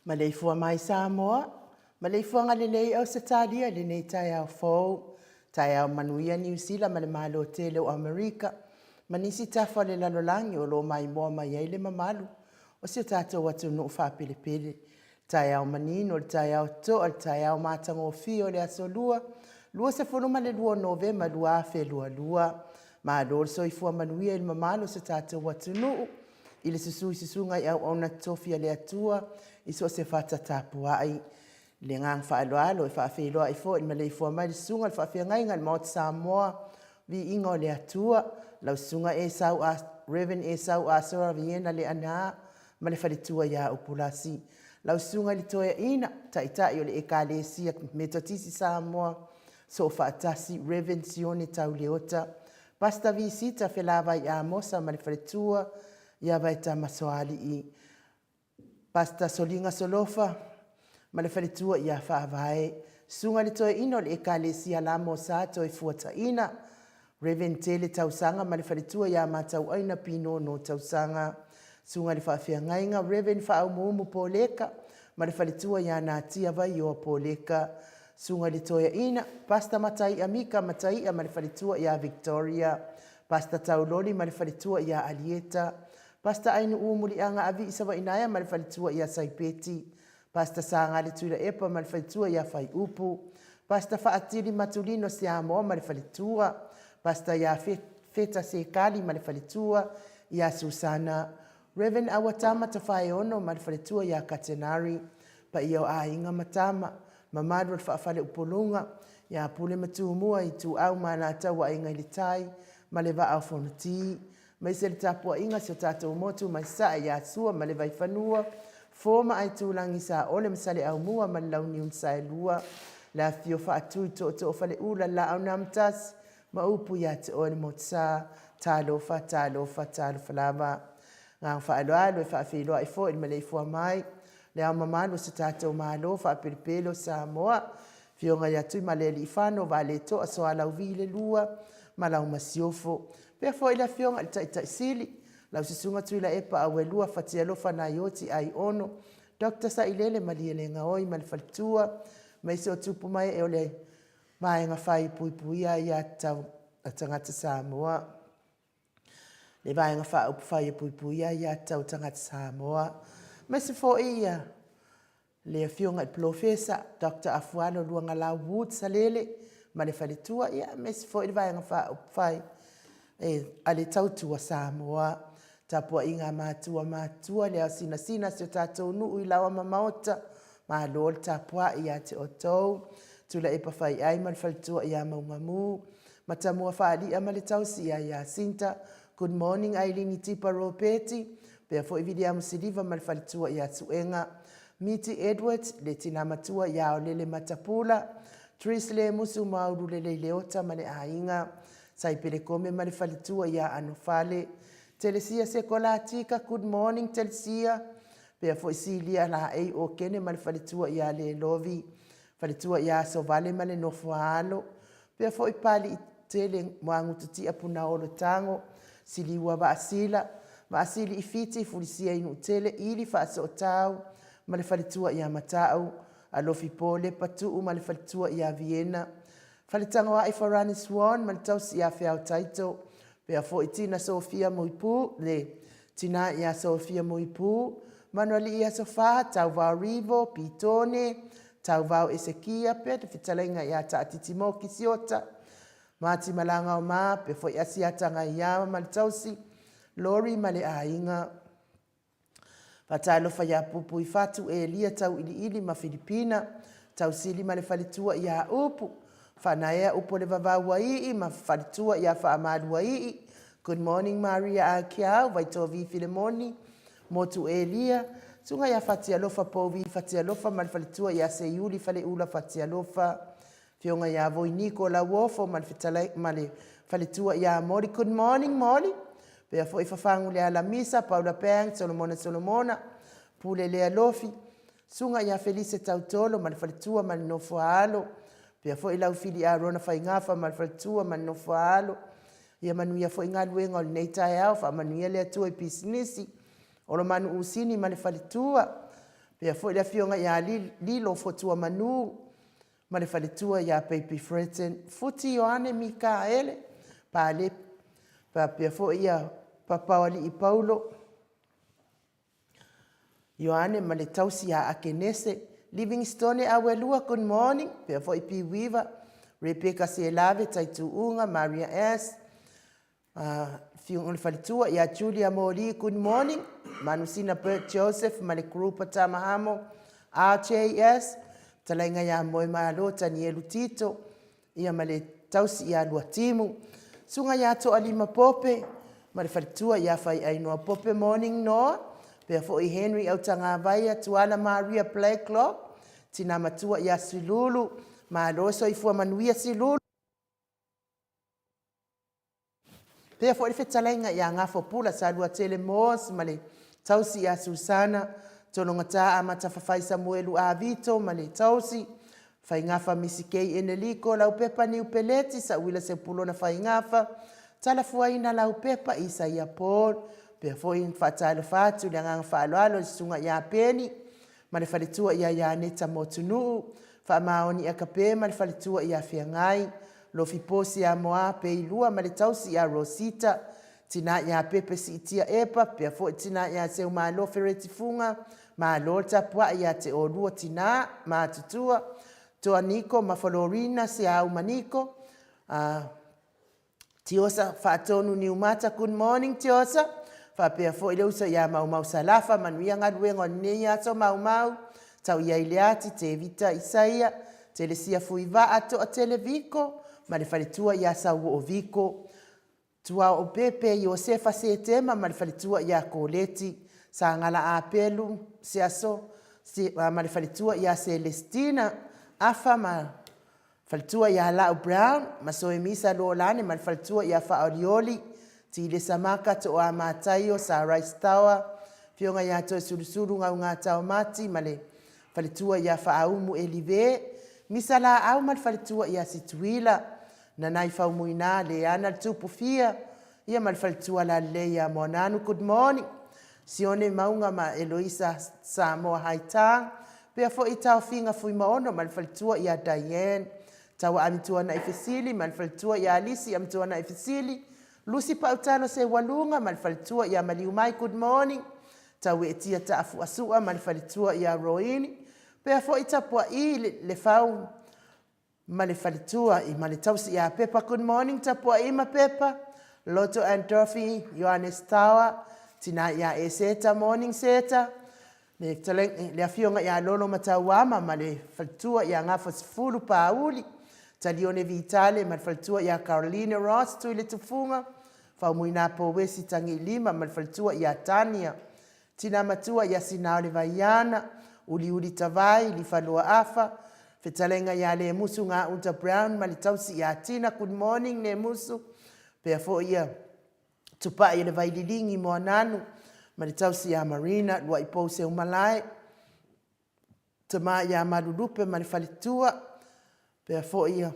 Maleifua mai Samoa, maleifuaga lelei Ausetalia i lenei taeao fou. Taeao manuia Niu Sila ma le Malo tele o Amerika ma nisi tafa o le lalolagi o lo o maimoa mai ai le mamalu o si o tatou atunuu faapelepele. Taeao manino, le taeao totoa, le taeao matagofie o le Aso Lua, 22 o Novema 2022. Malo le soifua manuia i le mamalu o si o tatou atunuu i le susu i susuga i auauna totofi a le Atua i so o se fata tapuai. I le agaga faaaloalo e faafeiloai foi i le maleifua mai le susuga i le faafeagaiga i le Maota Samoa, Viiga o le Atua, lau susuga Esau Rev. Esau Asora Viena Leaana ma le faletua ia Upulasi. Lau susuga i le Toeaina, Taitai o le Ekalesia Metotisi Samoa, Soofaatasi, Rev. Sione Tauleota, Pastor Visita Felavai Amosa ma le faletua ia Vaetama Soalii, Pastor Soliga Solofa ma le faletua ia Faavae, Susuga i le Toeaina o le Ekalesia Lamo Sa Toefuataina, Rev. Tele Tausaga ma le faletua ia Matauaina Pinono Tausaga, Susuga i le Faafeagaiga Rev. Faaumuumu Poleka ma le faletua ia Natia Vaioa Poleka, Susuga i le Toeaina, Pastor Mataia Mika Mataia ma le faletua ia Victoria, Pastor Tauloli ma le faletua ia Alieta, Pastor Ainuu Muliaga Avii Savainaea ma le faletua ia Saipeti, Pastor Sagale Tuilaepa ma le faletua ia Faiupu, Pastor Faatili Matulino Siamoa ma le faletua, Pastor ia Feta Sekali ma le faletua ia Susana, Rev. Awatama Tafaeono ma le faletua ia Katenari, paia o aiga ma tama, mamalu o le faafaleupoluga, ia Pule ma Tumua, Ituau ma Alataua Aiga i le Tai ma le Vaa o Fonoti, Aemaise le tapuaiga a si o tatou motu mai Sasae ia Sua ma le Vaifanua, Fo ma Aitulagi, Saole ma Saleaaumua ma le Launiu na Saelua, le afifio Faatui, Tootoo o Faleula, Laau na Amotasi ma upu ia te oe le Motusa. Talofa, talofa, talofa lava. Agaga faaaloalo e faafeiloai foi i le maleifua mai. Le Ao Mamalu o si tatou Malo faapelepele o Samoa, Afioga ia Tuimalealiifano Vaaletoa Sualauvi le II ma lau Masiofo. Faapea foi le Afioga i le Taitai Sili, lau Susuga Tuilaepa Auelua Fatialofa Naioti Aiono Dr. Sailele Malielegaoi ma le faletua, aemaise o tupu ma ee o le Vaega Faipuipuia Aiatatau a Tagata Samoa, le Vaega Faaupufai e Puipuia Aiatatau a Tagata Samoa, aemaise foi ia le Afioga i le Polofesa Dr. Afualo Luagalau Wood Salele ma le faletua, aemaise foi le Vaega Faaupufai a le Tautua Samoa. Tapuaiga a matua matutua i le ao sinasina o si o tatou nuu i Laoa ma Maota, malo le tapuai ia te outou. Tuilaepa Faiai ma le faletua ia Maugamu, Matamua Faali'a ma le tausi ia Iasinta. Good morning Ailini Tipa Ropeti, faapea foi Viliamu Siliva ma le faletua ia Suega. Miti Edwards, le tina matua ia Aolele Matapula, Tris Lemusu Maululelei Leota ma le aiga, Saipele Kome ma le faletua ia Anofale, Telesia Sekolatika, good morning Telesia, faapea foi Silia Laei Okene ma le faletua ia Lelovi, faletua ia Asovale ma le nofo a alo, faapea foi Papaliitele Muagututia Punaolo Tago, Siliua Vaasila, Vaasili i Fiti, Fulisia i Nuutele, Ili Faasootau ma le faletua ia Mata'u, Alofi Po Lepa Tuu ma le faletua ia Viena, Faletagoai Farani Swan ma le tausi ia Feao Taito, faapea foi Tina Sofia Muipu, le tina ia Sofia Muipu, Manualii Aso Fa, Tauvao Rivo, Pitone, Tauvao Esekia, pea le fetalaiga ia Taatiti Moki Siota, Mati Malagaoma, pea foi Asiata Gaiava ma le tausi, Lori ma le aiga. Faatalofa ia Pupuifatu Elia Tauiliili ma Filipina, Tausili ma le faletua ia Upu, Faanaea Upu o le Vavauaii ma faletua ia Faamaluaii, Good morning Maria Akiau, Vaitovi Filemoni, Motu Elia, Susuga ia Fatialofa Povi Fatialofa ma le faletua ia Seiuli Faleula Fatialofa, Afioga ia Voiniko Lauofo ma le fetalai ma le faletua ia Moli. Good morning Moli. Pea foi Fafagu le Alamisa, Paula Pang, Solomona Solomona, Pule Lealofi, Susuga ia Felise Tautolo ma le faletua ma le nofo a alo. Pea foi Laufili Arona Faigafa ma le faletua ma le nofo a alo. Ia manuia foi galuega o lenei taeao, faamanuia le Atua i pisinisi. Olomanu Usini ma le faletua. Pea foi le afioga ia Lilo Fotuamanu ma le faletua ia Baby Fredson Futi Ioane Mikaele Pale faapea foi ia Papaoalii Paulo Ioane ma le tausi ia Akenese Livingstone Auelua good morning faapea foi Piuiva Rebecca Selave Taituuga Maria S Afioga o le faletua ia Julia Moli, good morning. Manusina Bert Joseph ma le group a Tamahamo, RJS, fetalaiga ia Moemalo Tanielu Tito, ia ma le tausi ia Luatimu. Susuga ia Toalima Pope ma le faletua ia Faiainoa Pope, morning Noa. Faapea foi Henry Autagavaia, Tuala Maria Blacklock, tina matua ia Silulu, malo soifua manuia Silulu. Pea foi le fetalaiga ia Gafopula Saluatele Moores ma le tausi ia Susana Tologata Amata Fafai Samuelu Avito ma le tausi Faigafa Misi Kei Eneliko Laupepa Niu Peleti Sauila Sepulona Faigafa Talafuaina Laupepa Isaia Paul. Pea foi faatalofa atu i le agaga faaaloalo i le susuga ia Peni ma le faletua ia Ianeta Motunuu, Faamaoni Akape ma le faletua ia Feagai, Lofipo Siamoa Peilua ma le tausi ia Rosita, tina ia Pepe Siitia Epa, pea foi tina ia Seumalo Fereti Fuga, malo le tapuai ia te oulua tina matutua, Toa Niko ma Folorina Seauma Niko, Tiosa Faatonu Niumata, good morning Tiosa. Faapea foi le uso ia Maumau Salafa, manuia galuega o lenei aso Maumau, tau ia i le ati, Tevita Isaia, Telesia Fuivaa, Toatele Viko, ma le faletua ia Sauoo Viko. Tuaoo Pepe, Iosefa Setema ma le faletua ia Koleti, Sagala Apelu, Seaso, ma le faletua ia Selestina, Afa ma Faletua ia Lau Brown, Masoemisa Luolane ma le faletua ia Faaolioli, Tilesa Maka, Tooa Mataio, Sarai Stower, Afioga ia Toesulusulu Gaugatao Mati ma le faletua ia Faaumu Elive, Misa Laau ma le faletua ia Situila, Nanai Faumuina Leana le Tupufia ia ma le faletua Lalelei ia Moananu. Good morning. Sione Mauga ma Eloisa Samoa Haitang, pea foi Taofiga Fuimaono ma le faletua ia Diane, Taua Amituanai Fesili ma le faletua ia Alisi Amituanai Fesili, Lusi Pautalo Seualuga ma le faletua ia Maliumai. Good morning. Taueetia Taafuasua ma le faletua ia Roini, pea foi Tapuai le Fau ma le faletua i ma le tausi ia Pepa. Good morning Tapuai ma Pepa. Loto and Dorothy Ioannes Tawa, tina ia e Seta. Morning Seta. Le, le afioga ia Lolo Matauama ma le faletua ia Gafasefulu Pauli, Talione Vitale ma le faletua ia Caroline Ross Tui le Tufuga, Faumuina Powesi Tagilima ma le faletua ia Tania, Tina Matua ia Sinaole Vaiana, Uliuli Tavai, Lifaloa Afa, fetalaiga ia Lemusu Gauta Brown ma le tausi ia Tina. Good morning Lemusu. Pea foi ia Tupai o le Vaililigi Moananu ma le tausi ia Marina Luaipou Seumalae, tama ia Malulupe ma le faletua, pea foi ia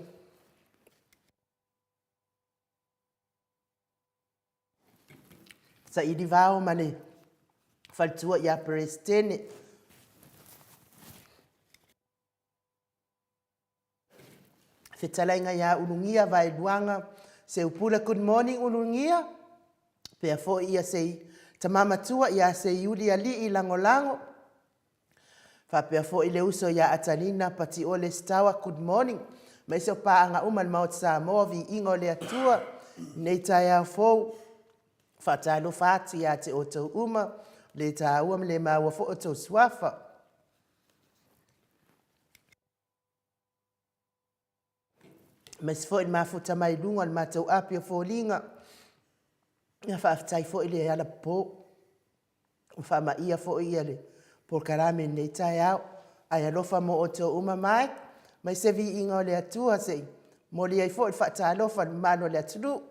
Saili Vao ma le faletua ia Peresetene. Fetalaiga ia Ulugia Vaeluaga Seupula. Good morning Ulugia. Pea foi ia sei tama matua ia Seiuli Alii Lagolago. Faapea foi le uso ia Atalina Patiole Stawa. Good morning. Maise o paaga uma le Maota Samoa, viiga o le Atua nei taeao fou. Faatalofa atu ia te outou uma, le taua ma le maua foi o tou suafa. Aemaise foi le mafuta mai luga o le matou api o foliga. Ia faafetai foi le alapopo ua faamaia foi ia le polokalame i lenei taeao. Ae alofa mo outou uma mai, mai se viiga o le Atua se i momoli ai foi le faatalofa i le mamalu o le atunuu.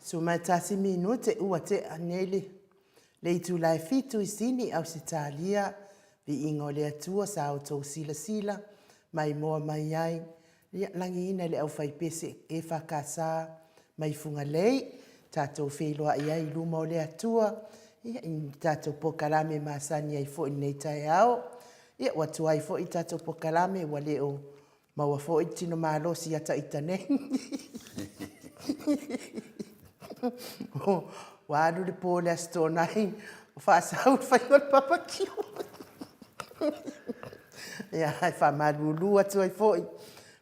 11 minute ua tea nei le le itula e fitu i Sini, Ausetalia, Viiga o le Atua sa outou silasila maimoa mai ai, ia lagiina e le aufaipese EFKS mai Fugalei, tatou feiloai ai i luma o le Atua, ia i ni tatou polokalame masani ai foi i lenei taeao. Ia ua tuai foi le tatou polokalame ua le o Maua foi le tino malosi ia ita nei. Ua alu le po i le Aso Toonai o faasau le faiga o le papakiu. Ia, e faamalulu atu ai foi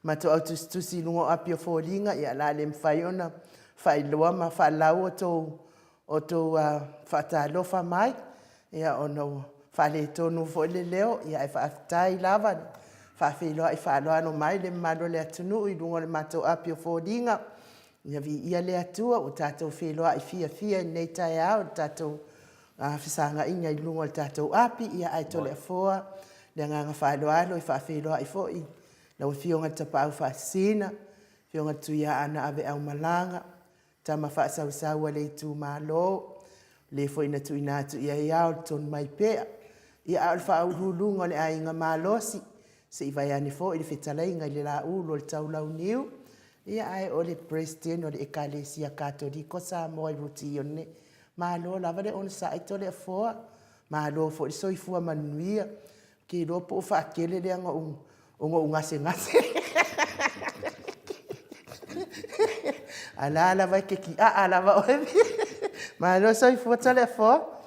matou au tusitusi i luga o api o foliga, ia o le a le mafai ona faailoa ma faalau outou outou faatalofa mai, ia ona ua faaletonu foi le leo, ia ae faafetai lava le faafeiloai faaaloalo mai le mamalu o le atunuu i luga o le matou api o foliga. Ia viia le Atua ua tatou feiloai fiafia i lenei taeao i le tatou fesagaiga i luga o le tatou api, ia ae Toleafoa le agaga faaaloalo e faafeiloai foi i lau Afioga i le Tapaau Faasisina, Afioga i le Tuiaana Aveaumalaga, Tama faasausau a le itumalo, le foi na tuuina atu i ai ao le tonu mai pea. Ia a o le faauluuluga o le aiga malosi, se i vaeane foi le fetalaiga i le Laulu o le Taulauniu, ia ae o le Peresetene o le Ekalesia Katoliko Samoa i Rutione. Malo lava le onosai Toleafoa, malo foi le soifua manuia. Ou te iloa po ua faatele lea ona ou gasegase. A o la lava e te tiaa lava oe. Malo soifua Toleafoa.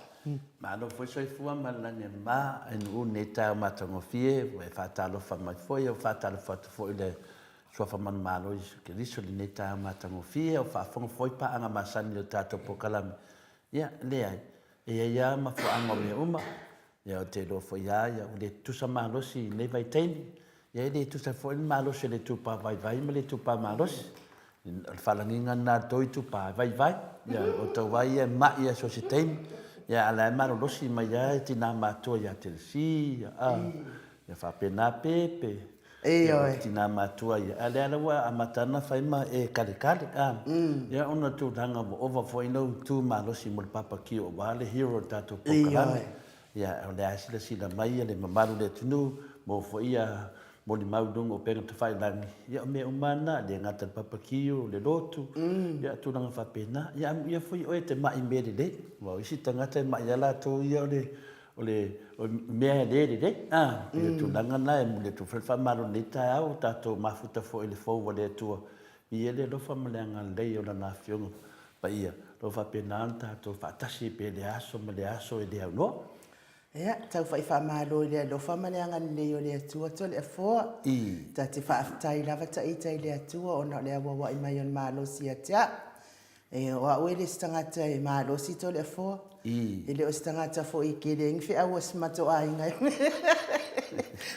Malo foi soifua ma le lagi e mama i nuu i lenei taeao matagofie, ua e faatalofa mai foi, ua faatalofa atu foi i le Suafa manumalo Iesu Keriso i lenei taeao matagofie, o faafofoga foi paaga masani i le tatou polokalame. Ia, leai, e i ai lava mafuaaga o mea uma. Ia ou te iloa foi lava ia ua le tutusa malosi i lenei vaitaimi. Ia e le tutusa foi le malosi o le itupa vaivai ma le itupa malosi. O le faalagiga lena a le tou itupa e vaivai. Ia o outou lava ia e mai lava i so o se taimi. Ia a o la e malolosi mai lava tina matutua ia Telesi, a, ia faapena Pepe. Ia o tina matua ia, a o lea la ua amata ona fai ma e kalikali, a. Ia ona o tulaga ua ova foi lou tu malosi mo le papakio aua le hero o le tatou polokalame. Ia o lea lava e silasila mai le mamalu o le atunuu, maua foi ia molimau i luga o upega tafailagi, ia o mea uma lava na, e le gata i le papakio, o le lotu, ia o tulaga faapena. Ia amuia foi oe e te mai i mea lelei, aua o isi tagata e mai lava latou ia o le O le mea e le lelei, a, pei o le tulaga lena e momoli atu foi le faamalo i lenei taeao, ua tatou mafuta foi i le fou a le Atua, viia le alofa ma le agalelei o Lana Afioga Paia, o lo o faapena ona tatou faatasi ai pea i lea aso ma lea aso e le aunoa. Ia, tau fai faamalo i le alofa ma le agalelei o le Atua Toleafoa. I. Ta te faafetai lava Taita i le Atua ona o le auauai mai o le malosi ia te au. E, o au e le se tagata e malosi Toleafoa. I. E le o se tagata foi e tele ai ni feau a si matou aiga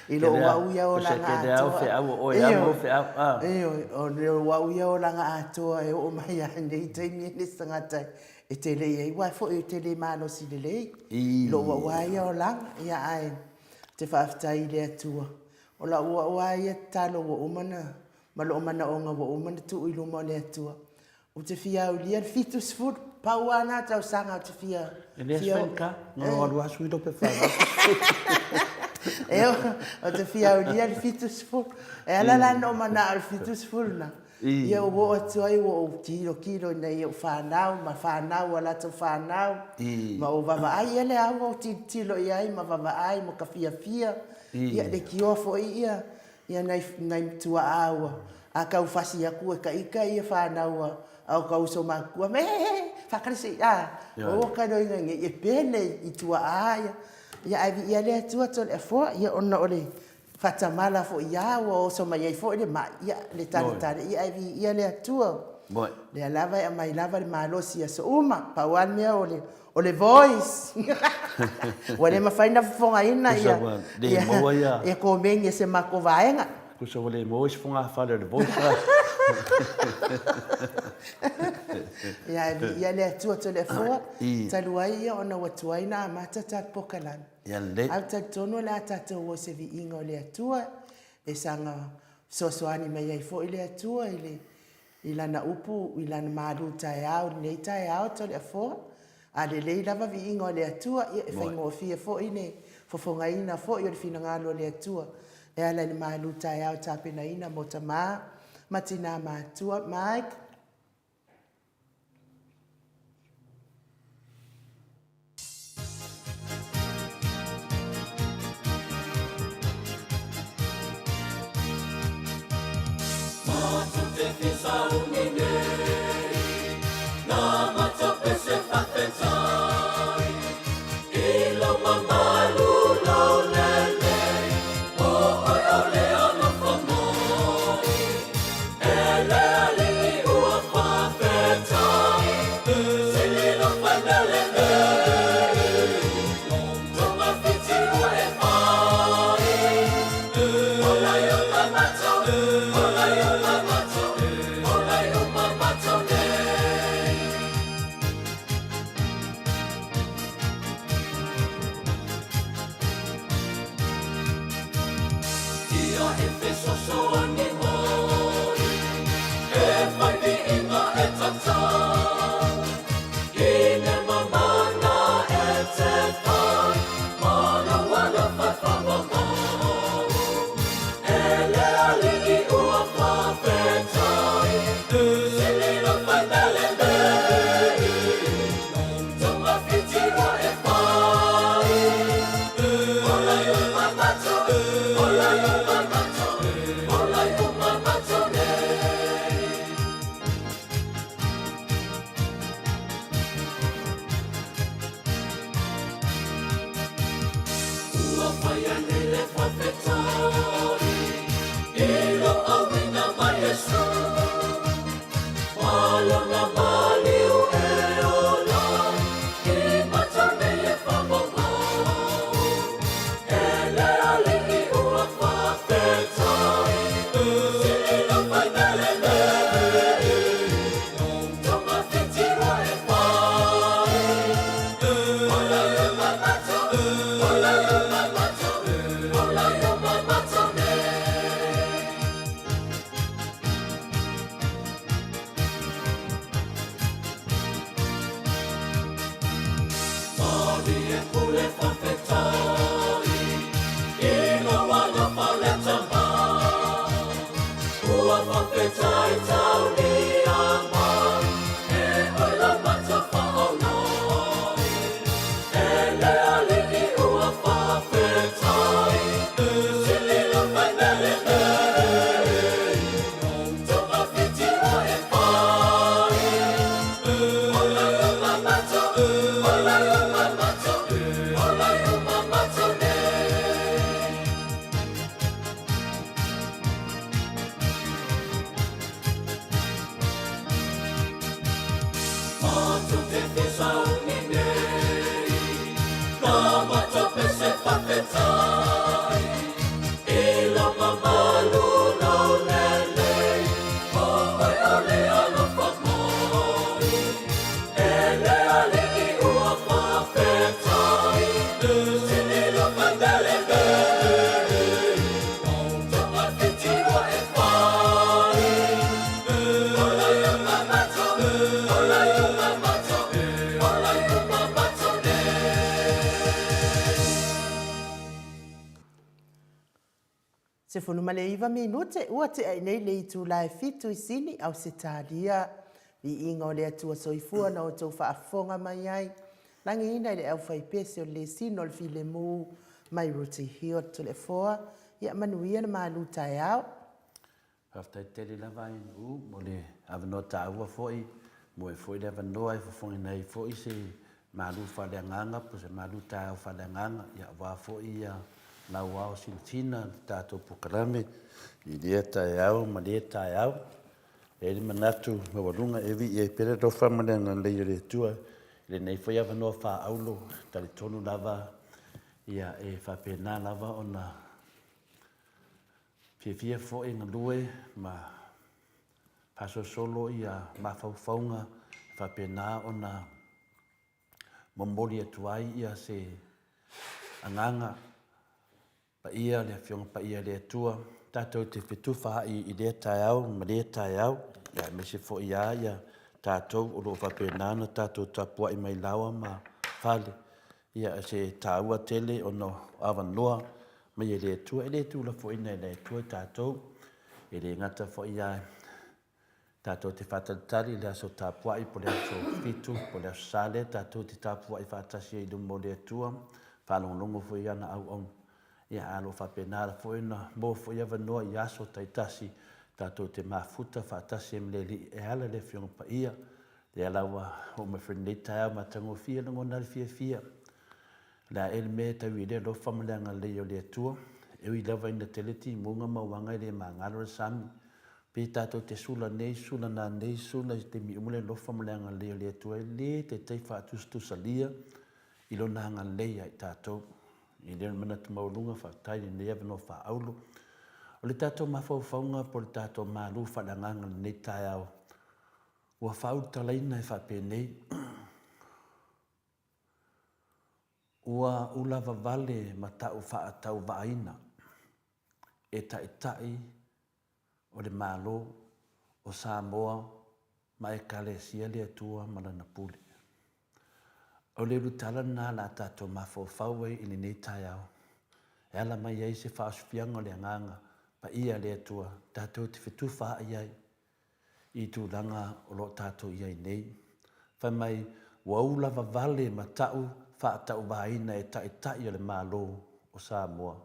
i lou au ia olaga atoa. Tele lava feau o oe lava mau feau. Ioe, o lou au ia olaga atoa e oo mai lava i lenei taimi e le se tagata e tele i ai, aua foi ou te le malosi lelei i lou au lava ia olaga. Ia ae ou te faafetai i le Atua, o lau au lava ia tatalo ua uma ona, ma lou manaoga ua uma ona tuu i luma o le Atua, Ou te fia aulia le 70, pau lava lena tausaga ou te fia... E le fia... ka, no mm. alu asu i lope wha. E ou te fia aulia le 70. E ala la no mana o le 70 na. Ia ua oo atu ai ua ou tilotilo ina ia ou fanau ma fanau a latou fanau ma ou vaavaai ia lea ua ou tilotilo i ai ma vaavaai ma ka fiafia. Ia leitioa foi ia Ia nai nai tuaa ua a tau fasi atu e ka ita ia fanau a a o ka uso matutua me whakare se a o ka roi ngai e pele i tuaa ia ia ai vi ia le atua to le afoa ia ona o le whatamala fo ia ua oso mai ai fo le mai ia le tale tale ia ai vi ia le atua lea lava e aumai lava le malosi i aso uma pau lava le mea o le O le voice. Ua le mafai ona fofogaina ia Tusa ua le maua ia ia komeni a se matou vaega. Tusa ua le maua isi fogafale o le voice. Ia ae viia le Atua Toleafoa, talu ai ia ona ua tuai ona amata tatou polokalame. Ia lelei. Ae ou te talitonu o le a tatou o i se viiga o le Atua e saga fesoasoani mai ai foi le Atua i le. I lana upu, i lana malu taeao i lenei taeao Toleafoa. A lelei lava viiga o le Atua, ia e faigofie foi le fofogaina foi o le finagalo o le Atua e ala i le malu taeao tapenaina mo tama ma tina matua. Mike. 19 minute ua tea i nei le itula e fitu i Sini, Ausetalia. Viiga o le Atua Soifua na outou faafofoga mai ai. Lagiina i le aufaipese o le Lesina o le Filemu mai Ruti Hiot Toleafoa. Ia manuia le malu taeao. Faafetai tele lava Inu mo le avanoa taua foi, mo e foi le avanoa e fofogaina ai foi se malu faaleagaga po o se malu taeao faaleagaga, ia aua foi ia lau ao sinasina le tatou polokalame i lea taeao ma lea taeao. E i ai le manatu maualuga e viia ai pea le alofa ma le agalelei o le Atua i lenei foi avanoa faaauro, e talitonu lava ia e faapena lava ona Fiafia foi e galue ma faasolosolo ia mafaufauga e faapena ona momoli atu ai ia se agaga paia, le Afioga Paia a le Atua, tatou te fetufaai i lea taeao ma lea taeao. Ia, aemaise foi lava ia tatou o lo o faapena ona tatou tapuai mai laoa ma fale. Ia, o se taua tele ona o avanoa mai e le Atua. E le tuulafoaiina e le Atua tatou. E le gata foi lava tatou te faatalitali i le aso tapuai po o le aso Fitu po o le aso Sa lea tatou te tapuai faatasi ai i luma o le Atua, faalogologo foi i ana auauna. Ia, ae o lo o faapena foi ona maua foi avanoa i aso taitasi tatou te mafuta faatasi ai ma le Alii e ala i le Afioga Paia. Lea la ua oo mai foi i lenei taeao matagofie, e lagona ai le fiafia. O le a ea le mea e tau i ai le alofa ma le agalelei o le Atua? E ui lava ina tele timuga ma uaga e le magalo le sami, pe tatou te sula nei, sula nanei, sula i taimi uma le alofa ma le agalelei o le Atua e le taitai faatusatusalia i Lona agalelei ia i tatou. I lea manatu maualuga, faafetai i lenei avanoa faaauro. O le tatou mafaufauga po o le tatou malu faaleagaga i lenei taeao, ua faaulutalaina e faapenei, Ua ulavavale ma ta'u faatauvaaina e Taitai o le Malo o Samoa ma Ekalesia le Atua ma Lana Pule. O le ulutala lena la tatou mafaufau ai i lenei taeao, e ala mai ai se faaosofiaga o le Agaga Paia a le Atua tatou te fetufaai ai i tulaga o lo o tatou i ai nei. Fai mai, ua ulavavale ma ta'u faatauvaina e Taitai o le Malo o Samoa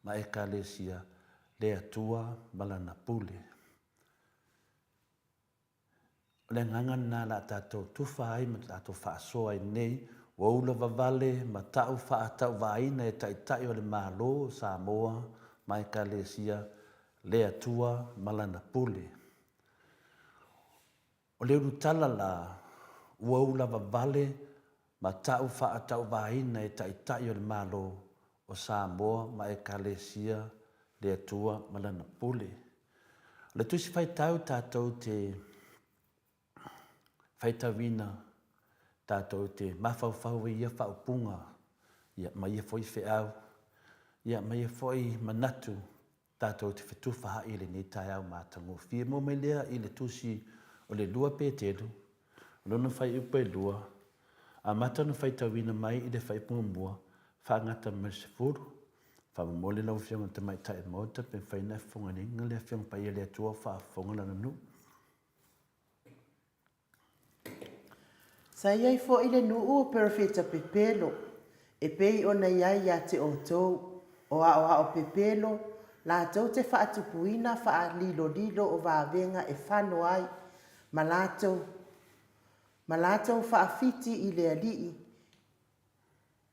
ma Ekalesia le Atua ma Lana Pule. O le agaga lena o le a tatou tufa ai ma tatou faasoa ai nei, ua ulavavale ma ta'u faatauvaaina e Taitai o le Malo o Samoa ma Ekalesia le Atua ma Lana Pule. O le ulutala la, ua ulavavale ma ta'u faatauvaaina e Taitai o le Malo o Samoa ma Ekalesia le Atua ma Lana Pule. O le Tusi Faitau tatou te faitauina, tatou te mafaufau ai i ia faaupuga, ia, ma ia foi feau, ia, ma ia foi manatu tatou te fetufaai i lenei taeao matagofie. Maua mai lea i le Tusi o le 2 Petelu, o lona fuaiupu e 2, amata ona faitauina mai i le fuaiupu muamua, faagata mai le 10. Faamolemole lau Afioga i le Tamaitai o le Maota pe mafai ona e fofogaina le Afioga Paia a le Atua o faafofoga Lana nuu. Sa i ai foi le nuu o perofeta pepelo, e pei ona i ai ia te outou, o aoao pepelo, latou te faatupuina faalilolilo o vavega e fano ai, ma latou, ma latou faafiti i le Alii,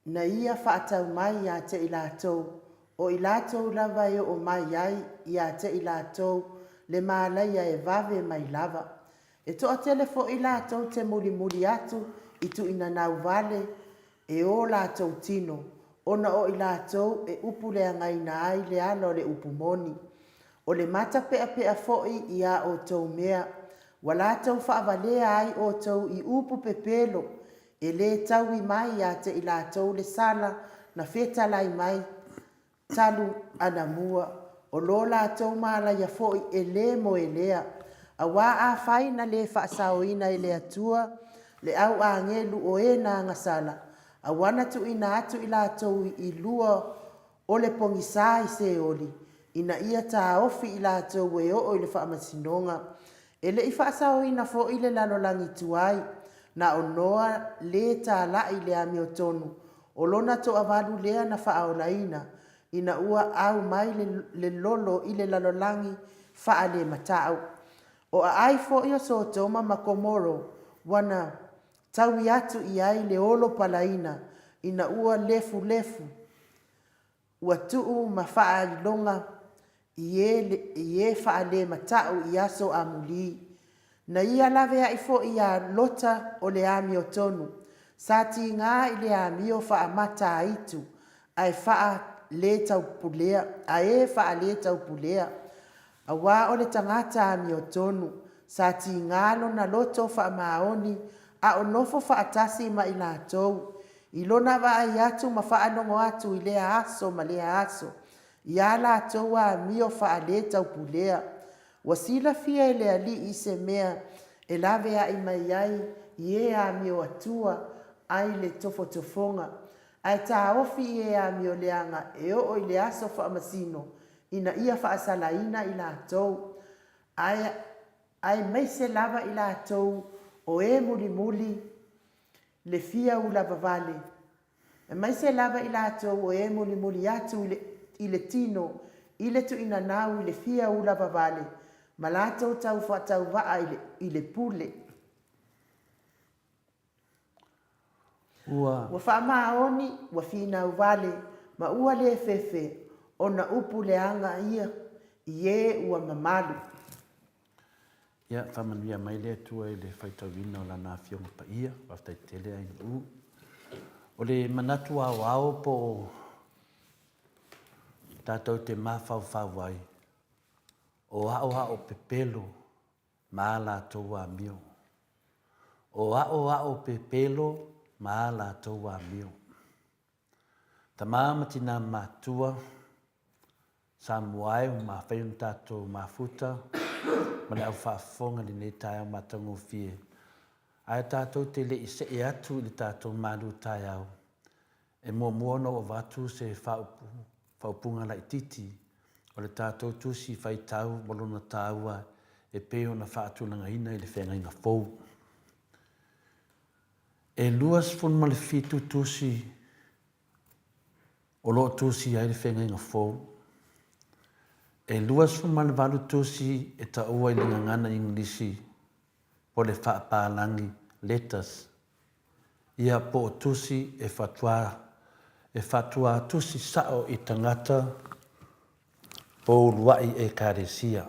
Na ia faatau mai ia te i latou, o i latou lava e oo mai ai ia te i latou le malaia e vave mai lava. E toatele foi latou te mulimuli atu i tuuinanau vale e o latou tino, ona o i latou e upuleagaina ai le ala o le upu moni. O le mata peapea foi i a outou mea, ua latou faavalea ai outou i upu pepelo E lē taui mai ia te i latou le sala na fetalai mai talu anamua, o lo latou malaia foi e lē moe lea. Auā afai na lē faasaoina e le Atua le au agelu o e na agasala, auā na tuuina atu i latou i lua o le pogisa i Seoli, ina ia taofi i latou e oo i le faamasinoga. E le i faasaoina foi le lalolagi tuai, na o Noa lē talai i le amiotonu, o lona toavalu lea na faaolaina, ina ua au mai le lolo i le lalolagi faalematau. O aai foi o Sotoma ma Komoro, ua na taui atu i ai le olo palaina, ina ua lefulefu, ua tuu ma faailoga i e, i e faalematau i aso amuli. Na ia laveai foi iā Lota o le amiotonu, sa tiga i le amio faamataitu ae faaletaupulea, ae faaletaupulea, aua o le tagata amiotonu, sa tiga lona loto faamaoni a o nofo faatasi ma i latou, i lona vaai atu ma faalogo atu i lea aso ma lea aso, i a latou amio faaletaupulea. Ua silafia e le Alii se mea e laveai mai ai i e amio atua ai le tofotofoga, ae taofi i e amio leaga e oo i le aso faamasino ina ia faasalaina i latou, ae aemaise lava i latou o e mulimuli le fia ulavavale, aemaise lava i latou o e mulimuli atu i le tino i le tuuinanau i le fia ulavavale ma latou tau faatauvaa i le pule. Ua. Ua faamaoni, ua finau vale, ma ua le fefe, ona upu leaga ia i e ua mamalu. Ia, faamanuia mai le Atua i le faitauina o Lana Afioga Paia. Faafetai tele Ainuu. O le manatu aoao po o tatou te mafaufau ai, o aoao pepelo ma a latou amio. O aoao pepelo ma a latou amio. Tama ma tina matutua, Samoa e ua mafai ona tatou mafuta ma le au faafofoga i lenei taeao matagofie. Ae tatou te le i see atu i le tatou malu taeao, e muamua ona ou avatu se faaupu, faaupuga laitiiti o le tatou tusi faitau ma lona taua e pei ona faatulagaina i le feagaiga fou. E 27 tusi o lo o tusia ai le feagaiga fou. E 28 tusi e taua i le gagana Igilisi po o le faapalagi letters, ia po o tusi e fatua e fatuatusi sao i tagata po o uluai Ekalesia.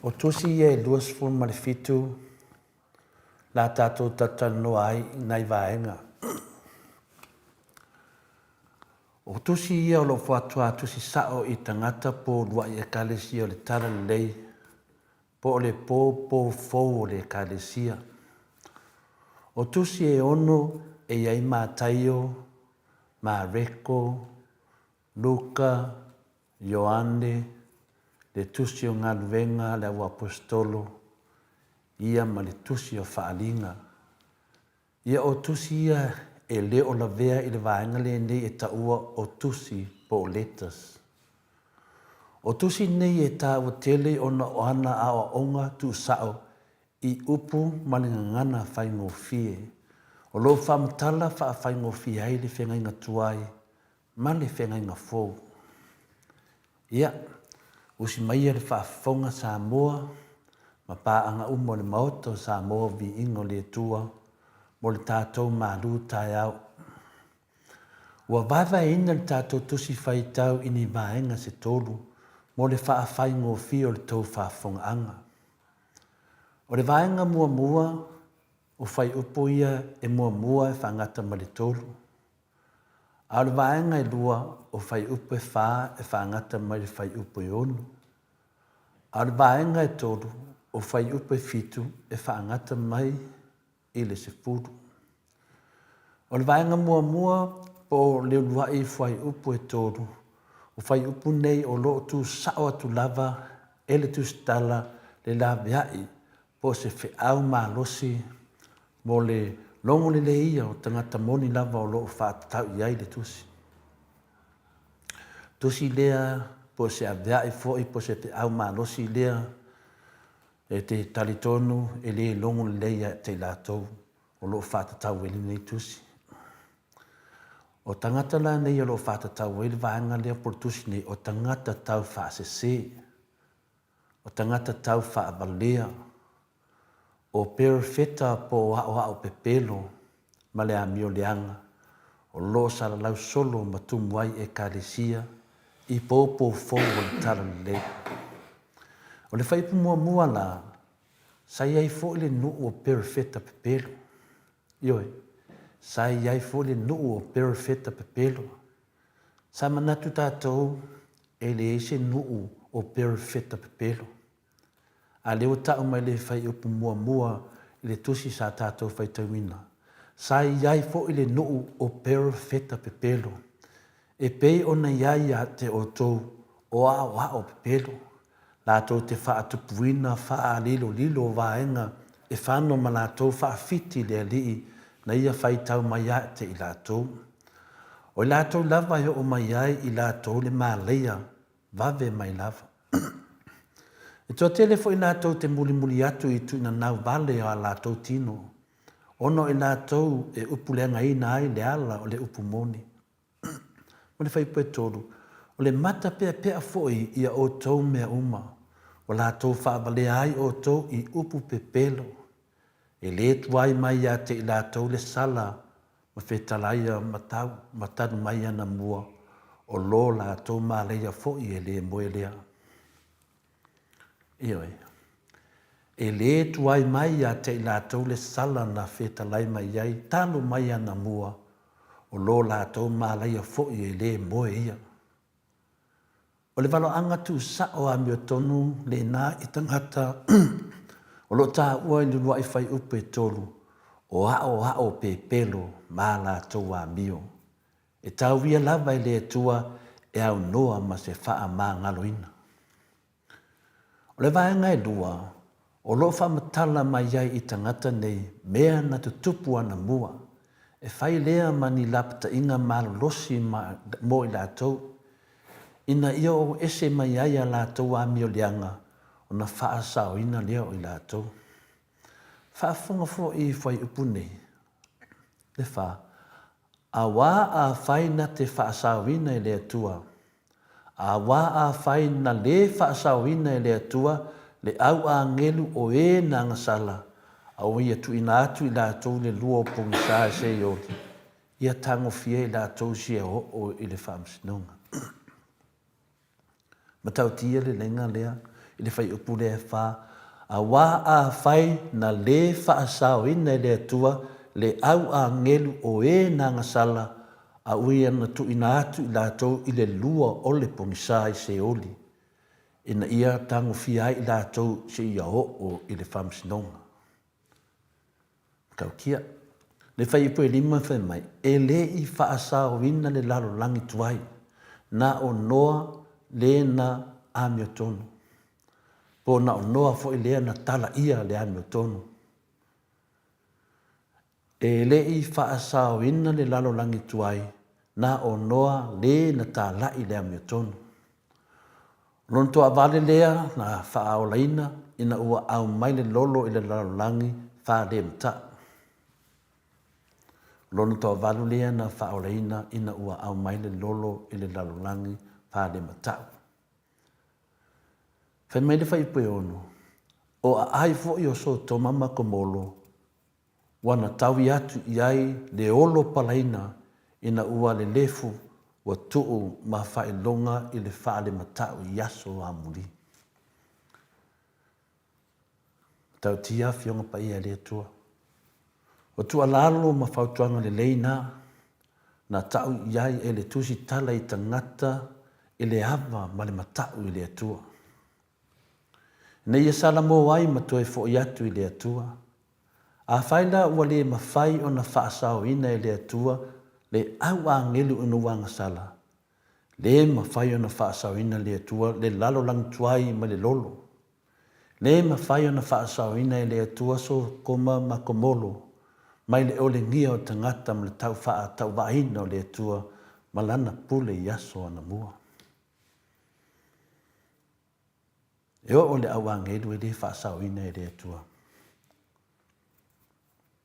O tusi ia e 27 la tatou talatalanoa ai i nai vaega. O tusi ia o lo o fatuatusi sao i tagata po o uluai Ekalesia o le Talalelei po o le pōpō fou o le Ekalesia. O tusi e ono e i ai Mataio, Mareko, Luka, Ioane, le Tusi o Galuega a le Auaposetolo, ia ma le Tusi o Faaliga. Ia o tusi ia e le o lavea i le vaega lenei e taua o tusi po o letters. O tusi nei e taua tele ona o ana aoaoga tuusao i upu ma le gagana faigofie, o lo o faamatala faafaigofie ai le feagaiga tuai ma le feagaiga fou. Ia, usi maia le faafofoga Samoa ma paaga uma o le Maota o Samoa Viiga o le Atua mo le tatou malu taeao. Ua vaevaeina le tatou tusi faitau i ni vaega se tolu mo le faafaigofie o le tou faafofogaaga. O le vaega muamua, o fuaiupu ia e muamua e faagata mai le tolu. A o le vaega e lua, o fuaiupu e fa e faagata mai le fuaiupu e ono. A o le vaega e tolu, o fuaiupu e fitu e faagata mai i le 10. O le vaega muamua po o le uluai fuaiupu e tolu, o fuaiupu nei o lo o tu sao atu lava e le Tusitala le laveai po o se feau malosi mo le logo lelei ia o tagata moni lava o lo o faatatau i ai le tusi. Tusi lea po o se avea'i foi po o se feau malosi lea e te talitonu e le logo lelei ia te i latou o lo o faatatau ai lenei tusi. O tagata la nei o lo o faatatau ai le vaega lea po o le tusi nei, o tagata tau faasese, o tagata tau faavalea, o perofeta po o aoao pepelo ma le amio leaga o lo o salalau solo ma tumu ai Ekalesia i popo fou o le Talalelei. O le fuaiupu muamua la, sa i ai foi le nuu o perofeta pepelo. Ioe, sa i ai foi le nuu o perofeta pepelo. Sa manatu tatou e leai se nuu o perofeta pepelo. A lea ua tau mai le fuaiupu muamua i le tusi sa tatou faitauina, sa i ai foi le nuu o perofeta pepelo, e pei ona i ai ia te outou. O aoao pepelo, latou te faatupuina faalilolilo vaega e fano ma latou faafiti i le Alii na ia faitau mai a te i latou. O i latou lava e oo mai ai i latou le malaia vave mai lava. E toatele foi latou te mulimuli atu i tuinanau vale o a latou tino, ona o i latou e upuleagaina ai le ala o le upu moni. Ma le fuaiupu e 3, o le mata peapea foi ia outou mea uma, ua latou faavalea ai outou i upu pepelo, e le tuai mai ia te i latou le sala ma fetalaia matau ma tanu mai ana mua, o lo latou malaia foi e le moe lea. Ioe. E le tuai mai ia te i latou le sala na fetalai mai ai talu mai ana mua, o lo latou malaia foi e le moe ia. O le valoaga tuusao amiotonu lena i tagata o lo o taua i le uluai fuaiupu e 3, o aoao pepelo ma latou amio. E tauia lava e le Atua e aunoa ma se faamagaloina. O le vaega e lua, o lo o faamatala mai ai i tagata nei mea na tutupu anamua, e fai lea ma ni lapataiga malolosi mo i latou, ina ia oo ese mai ai a latou amio leaga ona faasaoina lea o i latou. Faafofoga foi i fuaiupu nei, le fa, Auā afai na te faasaoina e le Atua, auā afai na lē faasaoina e le Atua le au agelu o e na agasala, a ua ia tuuina atu i latou i le lua o pogisa e Seioli, ia tagofia i latou sia oo i le faamasinoga. Matautia le laina lea i le fuaiupu lea e fa, Auā afai na lē faasaoina e le Atua le au agelu o e na agasala, a ua ia na tuuina atu i latou i le lua o le pogisa i Seoli, ina ia tagofia ai i latou seia oo i le faamasinoga. Matautia. Le fuaiupu e 5 fai mai, E le i faasaoina le lalolagi tuai, na o Noa le na amiotonu, po na o Noa foi lea na talaia le amiotonu. E le i faasaoina le lalolagi tuai, na o Noa le na tala'i le amiotonu. O lona toavale lea na faaolaina ina ua aumai le lolo i le lalolagi faalemata'u. O lona toavalu lea na faaolaina ina ua aumai le lolo i le lalolagi faalemata'u. Fai mai le fuaiupu e 6, O aai foi o Sotoma ma Komolo, ua na taui atu i ai le olo palaina ina ua lelefu ua tuu ma faailoga i le faalemata'u i aso amuli. Matautia Afioga Paia e le Atua. O tuualalo ma fautuaga lelei na, na ta'u i ai e le Tusi Tala i tagata i le ava ma le mata'u i le Atua. Ina ia salamo ai ma toe fo'i atu i le Atua. Afai la ua le mafai ona faasaoina e le Atua le au agelu ina ua agasala, le mafai ona faasaoina e le Atua le lalolagi tuai ma le lolo. Le mafai ona faasaoina e le Atua Sotoma ma Komolo mai le olegia o tagata ma le tau faatauvaaina o le Atua ma Lana pule i aso anamua. E oo le au agelu e le faasaoina e le Atua.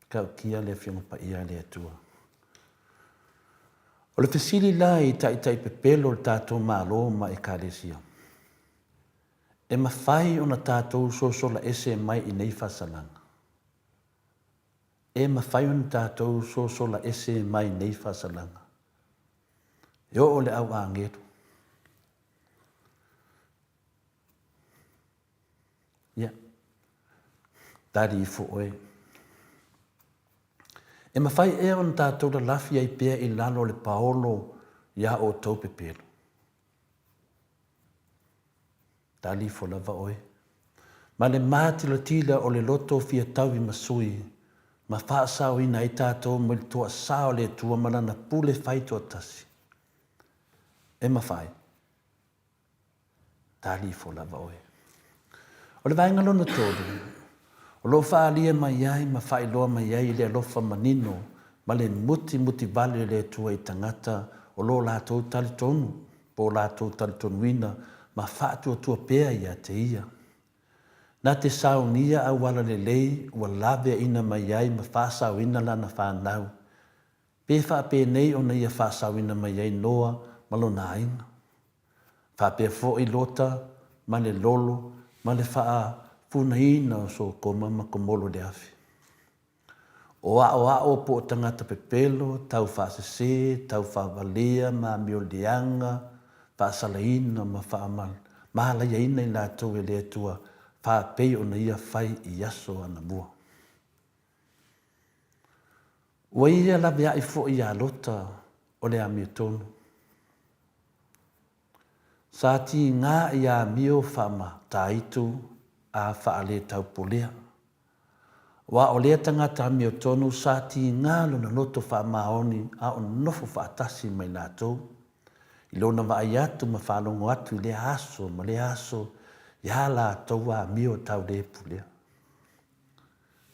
Tautia le Afioga Paia a le Atua. O le fesili la i taitai pepelo o le tatou Malo ma Ekalesia, e mafai ona tatou sosola ese mai i nei faasalaga? E mafai ona tatou sosola ese mai nei faasalaga? E oo le au agelu. Ia, tali ifo oe. E mafai ea ona tatou lalafi ai pea i lalo o le paolo iā outou pepelo? Tali ifo lava oe. Ma le matilatila o le loto fia taui ma sui, ma faasaoina ai tatou mai le toasā o le Atua ma Lana pule fai toatasi. E mafai. Tali ifo lava oe. O le vaega lona tolu, o lo o faaalia mai ai ma faailoa mai ai le alofa manino ma le mutimutivale o le Atua i tagata o lo latou talitonu po o latou talitonuina ma faatuatua pea ia te Ia. Na te saunia auala lelei ua laveaina mai ai ma faasaoina lana fanau, pe faapenei ona ia faasaoina mai ai Noa ma lona aiga. Faapea foi Lota ma le lolo ma le faafunaina o Sotoma ma Komolo i le afi. O aoao po o tagata pepelo, tau faasese, tau faavalea ma amio leaga, faasalaina ma faamalaiaina i latou e le Atua faapei ona ia fai i aso anamua. Ua ia laveai foi iā Lota o le amiotonu. Sa tiga i amio faamataitu a faaletaupolea. Aua o lea tagata amiotonu sa tiga lona loto faamaoni a o nofo faatasi ma i latou, i lona vaai atu ma faalogo atu i lea aso ma lea aso iā latou amio tau le pulea.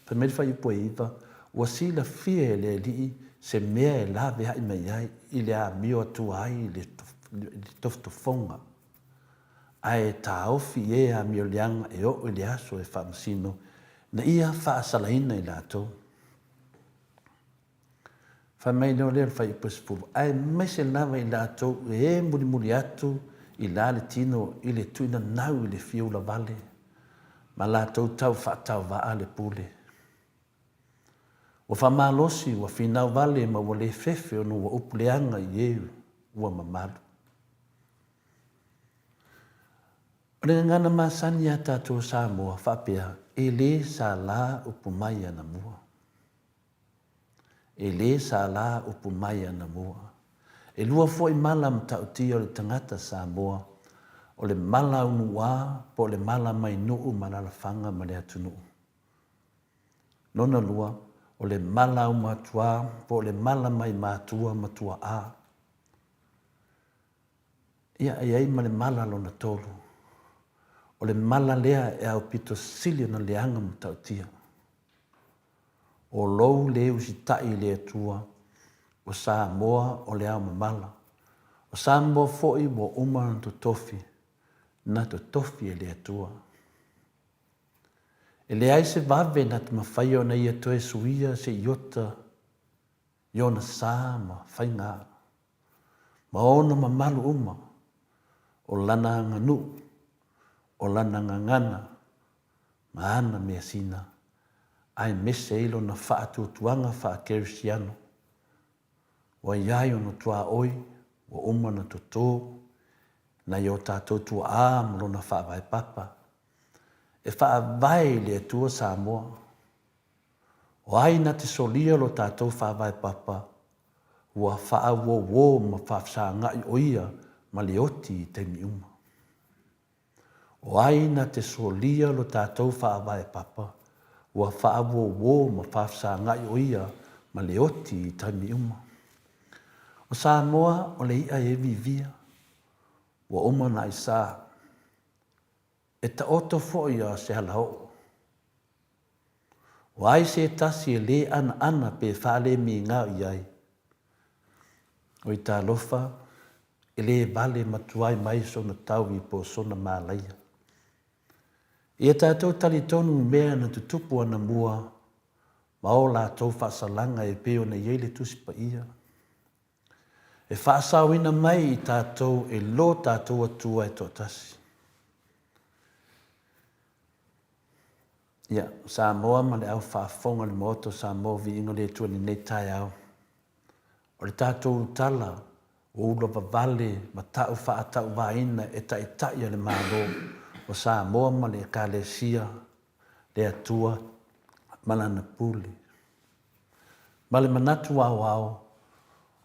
Fai mai le fuaiupu e 9, Ua silafia e le Alii se mea e laveai mai ai i le amio atua ai i le tofotofoga, ae taofi i e amio leaga e oo i le aso e faamasino na ia faasalaina i latou. Fai mai loa lea o le fuaiupu e 10, Aemaise lava i latou e mulimuli atu i la le tino i le tuinanau i le fia ulavale, ma latou tau faatauvaa le pule. Ua faamalosi, ua finau vale ma ua le fefe ona ua upu leaga i e ua mamalu. O le gagana masani a tatou Samoa faapea, e le sala upu mai anamua. E le sala upu mai anamua. E lua foi mala matautia o le tagata Samoa, o le mala aunuuā po o le mala mai nuu ma alalafaga ma le atunuu. Lona lua, o le mala aumatuā po o le mala mai matua ma tua'a. Ia, e i ai ma le mala lona tolu. O le mala lea e aupito sili ona leaga matautia. O lou le usitai i le Atua, o Samoa o le ao mamala. O Samoa foi ua uma ona totofi, na totofi e le Atua. E leai se vave na te mafaia ona ia toe suia se iota i ona sa ma faiga ma ona mamalu uma, o lana aganuu, o lana gagana, ma ana measina, aemaise ai lona faatuatuaga faa-kerisiano, ua i ai ona tuaoi ua uma ona toto nai o tatou tuaa ma lona faavae papa, e faavae i le Atua Samoa. O ai na te solia lo tatou faavae papa, ua faaauouo ma faafesaga'i o ia ma le oti i taimi uma. O ai na te solia lo tatou faavae papa, ua faauouo ma faafesaga'i o ia ma le oti i taimi uma. O Samoa o le i'a e vivia, ua uma ona aisa. E taoto foi a o se alaoo. O ai se tasi e lē anaana pe faalemiga i ai? Oi talofa, e lē vale matuai mai sona taui po o sona malaia. Ia tatou talitonu i mea na tutupu anamua ma o latou faasalaga e pei ona i ai le Tusi Paia. E faasaoina mai i tatou e lo tatou Atua e toatasi. Ia, Samoa ma le au faafofoga o le Maota o Samoa, viiga o le Atua i lenei taeao. O le tatou tala ua ulavavale ma ta'u faatauvaina e Taitai o le Malo o Samoa ma le Ekalesia, le Atua ma Lana Pule. Ma le manatu aoao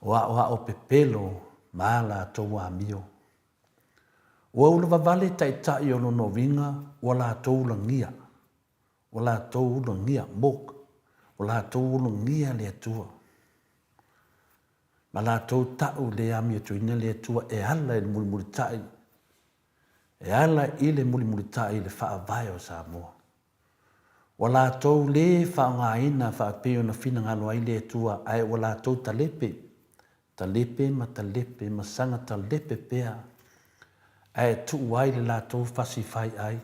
o aoao pepelo ma a latou amio. Ua ulavavale Taitai o lona uiga ua latou ulagia, ua latou ulagia, mock, ua latou ulagia le Atua. Ma latou ta'u le amiotoina le Atua e ala i le mulimulitai. E ala i le mulimulitai i le Faavae o Samoa. Ua latou lē faaaogaina faapei ona finagalo ai le Atua ae ua latou talepe, talepe ma talepe ma saga talepe pea, ae tuu ai le latou fasi fai'ai,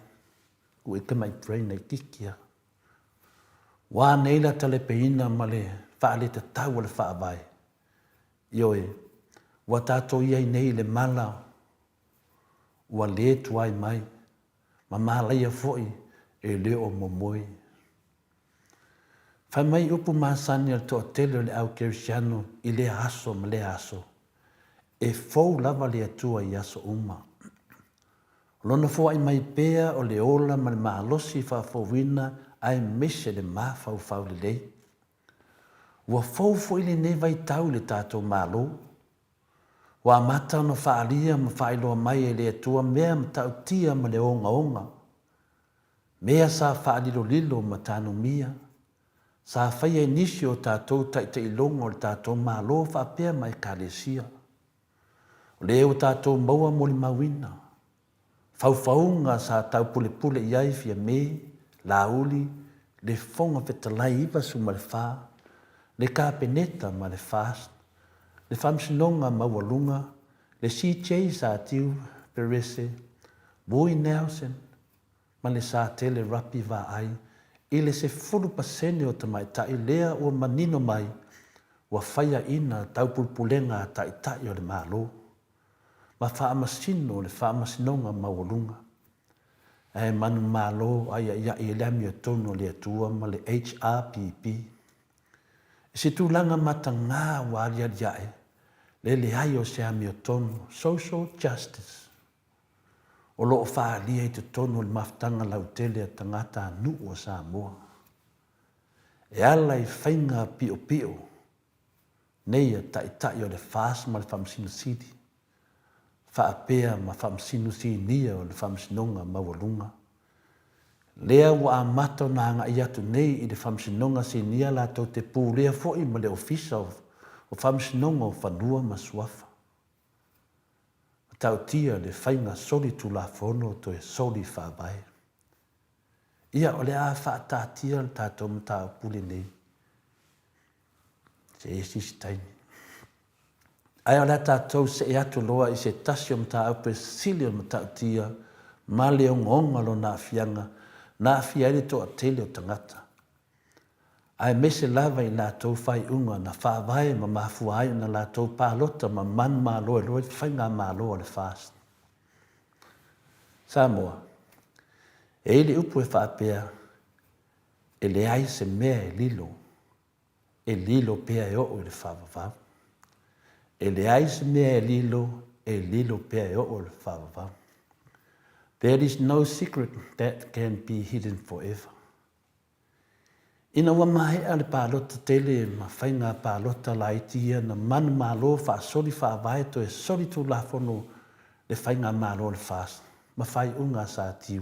ua eke mai brain laitiiti a. Ua a nei la talepeina ma le faaletatau o le Faavae? Ioe, ua tatou i ai nei i le mala ua le tuai mai, ma malaia foi e le o momoe. Fai mai upu masani a le toatele o le au kerisiano i lea aso ma lea aso, e fou lava le Atua i aso uma. O Lona foai mai pea o le ola ma le malosi faafouina aemaise le mafaufau lelei. Ua fou foi lenei vaitau i le tatou Malo. Ua amata ona faaalia ma faailoa mai e le Atua mea matautia ma le ogaoga, mea sa faalilolilo ma tanumia, sa faia e nisi o tatou taitailoga o le tatou Malo faapea ma Ekalesia. O lea ua tatou maua molimauina, faufauga sa taupulepule i ai Fiame, Laauli, le Fofoga Fetalai 94, le Kapeneta ma le FAST, le Faamasinoga Maualuga, le CJ sa tiu Perese, Vui Nelson ma le Satele Rapi Vaai i le 10% o tamaitai lea ua manino mai ua faiaina taupulepulega a Taitai o le Malo ma faamasino le Faamasinoga Maualuga ae manumalo aiaiai ai le amiotonu a le Atua ma le HRPP. I se tulaga matagā ua aliali ae le leai o se amiotonu, social justice, o lo o faaalia i totonu o le mafutaga lautele a tagatanuu o Samoa. E ala i faiga piopio nei a Taitai o le FAST ma le Faamasino Sili, faapea ma Faamasino Sinia o le Faamasinoga Maualuga, lea ua amata ona agai atu nei i le Faamasinoga Sinia latou te pulea foi ma le Ofisa o Faamasinoga o Fanua ma Suafa. Matautia le faiga solitulafono toe soli faavae. Ia, o le a faataatia le tatou mataupu lenei se isi isi taimi. Ae o le a tatou see atu loa i se tasi o mataupu e sili ona matautia ma le ogaoga lona aafiaga na aafia ai le toatele o tagata, aemaise lava i latou faaiuga na faavae ma mafua ai ona latou palota ma manumalo e loa i le faigamalo a le FAST. Samoa, e i ai le upu e faapea, e leai se mea e lilo, e lilo pea e oo i le faavavau. E leai se mea e lilo, e lilo pea e oo i le faavavau. There is no secret that can be hidden forever. Ina ua maea le palota tele ma faiga palota laiti ia na manumalo faasoli faavae toe soli tulafono le faigamalo a le FAST ma faaiuga a Satiu.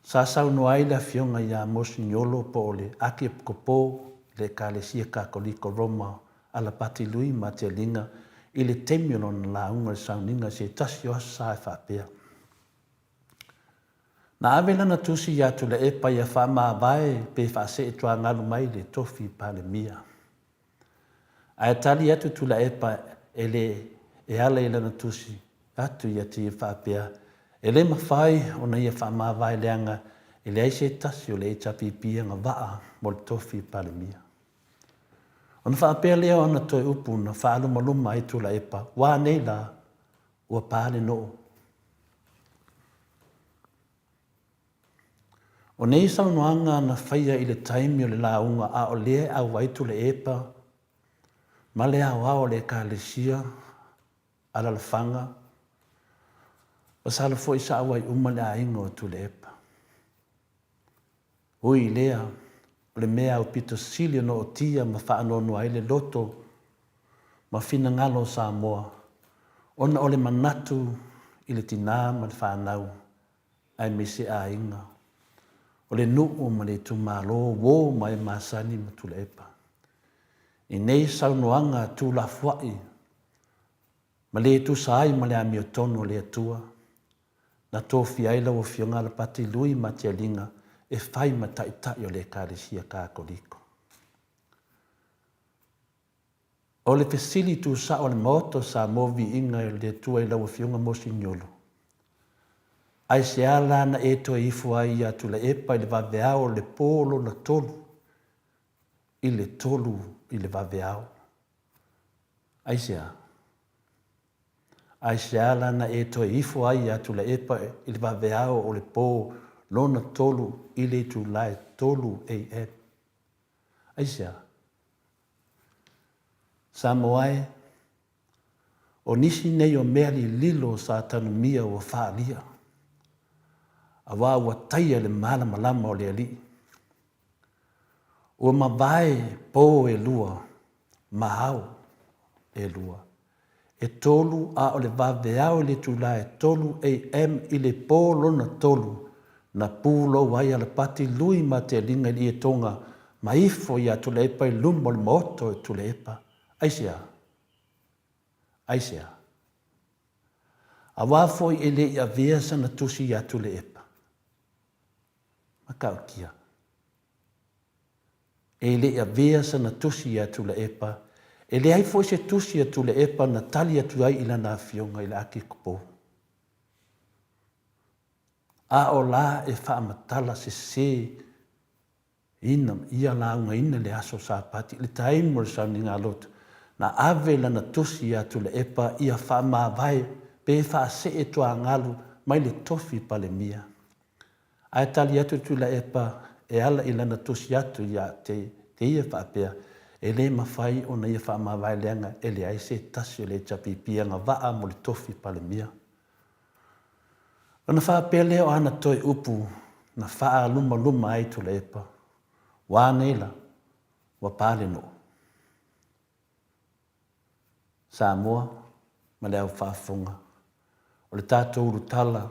Sa saunoa ai le Afioga ia Mosignolo po o le Akiepikopo i le Ekalesia Katoliko Roma Alapati Lui Matialinga i le taimi o lona lauga i le sauniga i se tasi o aso sa e faapea, Na ave lana tusi iā Tuilaepa ia faamavae pe faasee tuagalu mai le tofi Palemia. Ae tali atu Tuilaepa e le e ala i lana tusi atu ia te faapea, e le mafai ona ia faamavae leaga e leai se tasi o le HRPP agavaa mo le tofi Palemia. Ona faapea lea o ana toe upu na faalumaluma ai Tuilaepa, Ua nei la, ua pa le noo. O nei saunoaga na faia i le taimi o le lauga a o lea e auai Tuilaepa ma le aoao o le Ekalesia Alalafaga, masalo foi sa auai uma le aiga o Tuilaepa. Ui i lea, o le mea aupito sili ona ootia ma faanoanoa ai le loto ma finagalo o Samoa, ona o le manatu i le tinā ma le fanau, aemaise aiga, o le nuu ma le itumalo, uo ma e masani ma Tuilaepa. I nei saunoaga tuulafoai ma le tusa ai ma le amiotonu a le Atua, Na tofia ai lau Afioga Alapati Lui Matialinga e fai ma Taitai o le Ekalesia Katoliko. O le fesili tuusao a le Maota o Samoa Viiga i le Atua i lau Afioga Mosignolo, Aisea la na e toe ifo ai ia Tuilaepa i le vaveao o le po lona tolu i le tolu i le vaveao? Aisea? Aisea la na e toe ifo ai ia Tuilaepa i le vaveao o le po lona tolu i le itula e 3 AM? Aisea? Samoa e, o nisi nei o mea lililo sa tanumia ua faaalia, aua ua taia le malamalama o le Alii. Ua mavae po e lua ma ao e lua, e tolu a o le vaveao i le itula e 3 AM i le po lona tolu na pulou ai Alapati Lui Mateliga i le ietoga ma ifo ia Tuilaepa i luma o le maota o Tuilaepa. Aisea? Aisea? Aua foi e le i avea sana tusi ia Tuilaepa. Matautia. E le i avea sana tusi ia Tuilaepa, e leai foi se tusi a Tuilaepa na tali atu ai i lana afioga i le Akikopou. A o la e faamatala sese ina ia laugaina le aso Sapati i le taimi o le sauniga lotu, na ave lana tusi ia Tuilaepa ia faamavae pe faasee tuagalu mai le tofi Palemia. Ae tali atu Tuilaepa e ala i lana tusi atu ia te te ia faapea, e le mafai ona ia faamavae leaga e leai se tasi o le HRPP agavaa mo le tofi Palemia. Ona faapea lea o ana toe upu na faalumaluma ai Tuilaepa, Ua a nei la, ua pa le nuu. Samoa ma le au faafofoga, o le tatou ulutala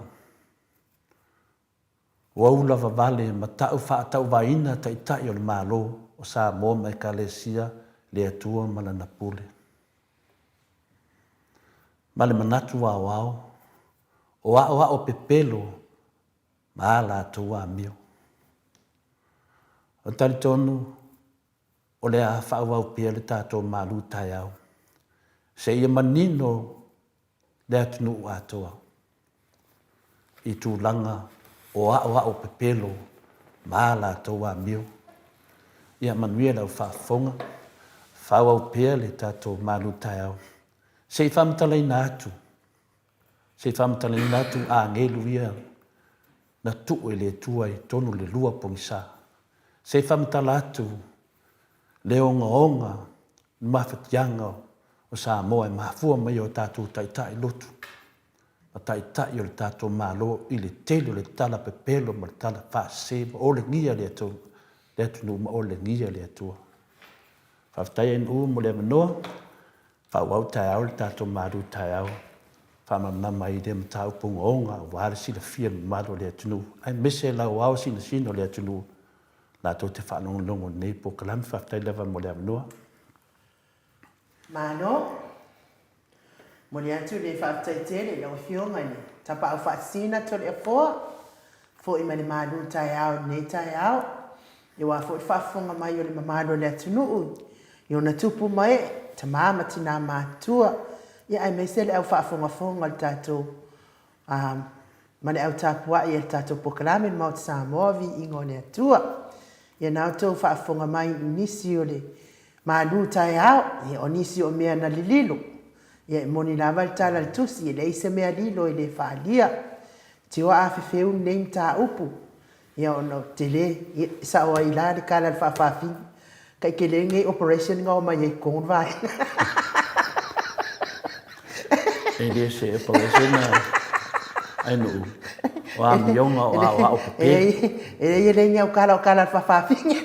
ua ulavavale ma ta'u faatauvaina Taitai o le Malo o Samoa ma Ekalesia le Atua ma Lana Pule. Ma le manatu aoao, o aoao pepelo ma a latou amio. O talitonu o le a faaauau pea le tatou malu taeao seia manino le atunuu atoa i tulaga o aoao pepelo ma a latou amio. Ia manuia lau faafofoga, faaauau pea le tatou malu taeao se i faamatalaina atu, se i faamatalaina atu agelu ia na tuu e le Atua i totonu o le lua pogisa. Se i faamatala atu le ogaoga le mafatiaga o Samoa e mafua mai e o tatou taitai lotu ma taitai o le tatou Malo i le tele o le tala pepelo ma le tala faasese ma olegia le atunuu ma olegia le Atua. Faafetai NU mo le avanoa. Faaauau taeao le tatou malu taeao faamalamalama ai lea mataupu ogaoga aua le silafia e le mamalu o le atunuu aemaise lau ao sinasina o le atunuu latou te faalogologo i lenei polokalame. Faafetai lava mo le avanoa. Malo. Momoli atu le faafetai tele i lau Afioga i le Tapaau Faasisina Toleafoa, foi mai le malu taeao i lenei taeao. Aua foi le faafofoga mai o le mamalu o le atunuu i ona tupu ma ee, tama ma tina matutua, ia aemaise le au faafogafoga o le tatou ma le au tapuai a le tatou polokalame le Maota Samoa, Viiga o le Atua. Ia na outou faafofoga mai i nisi o le malu taeao, ia o nisi o mea na lililo. Ia e moni lava le tala a le Tusi, e leai se mea lilo e le faaalia. Tio a fefeu lenei mataupu, Ia ona o tele, ia e sao ai la le kala a le faafafine, tai tele lenei operation na omai ai i totonu le vaega. E le se operation a nuu, o amioga o aoao pepelo. E leai e le ni au kala o kala a le faafafine.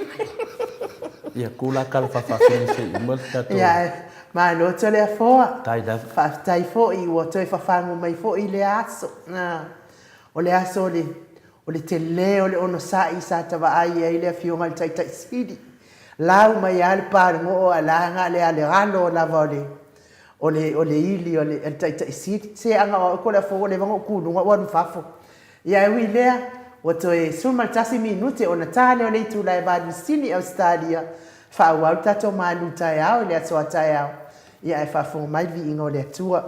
Ia ku la kala faafafine se i uma le tatou. Ia malo Toleafoa. Tai lava. Faafetai foi ua toe fafagu mai foi lea aso. O le aso o le O le telē o le onosai sa tavaai ai le Afioga i le Taitai Sili. Lau mai lava le pa o le goo ae la na o le alegalo lava o le o le o le ili o le Taitai Sili. Se ana o au ko le afoga ua leva ona ou tu i luga ou alu i fafo. Ia e ui i lea, ua toe 11 minute ona ta lea o le itula e valu sini i Ausetalia, faaauau le tatou malu taeao i le aso a taeao, ia ae faafofoga mai le viiga o le Atua.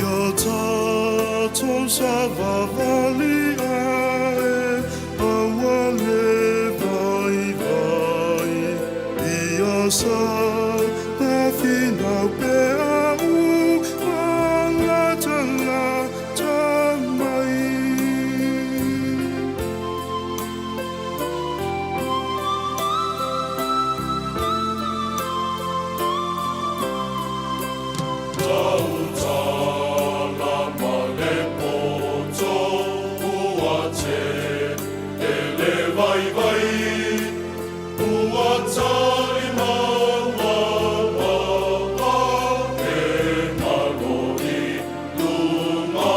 Ia tatou savavali ae aua le vaivai Ia sa na finau pea u malatalata mai. Tautala ma le poto ua tele le vaivai, ua talimau lava e malo i luga.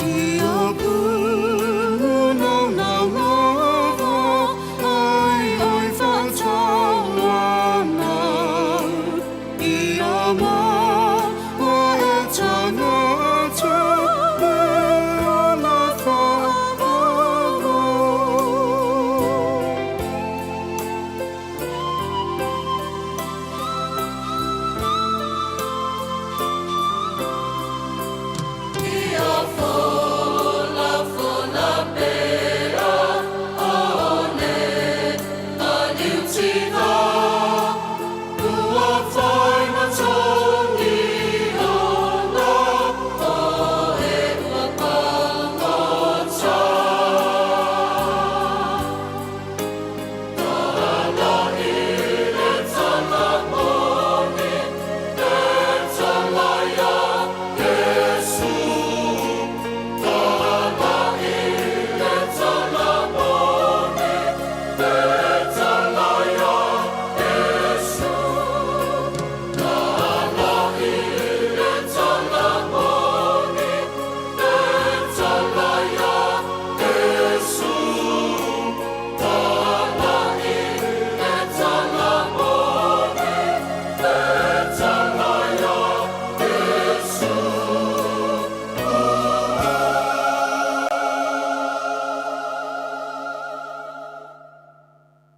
Ia puunau lava ai oi faatauana, ia maua e tagata le ala faaalo.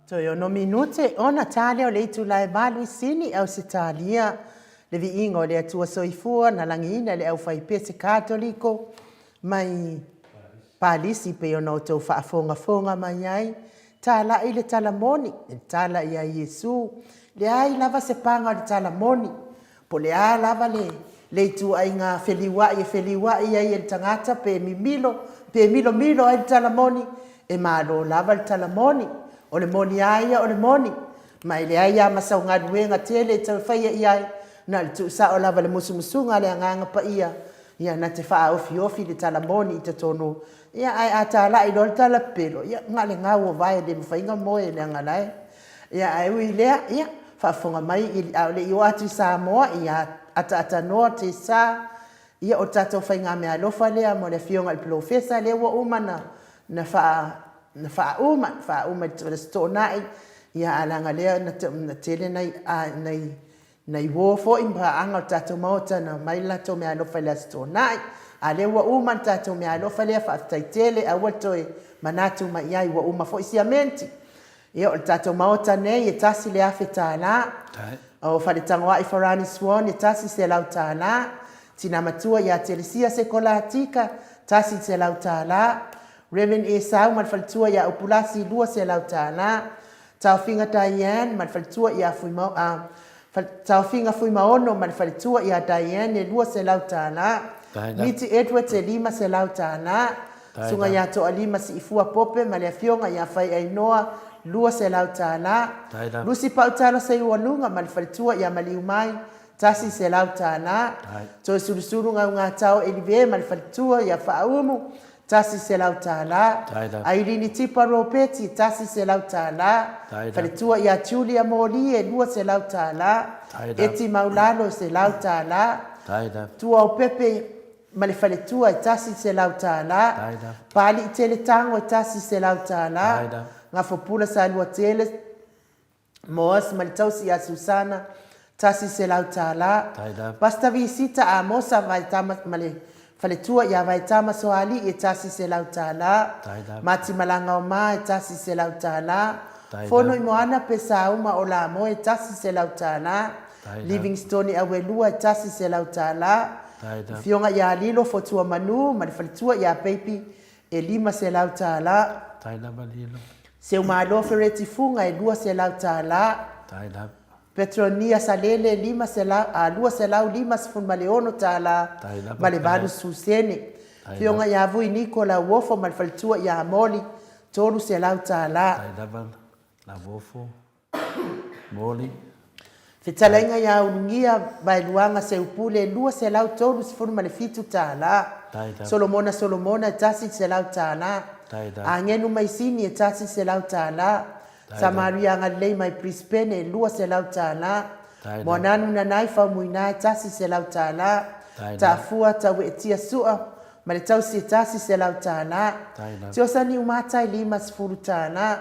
Toe ono minute ona ta lea o le itula e valu i Sini, Ausetalia. Le viiga o le Atua Soifua na lagiina e le aufaipese Katoliko mai Palisi pei ona outou faafogafoga mai ai, talai le tala moni, e tala ia Iesu. Leai lava se paga o le tala moni, po o le a lava le le ituaiga feliuai e feliuai ai e le tagata pe mimilo pe milomilo ai le tala moni, e malo lava le tala moni. O le moni lava ia o le moni, ma e leai lava ma sau galuega tele e toe faia i ai, na o le tuusao lava i le musumusuga a le Agaga Paia, ia na te faaofiofi le tala moni i totonu. Ia ae a talai loa le tala pepelo, ia na o le gau o vae e le mafai ona moe leaga o la e… Ia ae ui i lea, ia faafofoga mai a o le i oo atu i Samoa, ia ataatanoa tiasa, ia o le tatou faigameaalofa lea mo le Afioga i le Polofesa lea ua uma ona faauma i le Aso Toonai, ae leaga o lea na tele nai uo foi ma paaga o le tatou Maota na aumai le latou meaalofa i le Aso Toonai. A o lea ua uma le tatou meaalofa lea, faafetai tele, aua le toe manatu mai i ai ua uma foi siamenti. Ia, o le tatou Maota nei e $1,000. O Faletagoai Farani Swan e $100. Tina Matua ia Telesia Sekolatika, $100. Rev Esau ma le faletua ia Upulasi, $200. Taofiga Diane ma le faletua ia Taofiga Fuimaono ma le faletua ia Diane e $200. Miti Edwards e $500. Susuga ia Toalima Siifua Pope ma le afioga ia Faiainoa, $200. Lucy Pautala Seualuga ma le faletua ia Maliumai, $100. Toesulusulu Gaugatao Elive ma le faletua ia Faaumu, $100. Ailini Tipa Ropeti, $100. Faletua ia Julia Molie, $200. Eti Maulalo, $100. Tuaopepe ma le faletua e $100. Papaliitele Tago e $100. Gafopula Saluatele Moas ma le tausi ia Susana, $100. Pastor Visita Amosa Vaetama ma le faletua ia Vaetama Soalii e $100. Mati Malagaoma e $100. Fonoimoana Pesauma Olamoe e $100. Livingstone Auelua e $100. Afioga ia Lilo Fotuamanu ma le faletua ia Baby e $500. Seumalo Fereti Fuga e $200. Petronia Salele e $256 ma le 80 sene. Afioga ia Vui Niko Lauofo ma le faletua ia Moli, $300. Moli. Fetalaiga ia Ulugia Vaeluaga Seupule e $237. Solomona Solomona e $100. Agenu Maisini e $100. Samaria Agalelei mai Brisbane e $200. Moananu Nanai Faumuina e $100. Taafua Taueetia Sua ma le tausi e $100. Tiosa Niumata e $50.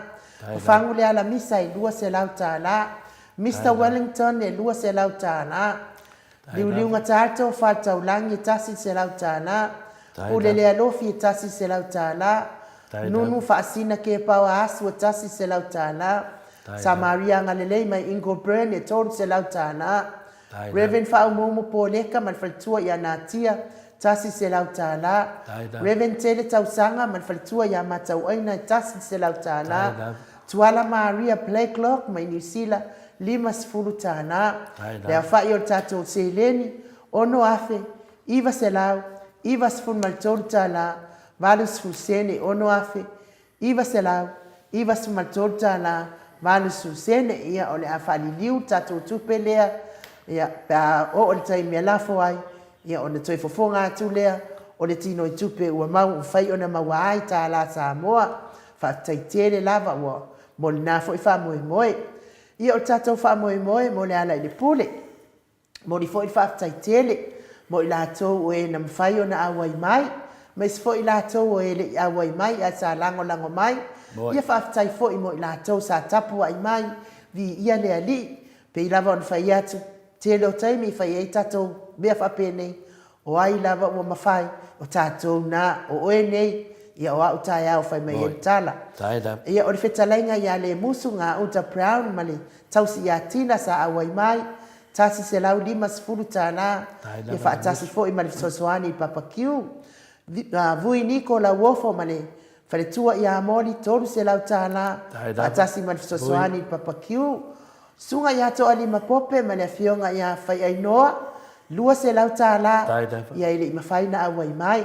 Fagu le Alamisa e $200. Mister Wellington e $200. Liuliuga Tato Faletaulagi e $100. Pule Lealofi e $100. Nunu Faasina Kepaoa Asu e $100. Samaria Agalelei mai Ingleburn e $300. Rev Faaumuumu Poleka ma le faletua ia Natia, $100. Rev Tele Tausaga ma le faletua ia Matauaina e $100. Tuala Maria Blacklock mai Niu Sila, $50. Le aofai o le tatou seleni, $6,993, 80 sene, $6,000 $993, 80 sene. Ia, o le a faaliliu le tatou tupe lea, ia, pe a oo i le taimi e lafo ai, ia, ona toe fofoga atu lea o le tinoitupe ua mau, ua mafai ona maua ai tālā Samoa. Faafetai tele lava ua mo lena foi faamoemoe. Ia, o le tatou faamoemoe mo le ala i le pule. Momoli foi le faafetai tele mo i latou o e na mafai ona auai mai, aemaise foi i latou o e le i auai mai ae sa lagolago mai. Ia faafetai foi mo i latou sa tapuai mai, viia le Alii. Pei lava ona fai atu, tele o taimi e fai ai tatou mea faapenei, O ai lava ua mafai, o tatou na, o oe nei, ia o au taeao fai mai ai le tala. Ia o le fetalaiga ia Lemusu Gauta Brown ma le tausi ia Tina sa auai mai, $150, ia faatasi foi ma le fesoasoani i Papa Q. Vui Niko Lauofo ma le faletua ia Moli, $300, faatasi ma le fesoasoani i Papa Q. Susuga ia Toalima Pope ma le Afioga ia Faiainoa, $200, ia e le i mafai ona auai mai.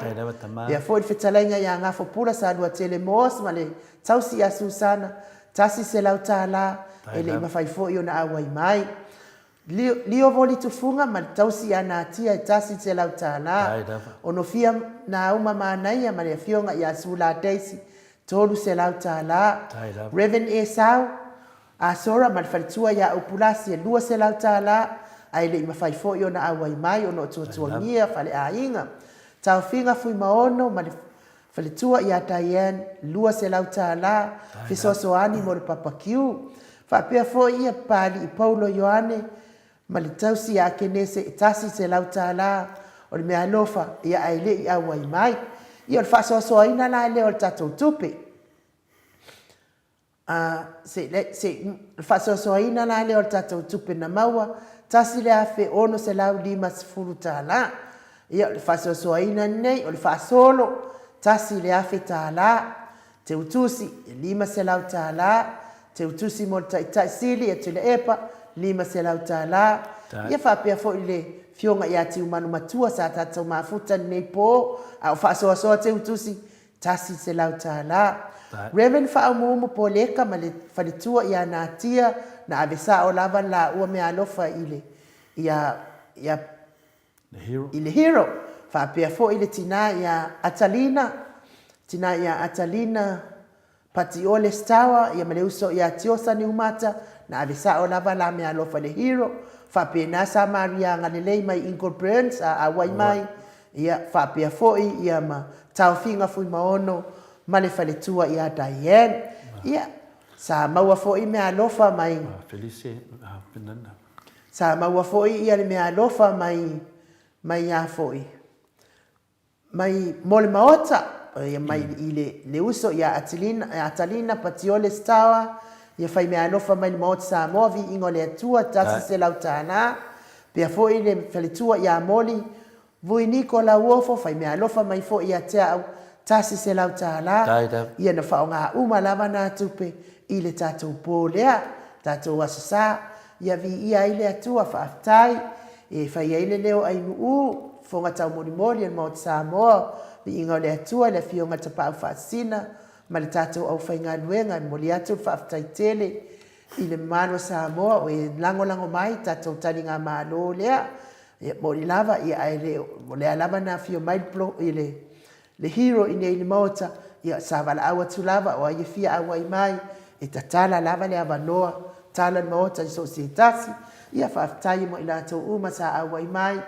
Pea foi le fetalaiga ia Gafopula Saluatele Moss ma le tausi ia Susana, $100, e le i mafai foi ona auai mai. Lio Voli Tufuga ma le tausi ia Natia e $100. Onofia Nauma Manaia ma le Afioga ia Sula Daisy, $300. Rev. Esau Asora ma le faletua ia Upulasi e $200, ae le i mafai foi ona auai mai ona o tuatuagia faleaiga. Taofiga Fuimaono ma le faletua ia Diane, $200, fesoasoani mo le papakiu. Faapea foi ia Papalii Paulo Ioane ma le tausi ia Kenese e $100, o le meaalofa ia ae le i auai mai. Ia o le faasoasoaina la lea o le tatou tupe. A, se, se, le faasoasoaina la lea o le tatou tupe na maua, $1,650. Ia, o le faasoasoaina lenei, o le faasolo, $1,000. Teutusi, e $500. Teutusi mo le Taitai Sili ia Tuilaepa, $500. Ia faapea foi le Afioga ia Tiumanu Matua sa tatou mafuta i lenei po, a o faasoasoa Teutusi, $100. Rev. Faaumuumu Poleka ma le faletua ia Natia na ave sao lava le laua meaalofa i le ia ia i le Hero. Faapea foi le tina ia Atalina, tina ia Atalina Patiole Stower ia ma le uso ia Tiosa Niumata na ave sao lava la meaalofa i le Hero. Faapena sa Maria Agalelei mai Ingleburn sa auai mai Ia, faapea foi ia ma Taofiga Fuimaono ma le faletua ia Diane. Ia, sa maua foi meaalofa mai. Felice Penana. Sa maua foi ia le meaalofa mai, mai a foi, mai mo le maota, ia mai i le, le uso ia Atilina, Atalina Patiole Stower, ia fai meaalofa mai le Maota Samoa, viiga o le Atua, $100. Pea foi le faletua ia Moli, Vui Niko Lauofo, fai meaalofa mai foi ia te au, $100, ia na faaaoga uma lava na tupe i le tatou po lea, tatou Aso Sa, ia viia ai le Atua, faafetai, e fai ai le leo Ainuu, fofoga taumolimoli o le Maota Samoa, viiga o le Atua, le Afioga i le Tapaau Faasisina ma le tatou aufaigaluega, e momoli atu le faafetai tele I le mamalu o Samoa o e lagolago mai i tatou taligamalo lea, e moni lava ia ae le o lea lava na afio mai le le le hero i nei i le Maota, ia sa valaau atu lava o ai e fia auai mai, e tatala lava le avanoa, tala le Maota i so o se tasi. Ia faafetai mo i latou uma sa auai mai,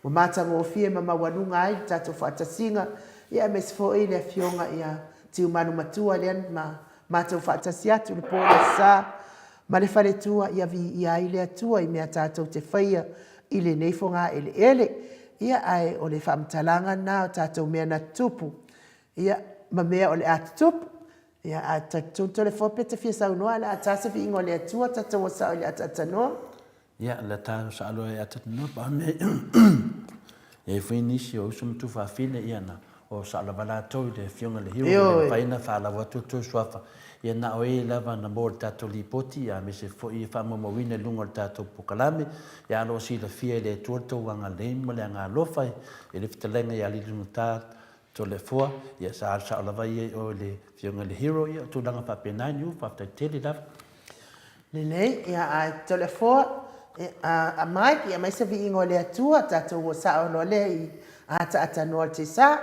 ua matagofie ma maualuga ai le tatou faatasiga, ia aemaise foi le afioga ia Tiumalu Matua lea ma Matou faatasi atu i le po le sa ma le faletua ia viia ai le Atua i mea tatou te faia i lenei fogaeleele. Ia, ae o le faamatalaga lena o tatou mea na tutupu, ia, ma mea o le a tutupu. Ia, a talitonu Toleafoa pe te fia saunoa, ae o le a ta se viiga o le Atua, tatou o sao i le ataatanoa. Ia, le ta saoloa e ataatanoa, pa me i ai foi nisi o uso ma tuafafine, ia na o sao lava latou i le Afioga i le Hero, ua le mafai ona faalau atu outou suafa, ia na o e lava na maua i le tatou lipoti, ia aemaise foi e faamaumauina i luga o le tatou polokalame, ia a o lo o silafia e le Atua le tou agalelei ma le agaalofa i le fetalaiga ia Lilunata Toleafoa, ia sa alu sao lava ia i o i le Afioga i le Hero, ia o tulaga faapena i Niu, faafetai tele lava. Lelei, ia ae Toleafoa, a Mike, ia aumai se viiga o le Atua, tatou o sao loa lea i Ataatanoa le Sa.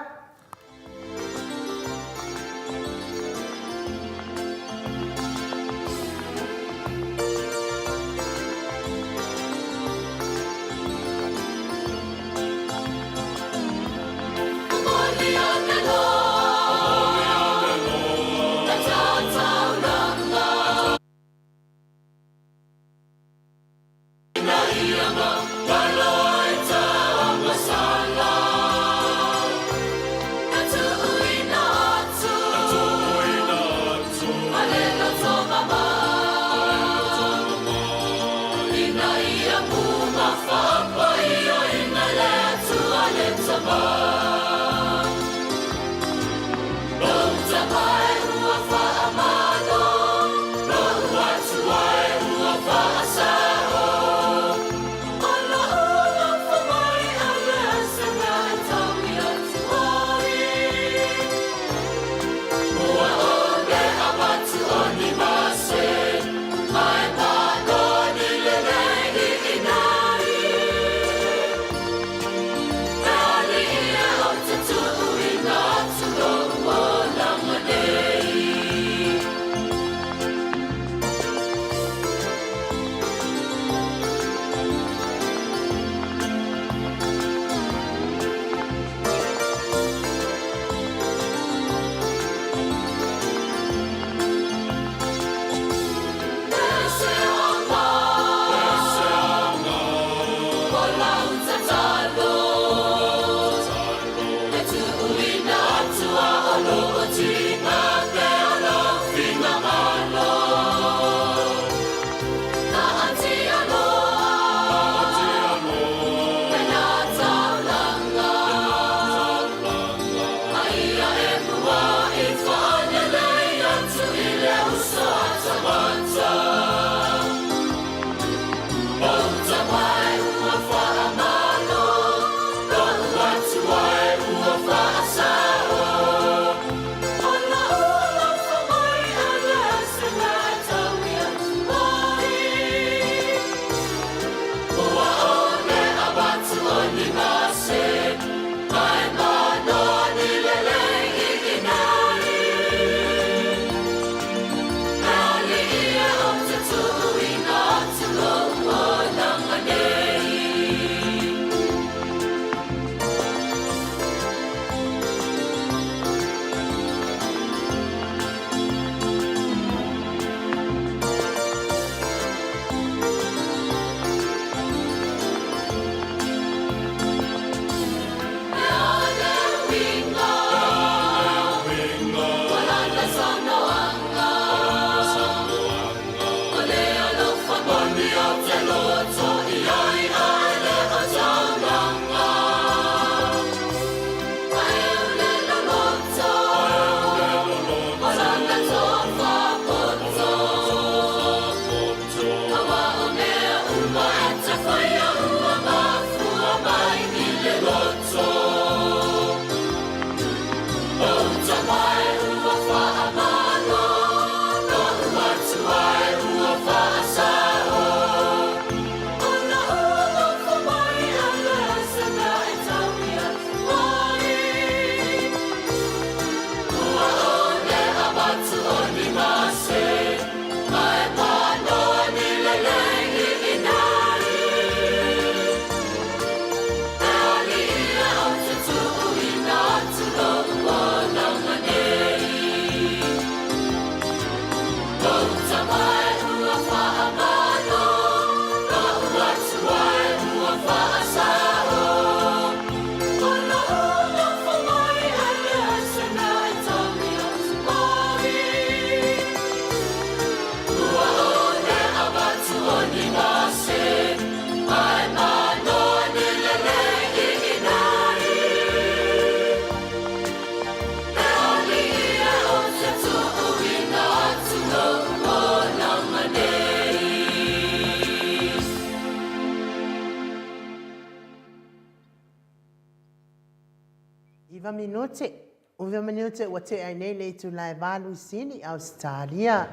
minute, 9 minute ua tea ai nei le itula e valu i Sini, Ausetalia.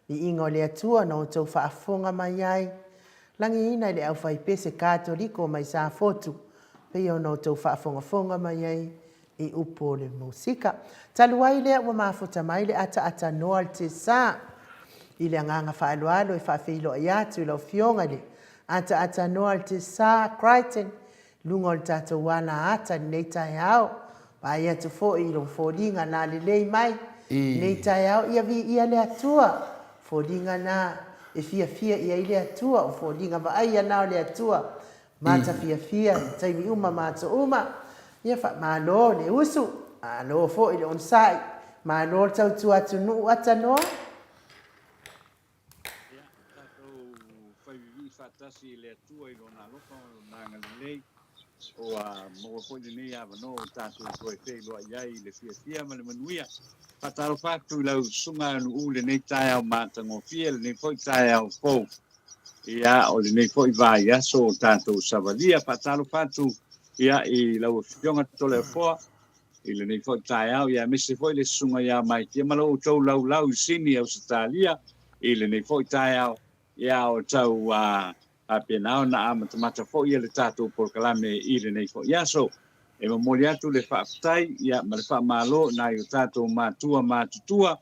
Viiga o le Atua na outou faafofoga mai ai. Lagiina i le aufaipese Katoliko mai Safotu, pei ona outou faafogafoga mai ai i upu o le musika. Talu ai lea ua mafuta mai le ataata noa le tesa. I le agaga faaaloalo e faafeiloai atu i lau Afioga i le ataata noa le tesa Crichton, luga o le tatou ala ata i lenei taeao. Vaai atu foi i lou foliga lalelei mai i lenei taeao, ia viia le Atua. Foliga na e fiafia i ai le Atua, o foliga vaaia na o le Atua. Matafiafia i taimi uma ma aso uma. Ia faamalo le usu, malo foi le onosai, malo le tautua atunuu atanoa. Ia, tatou fai vivii faatasi i le Atua i Lona alofa ma Lona agalelei, ua maua foi lenei avanoa ua tatou toe feiloai ai i le fiafia ma le manuia. Faatalofa atu i lau Susuga Anu'u i lenei taeao matagofie, lenei foi taeao fou, ia, o lenei foi vaiaso o tatou savalia. Faatalofa atu, ia, i lau Afioga Toleafoa, I lenei foi taeao, ia aemaise foi le Susuga ia Maitia ma lo outou laulau i Sini, Ausetalia, i lenei foi taeao, ia o tau faapena ona amatamata foi le tatou polokalame i lenei foi aso. E momoli atu le faafetai ia ma le faamalo i nai o tatou matua matutua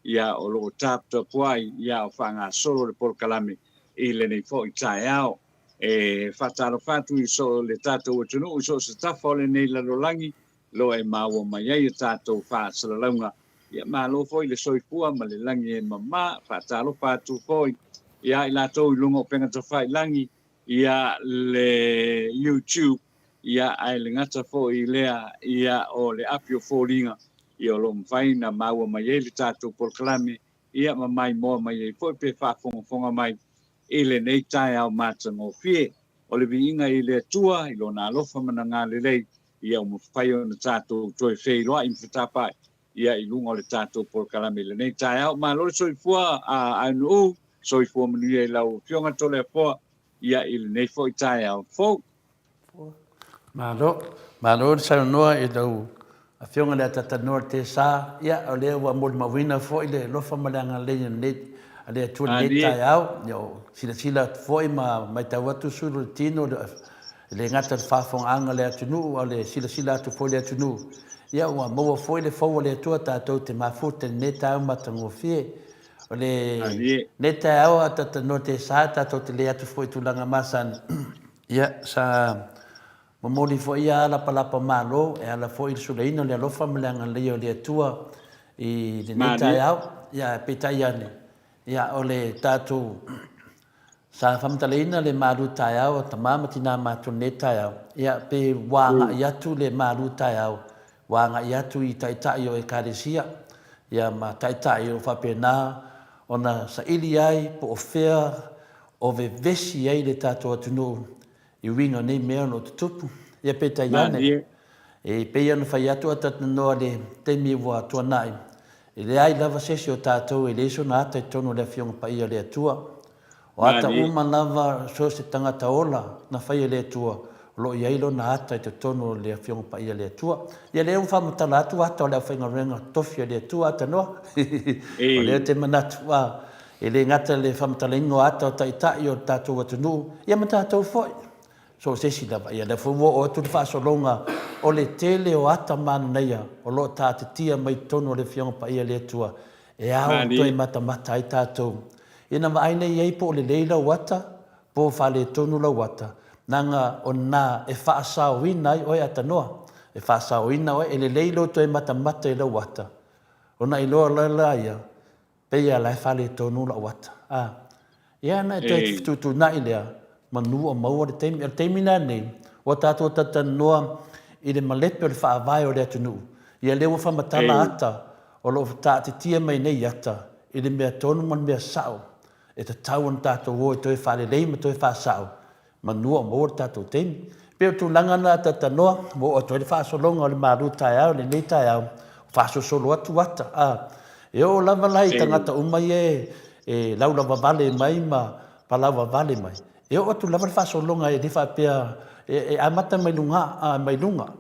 ia o lo o taputapuai ia o faagasolo le polokalame i lenei foi taeao. E faatalofa atu i so le tatou atunuu i so o se tafa o lenei lalolagi lo e maua mai ai a tatou faasalalauga. Ia malo foi le soifua ma le lagi e mama. Faatalofa atu foi ia i latou i luga o upega tafailagi, ia le YouTube, ia ae le gata foi i lea, ia o le api o foliga, ia o lo o mafai ona maua mai ai le tatou polokalame, ia ma maimoa mai ai foi pe faafogafoga mai i lenei taeao matagofie. O le viiga i le Atua i Lona alofa ma na galelei, ia ua mafai ona tatou toe feiloai ma fetapaai ia i luga o le tatou polokalame i lenei taeao. Malo le soifua a Aunuu, soifua manuia i lau Afioga Toleafoa ia i lenei foi taeao fou. Malo, malo le saunoa i lau Afioga i le Atatanoa le Tesa, ia o lea ua molimauina foi le alofa ma le agalelei o lenei a le Atua i lenei taeao. Ia o silasila atu foi ma matau atu sulu o le tino, e le gata i le faafofogaaga a le atunuu, a o le silasila atu foi i le atunuu, ia ua maua foi le fou a le Atua tatou te mafuta i lenei taeao matagofie. O lenei taeao Atatanoa Tesa, tatou te le atu foi i tulaga masani, ia sa Momoli foi ia lapalapa malo e ala foi i le sulaina o le alofa ma le agalelei o le Atua i lenei taeao. Ia, peitai ane, ia, o le tatou sa faamatalaina le malu taeao a tama ma tina matua i lenei taeao, ia, pe ua agai atu le malu taeao, ua agai atu i taitai o Ekalesia, ia, ma taitai o faapena ona saili ai po o fea o vevesi ai le tatou atunuu I uiga o nei mea o lo o tutupu. Ia peitai ane, e pei ona fai atu a talanoa le taimi ua tuanai, e leai lava se isi o tatou e leai sona ata i totonu o le Afioga Paia o le Atua. O ata uma lava so o se tagata ola na fai e le Atua, o lo o i ai lona ata i totonu o le Afioga Paia o le Atua. Ia lea ua faamatala atu ata o le aufaigaluega tofi a le Atua ata noa. O lea ou te manatu, E le gata i le faamatalaina o ata o taitai o le tatou atunuu, ia ma tatou foi, so o se isi lava. Ia lea foi ua oo atu le faasologa o le tele o ata manaia o lo o taatitia mai totonu o le Afioga Paia a le Atua e ao toe matamata ai tatou. Ina vaai nei i ai po o lelei lau ata, po o faaletonu lau ata, leaga o na e faasaoina ai oe ata noa. E faasaoina oe, e lelei lou toe matamata i lau ata, ona iloa loa lea, Pei a la e faaletonu lau ata. A. Ia na e toe fetuutuunai lea, manu o maua le taimi. O le taimi la lenei, ua tatou talatalanoa i le malepe o le faavae o le atunuu. Ia lea ua faamatala ata o lo o taatitia mai nei ata i le mea tonu ma le mea sao e tatau ona tatou o e toe faalelei ma toe faasao Manu o maua le tatou taimi. E pei o le tulaga lena talatalanoa, ua oo atu ai le faasologa o le malu taeao i lenei taeao, faasolosolo atu ata, a. E oo lava la i tagata uma ia e laulavavale mai ma palauvavale mai, e oo atu lava le faasologa e le faapea e amata mai luga, mai luga.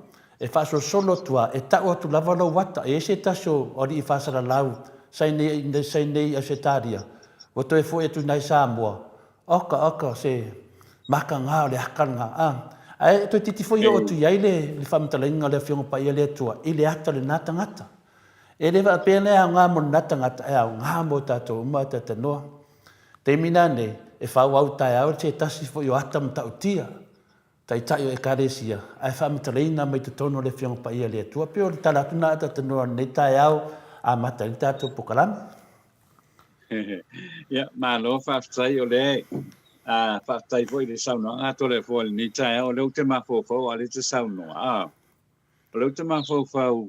E faasolosolo atu lava, e tau atu lava lou ata. E i ai se tasi o alii faasalalau sa i nei, sa i nei i Ausetalia, ua toe foi atu i nai Samoa, oka, oka, se makaga o le aka lena, a. Ae toeitiiti foi oo atu i ai le, le faamatalaina o le Afioga Paia a le Atua i le ata o lena tagata. E le faapea le aoga mo lena tagata, ae aoga mo tatou uma e talanoa. Taimi la nei, e faaauau taeao se tasi foi o ata matautia Taitai o Ekalesia, ae faamatalaina mai totonu o le Afioga Paia a le Atua. Pei o le tala atu lena a talanoa i lenei taeao, amata ai le tatou polokalame. Ia, malo faafetai o lea a faafetai foi i le saunoaga a Toleafoa i lenei taeao, o lea ou te mafaufau a o lea e te saunoa. A, o lea ou te mafaufau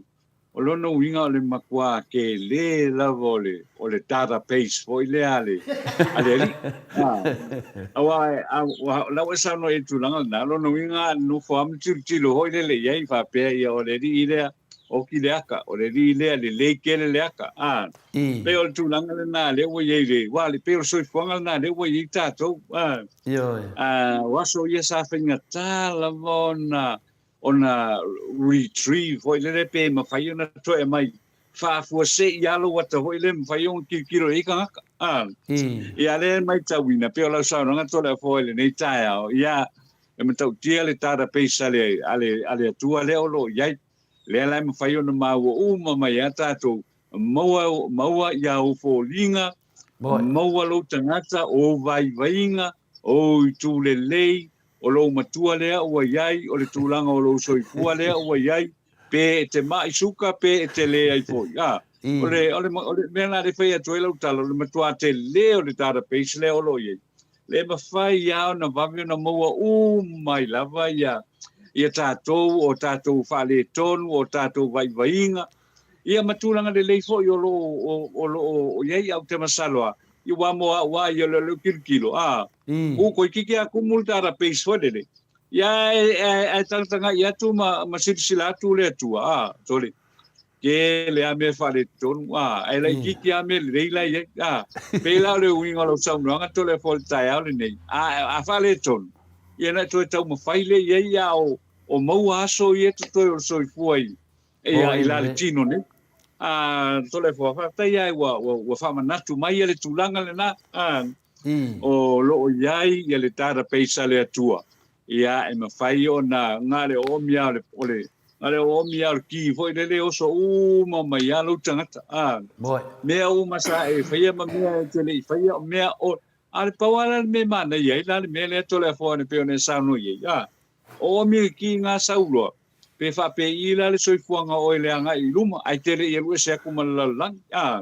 O lona uiga o le matua tele lava o le, o le database foi lea a le, a le alii. Ah, aua, o la ua e saunoa i le tulaga lena, o lona uiga a nofo lava ma tilotilo foi lele i ai faapea, ia o le alii lea, oki le aka, o le alii lea, lelei tele le aka. Ah, pei o le tulaga lena lea ua i ai le, aua e pei o le soifuaga lena lea ua i ai tatou. Ah, ah, o aso ia sa faigata lava ona ona retrieve foi lele pe mafai ona toe aumai faafuasei lava lou ata foi lea mafai ona tilotilo i ai tagata. Ah. Ia lea e matauina pei o lau saunoaga Toleafoa i lenei taeao, ia e matautia le database a le, a le, a le Atua lea o lo o i ai. Lea la e mafai ona maua uma mai lava tatou, maua, maua ia ou foliga, maua lou tagata, ou vaivaiga, ou itu lelei, o lou matua lea ua i ai, o le tulaga o lou soifua lea ua i ai, pe e te maʻi suka, pe e te leai foi. A, o le, o le, o le mea lena lea e fai atu ai lau tala, o le matua tele o le database lea o lo o i ai. Le mafai lava ona vave ona maua uma ai lava ia, ia tatou, o tatou faaletonu, o tatou vaivaiga, ia ma tulaga lelei foi o lo o, o lo o i ai. Ae ou te masalo lava, ia aua mo au lava ia o lea ou tilotilo, a, U toeitiiti a tumu le database foi lele, ia ae tagatagai atu ma, ma silasila atu le Atua, a, sole, tele a mea faaletonu, a, ae laitiiti a mea lelei la i ai, a, pei la o le uiga o lau saunoaga Toleafoa i le taeao lenei, a, a faaletonu, ia na e toe taumafai lea i ai, a o, o maua aso ia e totoe o le soifua i, ia, i la le tino nei. A, Toleafoa, faafetai lava ua, ua, ua faamanatu mai le tulaga lena, a, o lo o i ai ia le database a le Atua, ia e mafai ona na le oomi lava o le, o le, na le oomi lava o le ki foi lele e oso uma mai lava lou tagata. A, mea uma sa e faia ma mea e te le i faia, o mea o, a le pau lava la le mea e manaia ai la le mea lea Toleafoa e pei ona e saunoa i ai, a, oomi le ki ga sau loa, Pe faapei la le soifuaga o oe le agai i luma, ae te le i alu ese atu ma le lalolagi, a,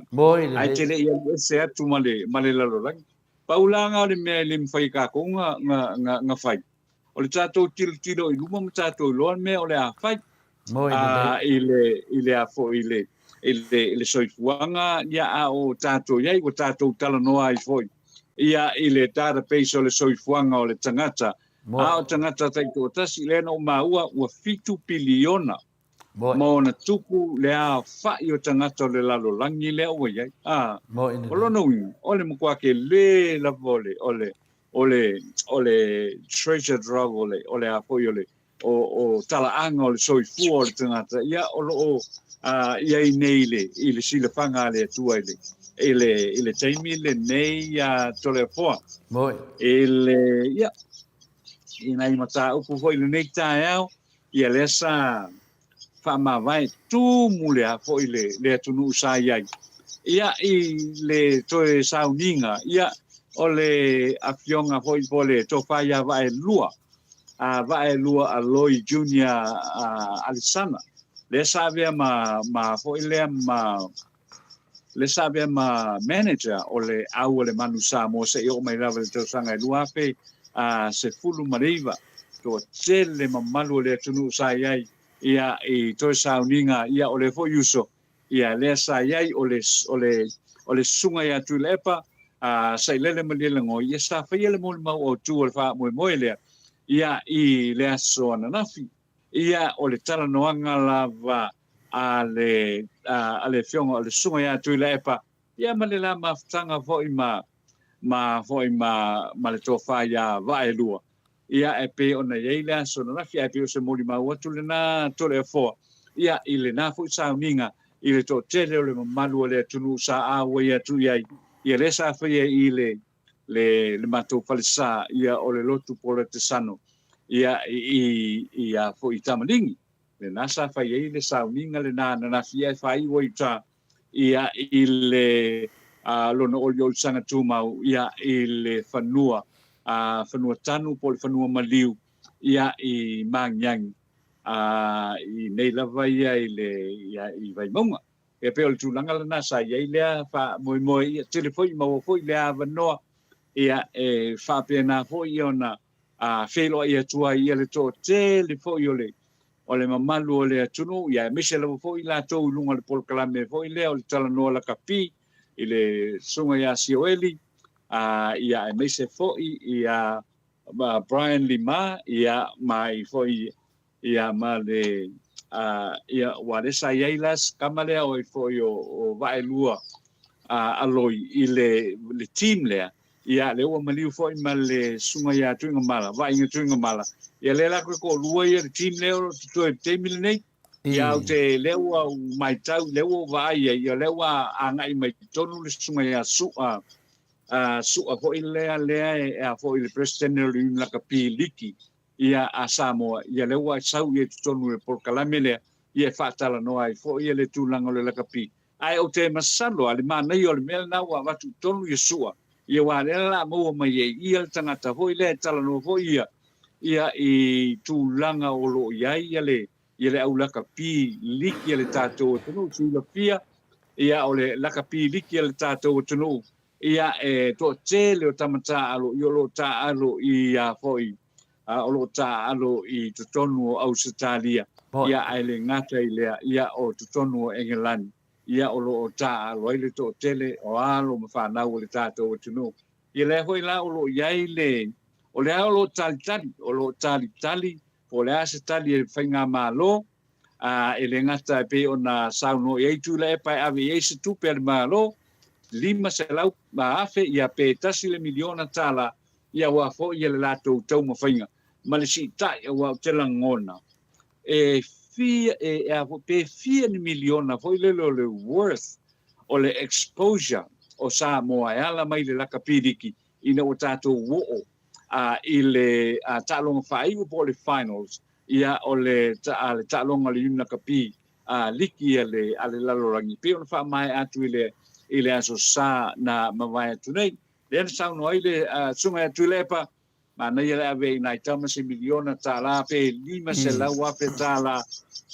ae te le i alu ese atu ma le, ma le lalolagi. Pau la na o le mea e le mafai e tatou na, na, na, na fai, o le tatou tilotilo i luma ma tatou iloa le mea o le a fai, a, i le, i le a foi, i le, i le, i le soifuaga, ia, a o tatou i ai, ua tatou talanoa ai foi, ia, i le database o le soifuaga o le tagata, A o tagata taitoatasi, lea na ou maua ua fitu piliona ma ona tupu le aofai o tagata o le lalolagi lea ua i ai. A, o lona uiga, o le matua tele lava o le, o le, o le, o le treasure trove, o le, o le a foi o le, o, o talaaga o le soifua o le tagata, ia, o lo o i ai nei i le, i le silafaga a le Atua i le, i le, i le taimi lenei a Toleafoa. I le, ia, i nai mataupu foi i lenei taeao, ia lea sa faamavae tumu le a foi le, le atunuu sa i ai. Ia, i le toe sauniga, ia, o le afioga foi po o le tofa ia Vaelua, a Vaelua Aloi Junior Alisana, lea sa avea ma, ma foi lea ma, lea sa avea ma manager o le Au o le Manu Samoa seia oo mai lava i le tausaga e 2019. Toatele mamalu o le atunuu sa i ai ia i toe sauniga, ia o lea foi uso, ia lea sa i ai o le, o le, o le susuga ia Tuilaepa, a Sailele Malielegaoi, ia sa faia le molimau autu o le faamoemoe lea, ia i le aso ananafi. Ia o le talanoaga lava a le, a le afioga o le susuga ia Tuilaepa, ia ma le la mafutaga foi ma, ma foi ma, ma le tofa ia Vaelua. Ia, e pei ona i ai le aso ananafi, ae pei o se molimau atu lena Toleafoa, ia, i lena foi sauniga i le toatele o le mamalu o le atunuu sa auai atu i ai, ia lea sa faia i le, le, le matou falesa, ia, o le lotu Poletesano, ia, i, i, a foi i Tamaligi. Lena sa fai ai le sauniga lena ananafi, ia, e faaiu ai i uta, ia, i le lona oliolisaga tumau, ia, i le fanua, fanua tanu po o le fanua maliu, ia, i Magiagi, i nei lava ia i le, ia, i Vaimauga. E pei o le tulaga lena sa i ai lea faamoemoe, ia, tele foi maua foi lea avanoa, ia, e faapena foi ona feiloai atu ai ia le toatele foi o le o le mamalu o le atunuu, ia aemaise lava foi i latou i luga o le polokalame foi lea o le Talanoa Lakapi i le Susuga ia Sioeli, ia aemaise foi ia Brian Lima, ia ma i foi ia ma le ia ua lea sa i ai la si tama lea o foi o Vaelua Aloi i le le team lea, ia lea ua maliu foi ma le susuga ia Tuigamala, Vaaiga Tuigamala, ia lea la koe toalua ia le team lea o lo o totoe i le taimi lenei. Ia ou te lea ua ou matau, lea ua ou vaai ai, ia lea ua agai mai totonu le susuga ia Su'a, Su'a foi lea lea e a foi le President o le Union Lakapi Liki ia a Samoa, ia lea ua sau ia i totonu o le polokalame lea, ia e faatalanoa ai foi ia le tulaga o le lakapi. Ae ou te masalo a le manaia o le mea lena ua avatu i totonu ia Sua, ia aua lea la a maua mai ai ia le tagata foi lea e talanoa foi ia ia i tulaga o lo o i ai ia le ia le au lakapi liki a le tatou atunuu. Silafia ia o le lakapi liki a le tatou atunuu Ia, e toatele o tama taaalo i o lo o taaalo i a foi, o lo o taaalo i totonu o Ausetalia, ia, ae le gata i lea, ia, o totonu o Engelani, ia, o lo o taaalo ai le toatele o alo ma fanau o le tatou atunuu. Ia, lea foi la o lo o i ai le, o lea o lo o talitali, o lo o talitali, po o le a se tali a le Faigamalo, a, e le gata e pei ona saunoa i ai Tuilaepa e ave i ai se tupe a le Malo, $500,000 ia pe $1 miliona, ia aua foi le latou taumafaiga ma le siitai, aua ou te lagona e fia e, e a foi, pe fia ni miliona foi lele o le worth o le exposure o Samoa e ala mai le lakapiliki ina ua tatou oo i le taaloga faaiu po o le finals, ia o le le taaloga o le Union Lakapi liki a le a le lalolagi, pei ona faamaea atu i le i le Aso Sa na mavae atu nei. Lea na saunoa ai le Susuga ia Tuilaepa, manaia le ave i nai tama se $1 miliona pe $500,000,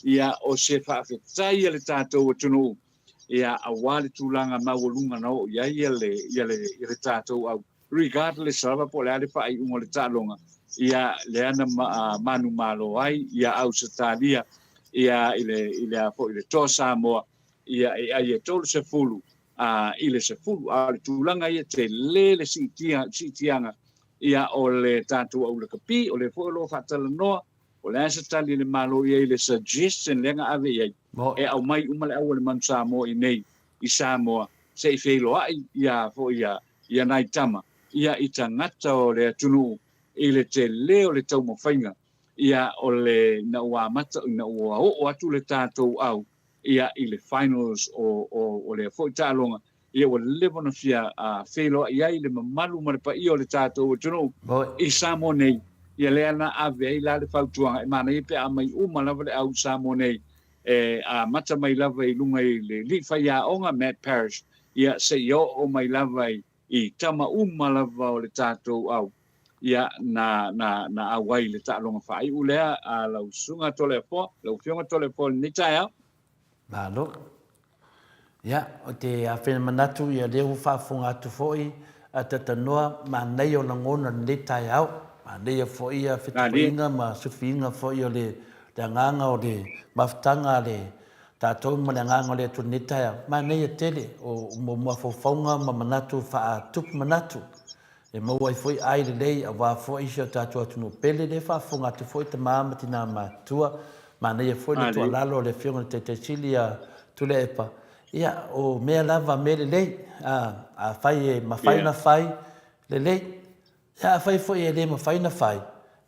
ia o se faafetai a le tatou atunuu, ia aua le tulaga maualuga na oo i ai ia le ia le ia le tatou au regardless lava po o le a le faaiuga o le taaloga, ia lea na manumalo ai ia Ausetalia ia i le i le a foi le Toa Samoa ia e ai e 30 i le 10. A o le tulaga ia tele le siitia siitiaga ia o le tatou au lakapi, o lea foi o lo o faatalanoa o le a se tali a le Malo i ai le suggestion lea na ave i ai e aumai uma le au a le Manu Samoa i nei i Samoa se i feiloai ia foi ia ia nai tama, ia i tagata o le atunuu i le tele o le taumafaiga, ia o le ina ua amata ina ua oo atu le tatou au ia i le finals o o o lea foi taaloga, ia ua leva ona fia feiloai ai le mamalu ma le paia o le tatou atunuu i Samoa nei, ia lea na ave ai la le fautuaga e manaia pe a aumai uma lava le au i Samoa nei e amata mai lava i luga i le alii faiaoga Matt Parrish, ia seia oo mai lava i tama uma lava o le tatou au, ia na, na, na auai i le taaloga faaiu lea a lau Susuga Toleafoa, lau Afioga Toleafoa i lenei taeao. Malo. Ia, ou te afea manatu ia lea ua faafofoga atu foi a Tatanoa, manaia o lagona i lenei taeao, manaia foi ia fetukuiga ma sufiiga foi o le agaga o le mafutaga a le tatou ma le agaga o le Atua i lenei taeao. Manaia tele o mafaufauga ma manatu faatupu manatu e maua ai foi ai lelei aua foi si o tatou atunuu pele. Lea e faafofoga atu foi tama ma tina matutua, manaia foi le tuualalo a le Afioga i le Taitai Sili ia Tuilaepa. Ia, o mea lava, mea lelei, afai e mafai ona fai, lelei. Ia, afai foi e le mafai ona fai,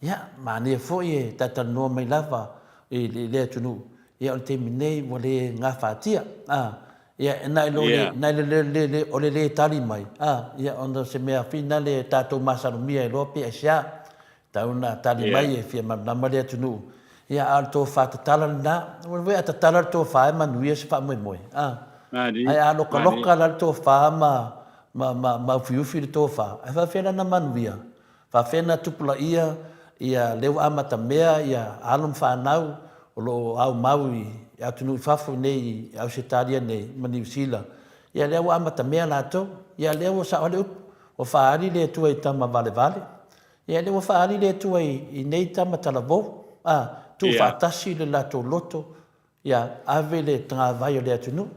Ia, manaia foi e talatalanoa mai lava i le atunuu, ia o le taimi nei ua le gafatia, a, ia, nai lo le, nai lo le, le, o le le tali mai, a, ia, ona o se mea finale e tatou masalomia ai loa pe aisea, tau ina tali mai e fia malamalama le atunuu, ia, a o le tofa tatala lena, aua a tatala le tofa e manuia se faamoemoe, a, ae a lokaloka la le tofa ma, ma, ma, ma ufiufi le tofa, e faapefea la ona manuia? Faafefea na tupulaia ia lea ua amatamea ia alo ma fanau o lo o aumau i atunuu i fafo nei i Ausetalia nei ma Niu Sila, ia lea ua amatamea latou, ia lea ua sao lava le upu, ua faaali le Atua i tama valevale, ia lea ua faaali le Atua i nei tama talavou, a, tuufaatasi le latou loto, ia ave le tagavai o le atunuu.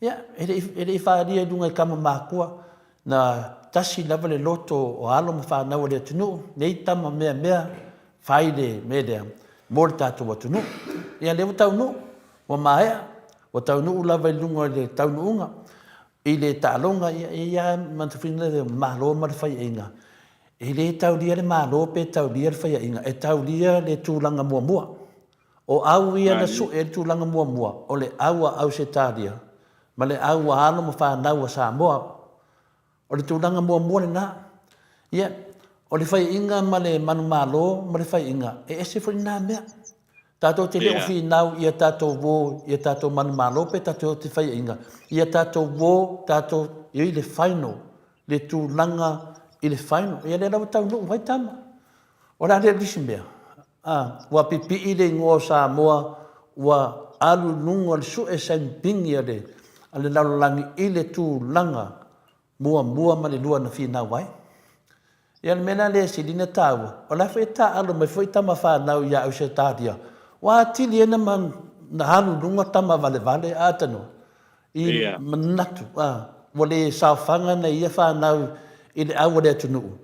Ia, e le i, e le i faaalia i luga i tama makua, na tasi lava le loto o alo ma fanau a le atunuu, nei tama meamea fai le mea lea mo le tatou atunuu. Ia, lea ua taunuu, ua maea, ua taunuu lava i luga o le taunuuga i le taaloga, ia, e i ai lava manatu le Malo ma le faiaina, e le taulia le Malo pe taulia le faiaina, e taulia le tulaga muamua. O au ia na sue ai le tulaga muamua, o le au a Ausetalia ma le au a alo ma fanau a Samoa. O le tulaga muamua lena. Ia, o le faiaina ma le manumalo ma le faiaina, e ese foi lena mea. Tatou te le o finau ia tatou uo i a tatou manumalo pe tatou te faiaina, ia tatou uo tatou i le final, le tulaga i le final. Ia lea la ua taunuu mai tama. O le a le isi mea? A, ua pipii le igoa o Samoa ua alu i luga o le sue sainipini a le, a le lalolagi i le tulaga muamua ma le lua na finau ai. Ia o le mea la lea e sili ona taua, o la foi e taaalo mai foi tama fanau ia Ausetalia, ua atili ai na, na alu i luga tama valevale a tanoa i manatu, a, ua le saofaga na ia fanau i le au a le atunuu.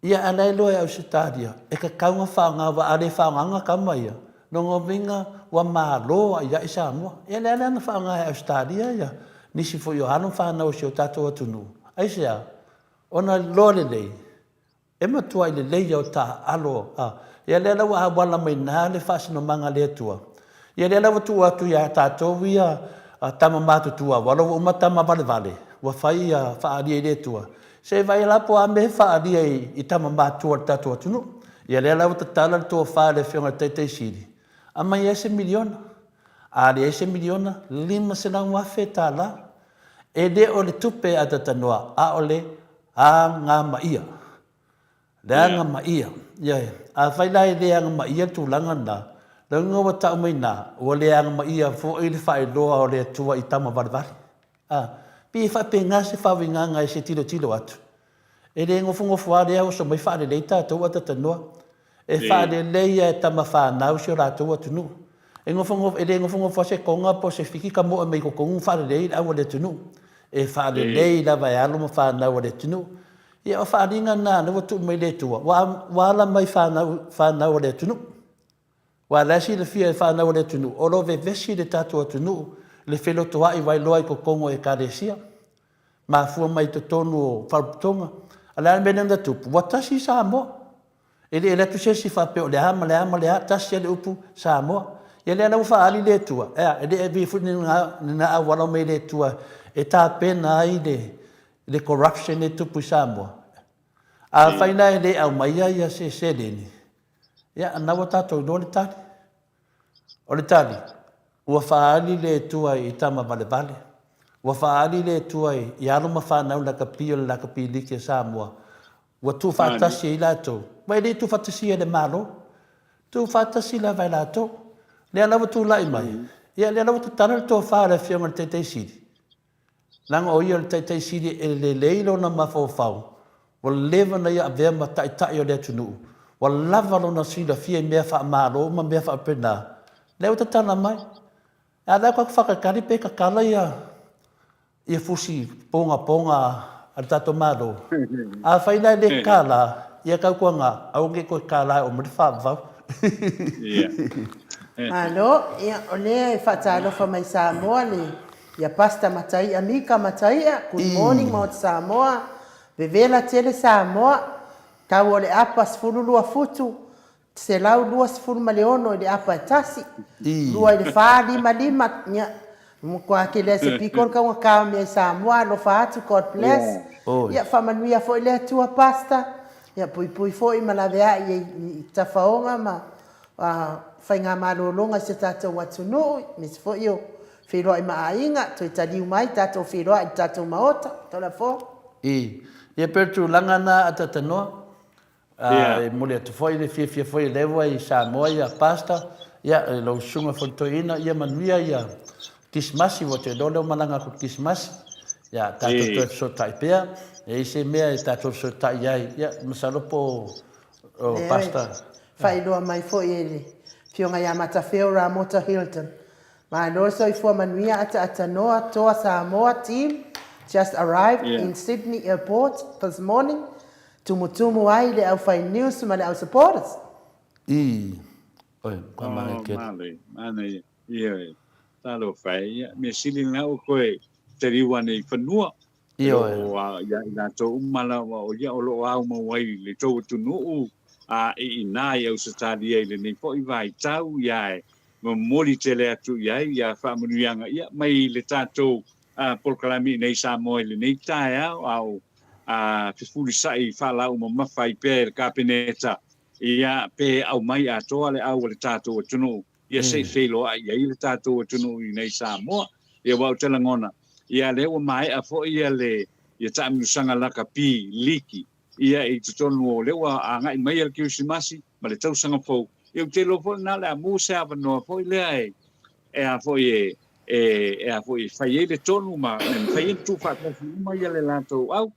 Ia a la e iloa e Ausetalia, e tatau ona faaaoga aua a le faaaogaina tama ia, lona uiga ua malo ai ai Samoa. Ia lea la na faaaoga e Ausetalia ia nisi foi o alo ma fanau o si o tatou atunuu. Aisea? Ona iloa lelei, e matuai lelei ia o taaalo a. Ia lea la ua auala mai na le faasinomaga a le Atua. Ia lea la ua tuu atu ia tatou ia tama matutua, aua ua uma tama valevale, ua fai ia faaalia i le Atua. Se i vaai la po o a mea e faaalia i tama matutua o le tatou atunuu. Ia lea la ua tatala le tofa i le Afioga i le Taitai Sili, aumai ai se miliona. A leai se miliona, $500,000. E le o le tupe a Tatanoa, a o le agamaia. Le agamaia. Ioe. Afai la e le agamaia le tulaga lena, lona uiga ua tau mai ina, ua le agamaia foi le faailoa o le Atua i tama valevale. A, pei e faapena se faauigaga e se tilotilo atu. E le nofonofo lava lea oso mai faalelei tatou atatanoa. E faalelei lava e tama fanau si o latou atunuu. E nofonofo, e le nofonofo lava se Toga po o se Fiti tamoe mai i totonu faalelei le au a le atunuu. E faalelei lava e alo ma fanau a le atunuu. Ia o faaaliga na lea ua tuu mai le Atua, ua, ua ala mai fanau, fanau a le atunuu. Aua o la e silafia e fanau a le atunuu, o lo o vevesi le tatou atunuu i le felotoai waeloa i totonu o Ekalesia, mafua mai i totonu o faalapotopotoga. A o le a le mea lea na tupu? Ua tasi Samoa. E le i alu atu se isi faapea o le a ma le a ma le a, tasi lava le upu, Samoa. Ia lea la ua faaali le Atua, e a, e le avea foi lena auala o mai le Atua e tapena ai le, le corruption lea e tupu i Samoa. Afai la e le aumaia ia se seleni, ia na ua tatou iloa le tali. O le tali, ua faaali le Atua i tama valevale, ua faaali le Atua i alo ma fanau lakapi o le lakapi liki a Samoa, ua tuufaatasi ai latou, ma e le tuufaatasia e le Malo, tuufaatasi lava e latou. Lea la ua tulai mai, ia lea la ua tatala le tofa a le Afioga i le Taitai Sili, Leaga o ia o le Taitai Sili e lelei lona mafaufau, ua leva ona ia avea ma Taitai o le atunuu, ua lava lona silafia i mea faamalo ma mea faapena. Lea ua tatala mai. A lea ua faatalitali pe tatala ia ia fusi pogapoga a le tatou Malo. Afai la e le tatala, ia tautuana, aua ne i toe tatala e oo mai le faavavau. Malo, ia o lea e faatalofa mai Samoa le Ia Pastor Mataia Mika Mataia, good morning Maota Samoa, vevela tele Samoa. Tau o le apa, 12 futu, 126 i le apa e tasi, lua i le fa, lima, lima, ia, matua tele lava se piko le taugata o mea i Samoa, alofa atu, God bless. Ia, faamanuia foi le Atua Pastor, ia puipui foi ma laveai i tafaoga ma faigamalologa i si o tatou atunuu, aemaise foi o feiloai ma aiga, toe taliu mai tatou feiloai i le tatou Maota. Tolafoa. I. Ia pei o le tulaga na a Tatanoa, a e momoli atu foi le fiafia foi o lea ua i Samoa ia Pastor, ia i lau Susuga foi le Toeaina, ia manuia ia Kisimasi, ua te iloa lea ua malaga atu i le Kisimasi, ia tatou toe fesootai pea, e i ai se mea e tatou fesootai ai, ia masalo po o Pastor. Faailoa mai foi e le Afioga ia Matafeo Ramota Hilton. Malo le soifua manuia ataatanoa Toa Samoa team just arrived in Sydney airport this morning tumutumu ai le au fai news ma le au supporters. I, oi, kua Oh, manaia keri. manaia, manaia. Ioe. Talofa e. Ia, mea sili lena ua toe taliu ane i fanua. Ioe. O a, ia i latou uma lava o ia o lo o au mau ai i le tou atunuu, a i inā i Ausetalia i lenei foi vaitau, ia e momoli tele atu i ai ia faamanuiaga ia mai le tatou polokalame i nei Samoa i lenei taeao, a o fefulisai faalaau mamafa ai pea e le Kapeneta, ia pe aumai atoa le au a le tatou atunuu ia se i feiloai ai le tatou atunuu i nei Samoa. Ia aua ou te lagona, ia lea ua maea foi ia le ia taamilosaga lakapi liki ia i totonu o lea ua agai mai ia le Kerisimasi ma le tausaga fou, ia ou te iloa foi lena o le a maua se avanoa foi lea e e a foi e e e a foi e fai ai le tonu ma e mafai ai ona tuufaatasi uma ia le latou au.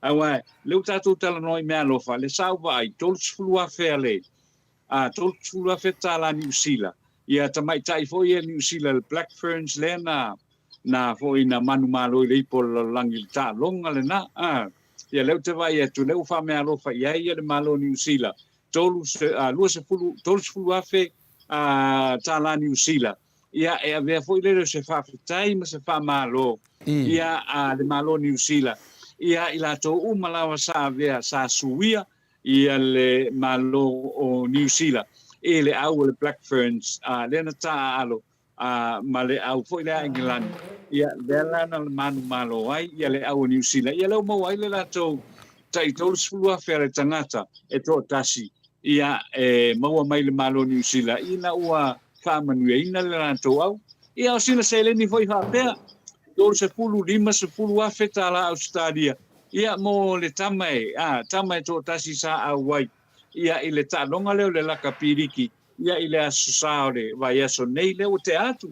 Aua lea ua tatou talanoa i meaalofa, lea sa ou vaai, 30,000 a le a 30,000 tala Niu Sila. Ia tamaitai foi ia Niu Sila le Black Ferns lea na na foi na manumalo i le ipo o le lalolagi i le taaloga lena. A ia lea ou te vaai atu lea ua faameaalofa i ai ia le Malo o Niu Sila 20, 30,000 tala Niu Sila. Ia e avea foi lele o se faafetai ma se faamalo ia a le Malo o Niu Sila ia i latou uma lava sa avea sa suia ia le Malo o Niu Sila i le au o le Black Ferns, a lea na taaalo a ma le au foi lea a Engelani, ia lea la na manumalo ai ia le au o Niu Sila, ia lea ua maua ai le latou tai 30,000 a le tagata e toatasi, ia e maua mai le Malo o Niu Sila ina ua faamanuiaina le latou au. Ia o sina seleni foi faapea, 30, 50 afe tala Ausetalia, Ia, mo le tama e, a, tama e toatasi sa auai, ia, i le taaloga lea o le lakapi liki, ia, i le Aso Sa o le vaiaso nei, lea ua tea atu.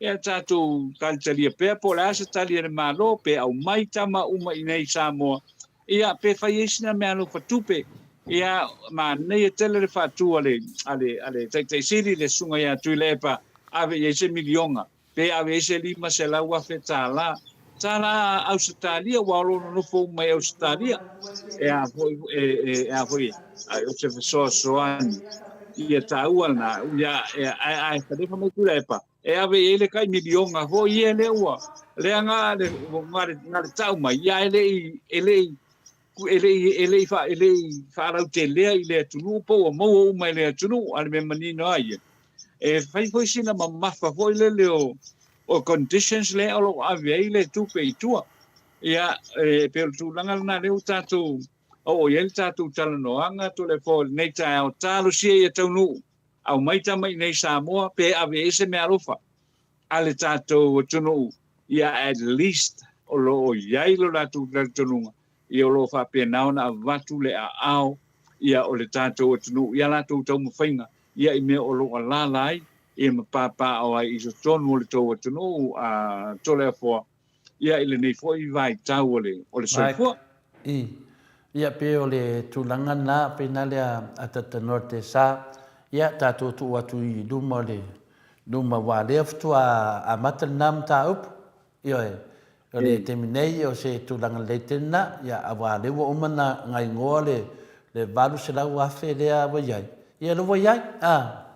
Ia, tatou talitalia pea po o le a se tali a le Malo, pe aumai tama uma i nei i Samoa, ia, pe fai ai sina meaalofa tupe. Ia, manaia tele le faatu a le, a le, a le Taitai Sili, le Susuga ia Tuilaepa, ave i ai se miliona. Pe ave ai se $500,000 tālā Ausetalia, aua o lo o nonofo uma i Ausetalia, e a foi, e, e, e a foi, o se fesoasoani ia taua lena, ia, e, ae, ae falefa mai Tuilaepa, e ave i ai le tai miliona foi ia lea ua, lea na le, na le, na le tau mai, ia e le i, e le i, e le i, e le i, e le i faalautelea i le atunuu po ua maua uma e le atunuu, a le mea manino lava ia, e fai foi sina mamafa foi lele o, o conditions lea o lo o ave ai le tupe i tua. Ia, e pei o le tulaga lena lea ua tatou oo i ai le tatou talanoaga Toleafoa i lenei taeao, talosia ia taunuu, aumai tama i inei i Samoa pe ave i ai se meaalofa a le tatou atunuu, ia at least o lo o i ai lo latou talitonuga ia o lo o faapena ona avatu le aao ia o le tatou atunuu i a latou taumafaiga ia i mea o lo o alaala ai ia ma papaaao ai i totonu o le tou atunuu a Toleafoa ia i lenei foi vaitau o le o le soifua. I. Ia pei o le tulaga lena pei na lea a Tatanoa te sa ia tatou tuu atu i luma o le luma aua lea faatoa amata lena mataupu. Ioe, o le taimi nei o se tulaga lelei tele lena, ia, aua o lea ua uma ona gaigoa le le 800,000 lea ua i ai, ia o lea ua i ai, a,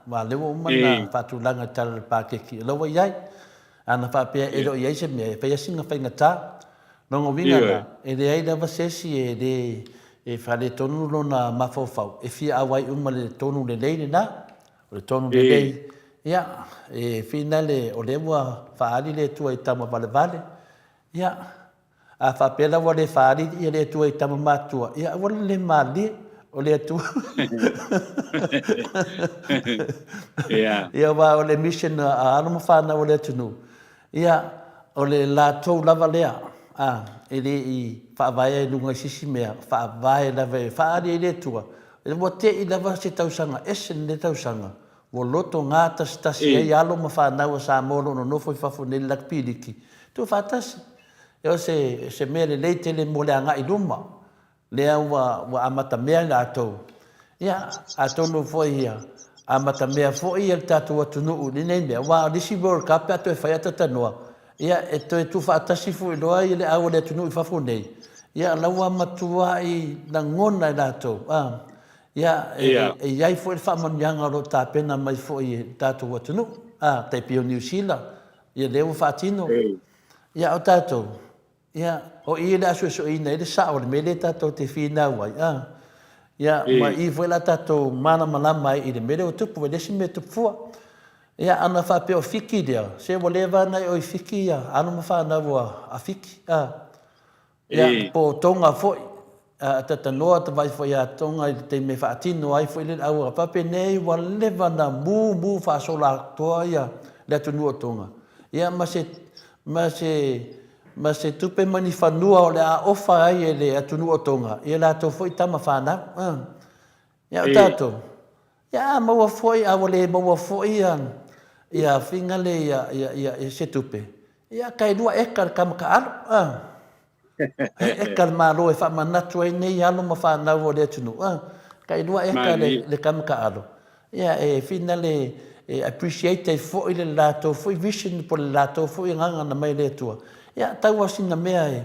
aua o lea ua uma ona faatulaga i le Tala o le Paketi, o lea ua i ai. Ana faapea e le o i ai se mea, e fai lava sina faigata. Lona uiga la, e leai lava se isi e le, e faaletonu lona mafaufau, e fia auai uma i le tonu lelei lena. O le tonu lelei, ia, e finale o lea ua faaali le Atua i tama valevale, ia, a faapea la ua le faaali ia le Atua i tama matutua, ia aua le le malilie, o le Atua. Ia. Ia, aua o le mission a alo ma fanau a le atunuu, Ia, o le latou lava lea, a, e le i faavaea i luga i se isi mea, faavae lava e faaali ai le Atua. Ua te i lava se tausaga ese lenei tausaga, ua loto gatasitasi ai alo ma fanau a Samoa o lo o nonofo i fafo nei i le Lakapi Liki, tuufaatasi. O se, se mea lelei tele mo le agai i luma. Lea ua ua amatamea i latou. Ia, atonu foi ia amatamea foi ia le tatou atunuu i lenei mea, aua o le isi World Cup pe a toe fai atatanoa, ia e toe tuufaatasi foi loa ia le au a le atunuu i fafo nei, ia la ua matuai lagona e latou, a, ia e, e i ai foi le faamanuiaga o lo o tapena mai foi e le tatou atunuu, a, tai pei o Niu Sila, ia lea ua faatino. Ia o tatou, Ia, o i le a suesueina ai le sao o le mea lea tatou te finau ai, a. Ia, ma i foi la tatou malamalama ai i le mea lea ua tupu, e le isi mea e tupu fua. Ia, ana faapea o Fiki lea, se ua leva ona e o i Fiki ia alo ma fanau a Fiki, a. Ia, po o Tonga foi, a tatanoa ta vaai foi ia Tonga i le taimi e faatino ai foi le au faapenei ua leva ona mumu faasoloatoa ia le atunuu o Tonga. Ia, ma se, ma se ma se tupe ma ni fanua o le a ofa ai e le atunuu o Tonga i a latou foi tama fanau. Ia o tatou, ia a maua foi a ua le maua foi ia ia figale ia ia ia se tupe, ia tai lua eka le tama taalo. He eka le Malo e faamanatu ai nei alo ma fanau o le atunuu. Tai lua eka le le tama taalo. Ia e finale e appreciate ai foi le latou foi vision po o le latou foi agaga na mai le Atua. Ia tau lava sina mea e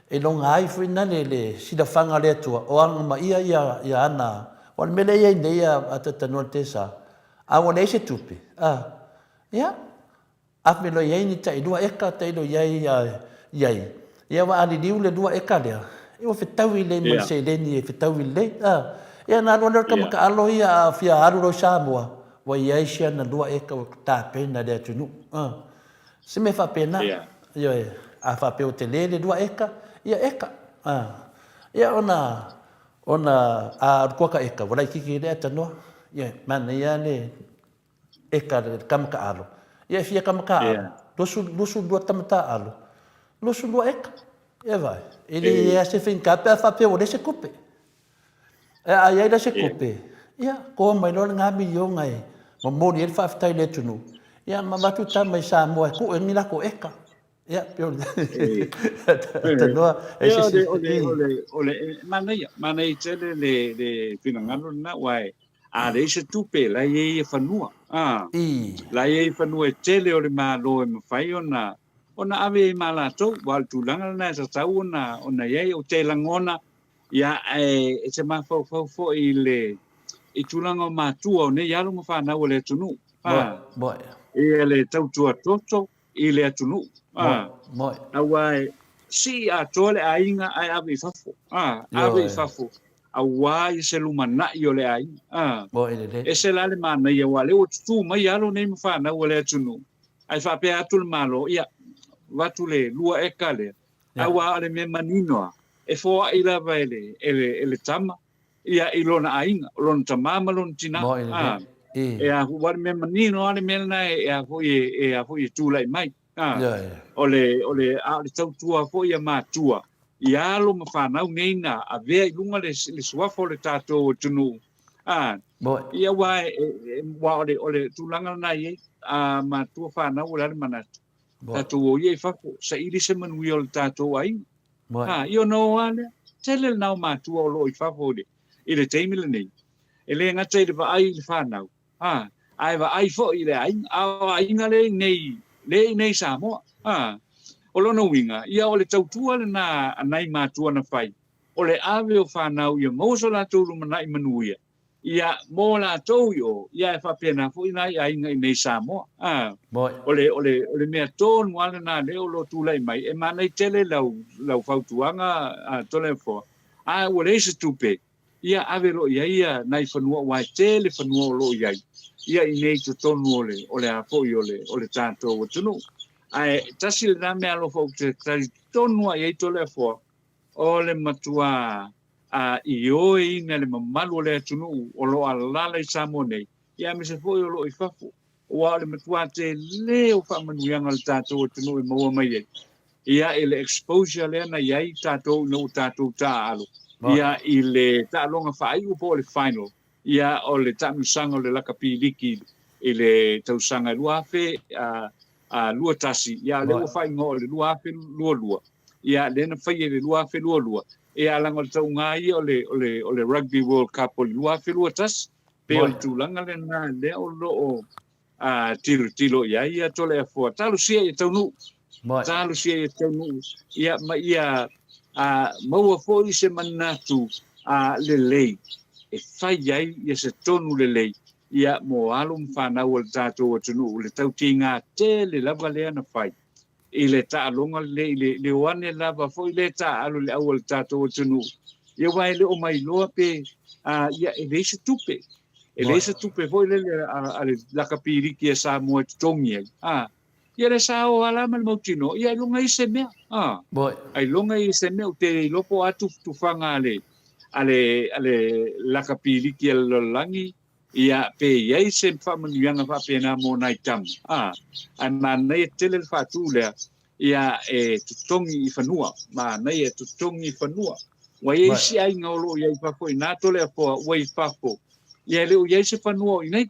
e loga ai foi na le le silafaga a le Atua o aga ma ia ia ia ana o le mea lea e i ai nei a Tatanoa le Tesa a ua leai se tupe a ia Ave loa i ai ni tai lua eka tailo i ai i ai, ia ua aliliu le lua eka lea, ia ua fetaui lelei ma le seleni e fetaui lelei. A, ia ona alu lea o le tama taalo ia a fia alu loa i Samoa, ua i ai si ana lua eka ua tapena e le atunuu. A, se mea faapena. Ioe, a faapea ua tele le lua eka, ia eka. A, ia ona, ona a alu kuaka eka, ua laitiiti ai le atanoa. Ia, manaia le eka le tama taalo. Ia e fia tama taalo? 22 tama taalo, 22 eka. Ia vaai, e le i ai lava se faigata pe a faapea ua leai se tupe. Ae a i ai la se tupe, ia toa mai loa lena miliona e momoli ai le faafetai i le atunuu, ia ma avatu tama i Samoa e tuu ai ni latou eka. Ia, pei o le tanoa e se isi. O le, o le, o le, manaia, manaia tele le, le finagalo lena, aua e, a leai se tupe, la e i ai fanua. A, la e i ai fanua e tele o le Malo e mafai ona, ona ave ai ma latou, aua o le tulaga lena e tatau ona, ona i ai. Ou te lagona, ia, ae e te mafaufau foi i le, i tulaga o matua o nei alo ma fanau a le atunuu. A, ia le tautua toto, i le atunuu. A, aua e sii atoa le aiga ae ave i fafo. A, ave i fafo aua i se lumanai o le aiga. A, ese la le manaia aua o lea ua tutū mai alo nei ma fanau a le atunuu ae faapea atu le Malo, ia, avatu le lua eka lea, aua o le mea manino lava, e foai lava e le, e le, e le tama ia i lona aiga, o lona tamā ma lona tinā. A, e a, ua o le mea manino lava le mea lena e, e a foi e, e a foi e tulai mai. A, o le, o le, a o le tautua foi a matua i alo ma fanau nei na avea i luga le, le suafa o le tatou atunuu. A, ia aua e, e, aua o le, o le tulaga lena e i ai, a matua fanau o le a le manatu. Tatou o ia i fafo, saili se manuia o le tatou aiga. Ha, ia ona o lava lea. Tele lena o matua o lo o i fafo i le, i le taimi lenei. E le gata i le vaai i le fanau, ha, ae vaai foi i le aiga. A o aiga lea i inei, lea i inei i Samoa. Ha, o lona uiga, ia o le tautua lena a nai matua na fai, o le ave o fanau ia maua so latou lumanai manuia, Ia, mo latou i o, ia e faapena foi nai aiga i nei Samoa. A, o le, o le, o le mea tonu lava lena lea o lo o tulai mai, e manaia tele lau, lau fautuaga, a Toleafoa, Ae ua leai se tupe, ia ave loa i ai ia nai fanua aua e tele fanua o lo o i ai ia i inei i totonu o le o le a foi o le o le tatou atunuu. Ae tasi lena mea alofa ou te talitonu lava i ai Toleafoa, o le matua a ioeina le mamalu o le atunuu o lo o alaala i Samoa nei, ia aemaise foi o lo o i fafo, aua o le matua tele o faamanuiaga a le tatou atunuu e maua mai ai ia i le exposure lea na i ai tatou ina ua tatou taaalo ia i le taaloga faaiu po o le final ia o le taamilosaga o le lakapi liki i le tausaga 2021, ia lea ua faaigoa o le 2022, ia lea na faia i le 2022, ia leaga o le tauga ia o le, o le, o le Rugby World Cup o le 2021, pei o le tulaga lena lea o lo o a tilotilo i ai ia Toleafoa. Talosia ia taunuu. Talosia ia taunuu. Ia ma ia a, maua foi se manatu a, lelei e fai ai ia se tonu lelei ia mo alo ma fanau o le tatou atunuu, le tautiga tele lava lea na fai i le taaloga lenei, i le, le o ane lava foi lea taaalo i le au a le tatou atunuu, ia aua e le o mailoa pe, a, ia e leai se tupe. E leai se tupe foi lele a, a le lakapi liki a Samoa e totogi ai. A, ia le sa o ala ma le mautinoa, ia ailoga i se mea. A, ailoga i se mea, ou te le iloa po o a tufatufaga a le, a le, a le lakapi liki a le lalolagi, Ia, pe i ai se faamanuiaga faapena mo nai tama, ā, ae manaia tele le faatu lea, ia, e totogi i fanua, manaia e totogi i fanua. Ua i ai isi aiga o lo o i ai i fafo inā Toleafoa ua i fafo, ia e le o i ai se fanua o inei.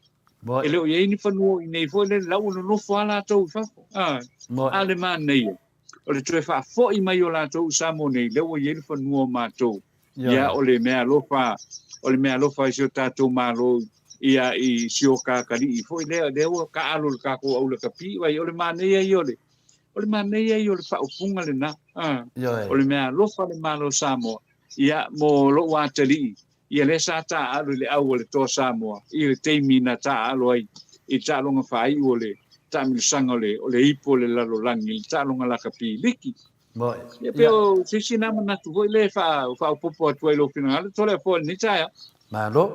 E le o i ai ni fanua o inei foi lele, la ua nonofo lava latou i fafo, ā, a le manaia, o le toe faafoi mai o latou i Samoa nei, lea ua i ai le fanua o matou. Ia, o le mea alofa, o le mea alofa i si o tatou Malo, ia, i si o Kakalii foi lea, lea ua taaalo i le tatou aulakapi, vai, o le manaia ia o le, o le manaia ia o le faaupuga lena, a, o le mea alofa a le Malo o Samoa, ia, mo lou atalii, ia lea sa taaalo i le au a le Toa Samoa, i le taimi na taaalo ai i le taaloga faaiu o le taamilosaga o le, o le ipu o le lalolagi, le taaloga lakapi liki. Ia pei o se isi na manatu foi lea e faaopoopo atu ai i lou finagalo, Toleafoa i lenei taeao. Malo.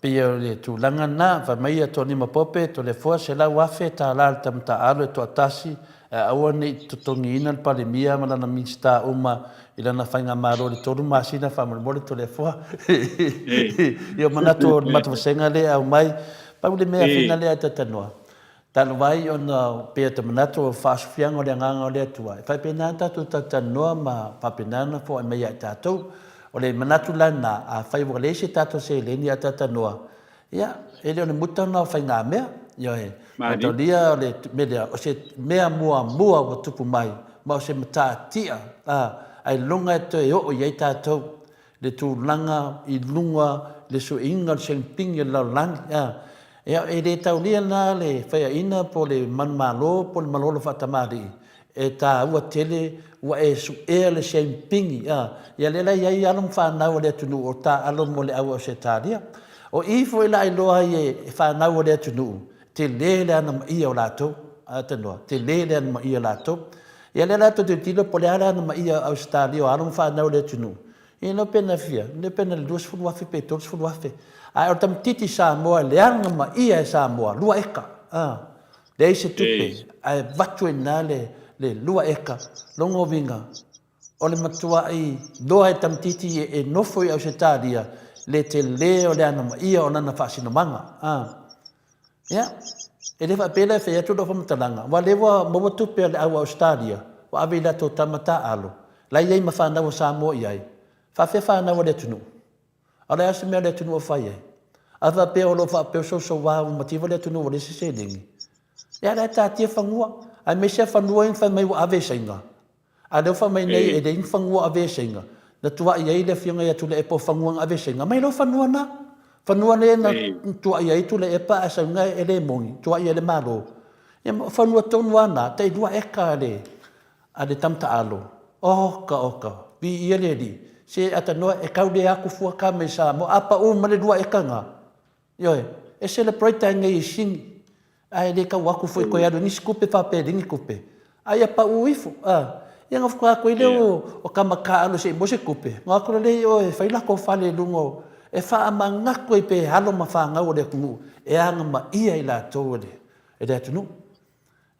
Pei o le tulaga lena, fai mai ia Tony Mapope, Toleafoa, $100,000 le tama taaalo e toatasi, ae aua ne i totogiina le Palemia ma lana Minisita uma i lana faigamalo i le tolu masina faamolemole Toleafoa. Ia o manatu o le matou vasega lea e aumai, pau le mea fina lea e talatalanoa, Talu ai ona pei o te manatu o faasofiaga o le Agaga o le Atua, e faapena ona tatou talatalanoa ma faapena ona foai mai ia i tatou. O le manatu la lena, afai ua leai se tatou seleni a talatalanoa, ia, e le o le muta lena o faigamea. Ioe. Mataulia o le mea lea, o se mea muamua ua tupu mai, ma o se matatia, a, ailoga e toe oo i ai tatou le tulaga i luga le suiga o le selpigi o le lalolagi a. Ia e le taulia la le faiaina po o le manumalo po o le malolo faatamalii e taua tele ua e suea le selpigi a. Ia lea la e i ai alo ma fanau a le atunuu o taaalo mo le au Ausetalia. O i foi la iloa ai e fanau a le atunuu tele le anamaia o latou a tanoa tele le anamaia o latou. Ia lea la tou tilotilo po o le a le anamaia o Ausetalia o alo ma fanau o le atunuu, ia iloa pe na fia, iloa pe na le 20,000 pe 30,000. Ae o le tamaitiiti Samoa e leaga maia e Samoa, lua eka, a, leai se tupe, ae avatu ai i ina le, le lua eka. Lona uiga, o le matuai loa e tamaitiiti e nofo i Ausetalia le tele o le anamaia o lana faasinomaga, a. Ia, e le faapea la e fai atu lau faamatalaga, aua o lea ua maua tupe a le au Ausetalia, ua ave i latou tama taaalo, la e i ai ma fanau a Samoa i ai. Faafefea fanau a le atunuu? A o le a se mea a le atunuu o fai ai? A faapea o lo o faapeusousouā ua mativa le atunuu ua leai se seleni, ia o la e taatia fanua, aemaise lava fanua ia na fai mai ua ave e Saina. A lea ua fai mai nei e leai ni fanua aveeseina, na tuai ai le afioga ia Tuilaepa o fanua na aveeseina, aumai loa fanua na. Fanua lea na tuai ai Tuilaepa ae sau e le moni, tuai ai le Malo. Ia ma o fanua tonu lava na, tai lua eka a le, a le tama taalo. Oka, oka, viia le Alii, se atanoa e kau le aku fua ka mai Samoa, a pau ma le lua eka na. Ioe, e celebrate ai nei i Sini, ae le tau atu foi toe alu i nisi tupe faapea e leai ni tupe, a ia pau ifo, a. Ia ona faatoa atu ai lea o tama taaalo se i maua se tupe, ona o atu lea i o e fai latou fale i luga o, e faamanatu ai pea e alo ma fanau a le atunuu e agamaia i latou e le atunuu.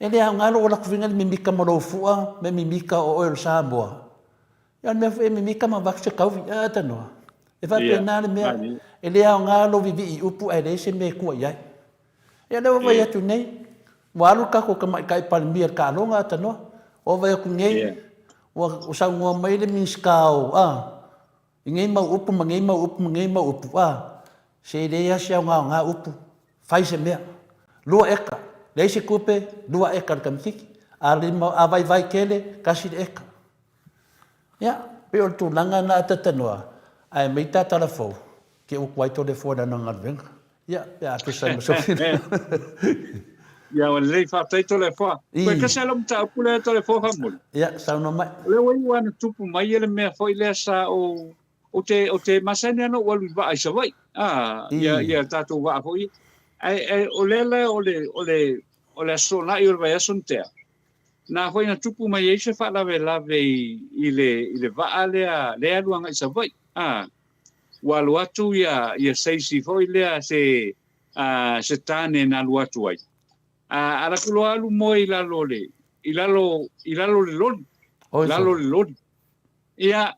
E le aoga lou alu atu foi lea mimita ma lou fua ma mimita o oe o le Samoa. Ia o le mea foi e mimita ma avatu se tauvi, a tanoa. E faapena le mea, e le aoga lou vivii i upu ae leai se mea e tua i ai. Ia lea ua vaai atu nei, ua alu le tatou tamaitai Palemia i le taaloga a tanoa. Ua vaai atu nei, ua saunoa mai le Minisita o, a, i nei mau upu ma nei mau upu ma nei mau upu, a, se e leai lava se aoga o na upu, fai se mea. Lua eka, leai se tupe, lua eka a le tamaititi. A, a vaivai tele, tasi le eka. Ia, pei o le tulaga lena a Tatanoa, ae aumai ta tala fou, te utu ai Toleafoa i lana galuega. Ia, pe a tusa ai ma sou finagalo. Ia, ua lelei, faafetai Toleafoa. Toe tasi lava lau mataupu lea Toleafoa faamolemole. Ia, saunoa mai. O lea ua iu lava ina tupu mai le mea foi lea sa ou, ou te, ou te masani lava ona ou alu i vaa i Savaii, a, ia, ia tatou vaa foi ia. Ae, ae o lea la o le, o le, o le Aso Toonai o le vaiaso na tea, Na foi na tupu mai ai se faalavelave i, i le, i le vaa lea, lea e alu agai i Savaii. A, ua alu atu ia, ia seisi foi lea se, a, se tane na alu atu ai. A, ala atu loa alu moe i lalo o le, i lalo, i lalo o le loli. Oi Lalo o le loli. Ia,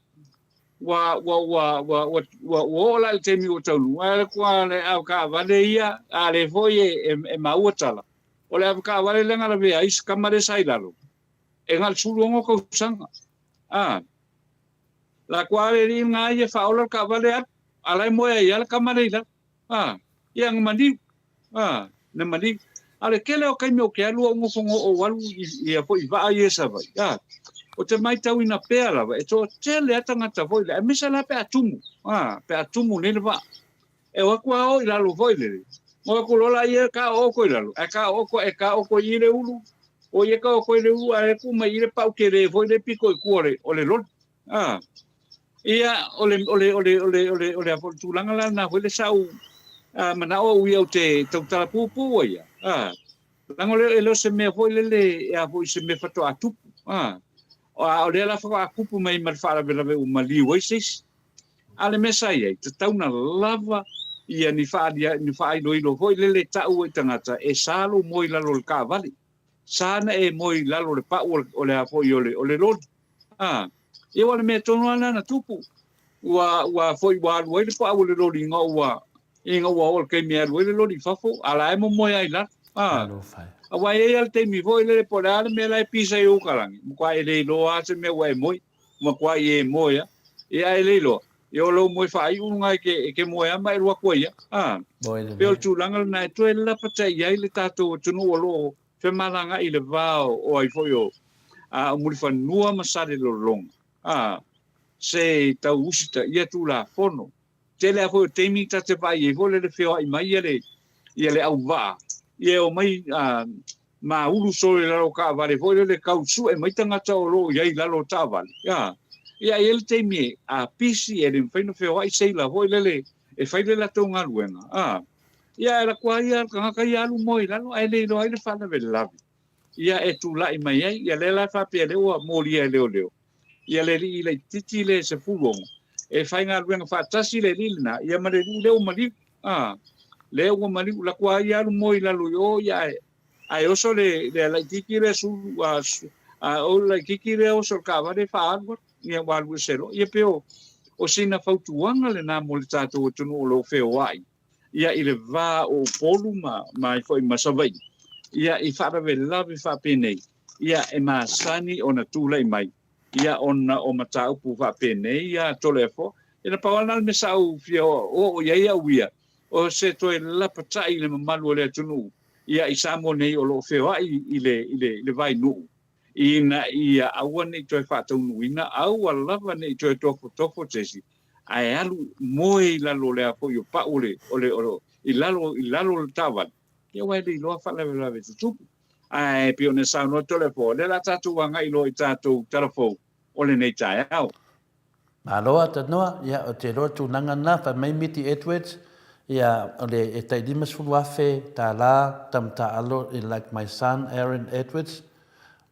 ua, ua, ua, ua, ua, ua, ua oo la i le taimi ua taunuu, ae ala atu lava le avetaavale ia, a lea foi e, e, e maua tala, O le avetaavale lea na lavea ai si tama lea sa i lalo, e na o le 16 tausaga. A, la tua le alii lena ia faaola le taavale alu, a la e moe ai lava le tama lea i lalo. A, ia na maliu. A, na maliu. A o le tele o taimi ou te alu ou nofo ou alu i, ia foi i vaa ia i Savaii. A, ou te maitauina pea lava, e toatele lava tagata foi lea, aemaise la pe a tumu, a, pe a tumu nei le vaa. E o atu a o i lalo foi lele. O atu loa la ia ka o oko i lalo. Ae ka oko e ka oko i le ulu. O ia ka oko i le ulu ae ku mai i le pau tele foi le piko i tua o le o le loli. Ah. Ia o le o le o le o le o le o le a foi tulaga la na foi le sau a manao au ia o te tautala puupuu ai ia. Ah. Leaga o le e le o se mea foi lele e a foi se mea faatoa tupu. Ah. A o lea la faatoa tupu mai ma le faalavelave ua maliu ai se isi. A o le mea sa i ai, tatau na lava ia ni faaalia, ni faailoilo foi lele ta'u ai tagata e sa lou moe i lalo o le taavale, sa na e moe i lalo o le pa'u o le, o le a foi o le, o le loli. A, ia aua o le mea tonu lava lena na tupu. Ua, ua foi ua alu ai le pa'u o le loli ina ua, ina ua oo i le taimi e alu ai le loli i fafo, a la e momoe ai i lalo. A, aua e i ai lava le taimi foi lele po o le a le mea la e pisa i ou kalagi, matua e le iloa lava se mea ua e moe. Matua e moe a. Ia ae le iloa, ia o lou moe faaiu lena e ke, e ke moe a ma e alu atu ai a. A, pei o le tulaga lena e toe lapataia ai le tatou atunuu o lo o femalagaai i le va o, o ai foi o, a, o Mulifanua ma Salelologa. A, se tau usitaia Tulafono. Tele lava foi o taimi ta te vaai ai foi lele feoai mai ia le, ia le auvaa, ia e omai, a, ma ulu solo i lalo o taavale foi lele tau sue mai tagata o lo o i ai i lalo o taavale, a, ia e i ai le taimi e a pisi e le mafai ona feoai seila foi lele e fai le latou galuega, a, ia e lako ai lava le tagata ia alu moe i lalo ae le iloa ai le faalavelave, ia e tulai mai ai, ia lea la e faapea lea ua molia e leoleo, ia le alii laitiiti le 16 e faigaluega faatasi le alii lena ia ma le alii lea ua maliu, a, lea ua maliu, lako ai alu moe i lalo i o, ia ae Ae oso le, le laititi lea sulu, a, a o le laititi lea oso le taavale faaalu atu, ia ua alu ese loa. Ia pei o, o sina fautuaga lena mo le tatou atunuu o lo o feoai, ia i le va o Upolu ma, ma ai foi ma Savaii, ia i faalavelave faapenei, ia e masani ona tulai mai, ia ona o mataupu faapenei, ia Toleafoa. Ia na pau lava lena le mea sa ou fia oo i ai au ia, o se toe lapatai i le mamalu o le atunuu, ia i Samoa nei o lo o feoai i le, i le, i le vainuu, ina ia aua ne i toe faataunuuina, aua lava ne i toe tofotofo se isi, ae alu moe i lalo o le a foi o pau o le, o le, o le, i lalo, i lalo o le taavale, ia aua e le iloa faalavelave tutupu. Ae pei ona saunoa Toleafoa, o lea o le a tatou agai loa i tatou tala fou o lenei taeao. Malo a Tanoa, ia o te iloa tulaga na, fai mai Miti Edwards, ia o le e tai 50 afe tala tama taalo i like my son Aaron Edwards.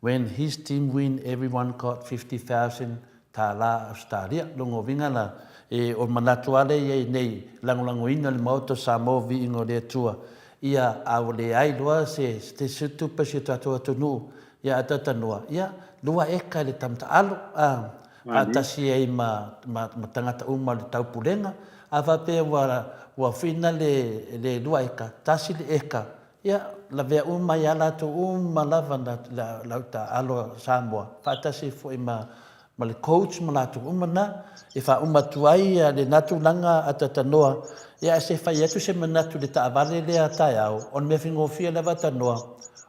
When his team win everyone got 50,000 tālā Ausetalia. Longa uiga la, e o manatu ale ia i nei lagolagoina le Maota o Samoa viiga o le Atua ia a ua leai loa se se tupe si o tatou atunuu ia a tatanoa ia lua eka i le tamataalo a faatasi ai ma ma ma tagata uma o le taupulega a faapea ua ua whina le le lua eka tasi le eka Ia, lavea uma ai a latou uma lava na lau taaalo a Samoa, faatasi ai foi ma ma le coach ma latou uma na, e faauma atu ai lena tulaga atatanoa. Ia, ae se i fai atu se manatu i le taavale lea taeao, o le mea faigofie lava atanoa,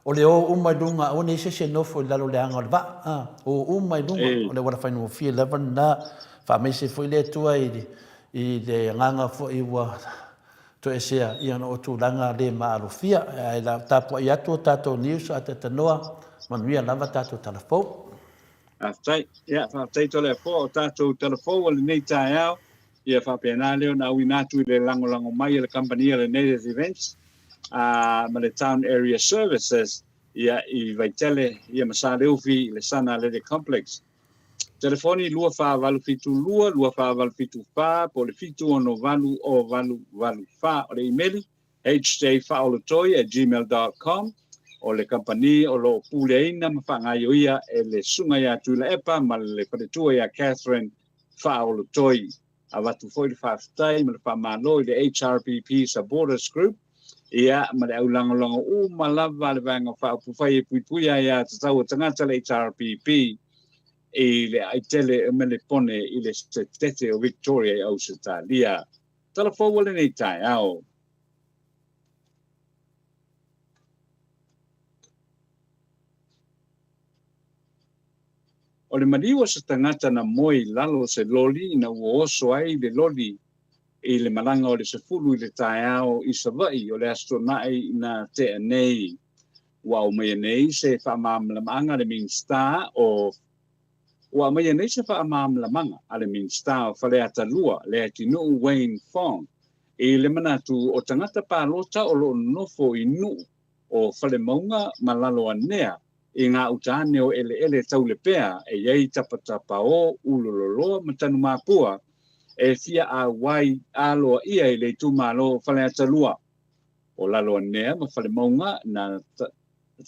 o le o uma i luga, aua ne i i ai se isi e nofo i lalo o le aga o le vaa, a, o uma i luga, o le auala faigofie lava lena. Faamaise foi le Atua i le agaga foi ua Toesea i ona o tulaga le maalofia. Ae la tapuai atu o tatou news a tatanoa, manuia lava tatou tala fou. Faafetai. Ia, faafetai Toleafoa o tatou tala fou o lenei taeao. Ia faapena lea ona auina atu i le lagolago mai a le kamupani a le Native Events a ma le Town Area Services ia i Vaitele ia ma Saleufi i le Sana Athletic Complex. Telefoni 24872 24874 po o le 768 0884. O le imeli hjfaaolotoi@gmail.com. O le kamupani o lo o puleaina ma faagaioia e le Susuga ia Tuilaepa ma le faletua ia Catherine Faaolotoi. Avatu foi le faafetai ma le faamalo i le HRPP Supporters Group ia ma le aulagolago uma lava a le Vaega Faaupufai e puipuia ai aiatatau a tagata le HRPP i le aitele o Melepone i le Setete o Victoria i Ausetalia. Tala fou o lenei taeao. O le maliu o se tagata na moe i lalo o se loli ina ua oso ai le loli i le malaga o le 10 i le taeao i Savaii o le Aso Toonai na tea nei. Ua aumaia nei se faamalamalamaga a le Minisita o Ua aumaia nei se faamalamalamaga a le Minisita o Faleata 2, Leatinuu Wayne Fong, i le manatu o tagata palota o lo o nonofo i Nuu o Falemauga ma Laloanea i gauta ane o eleele taulepea e i ai tapatapao, ulololoa ma tanumapua e fia auai aloaia i le itumalo o Faleata 2. O Laloanea ma Falemauga na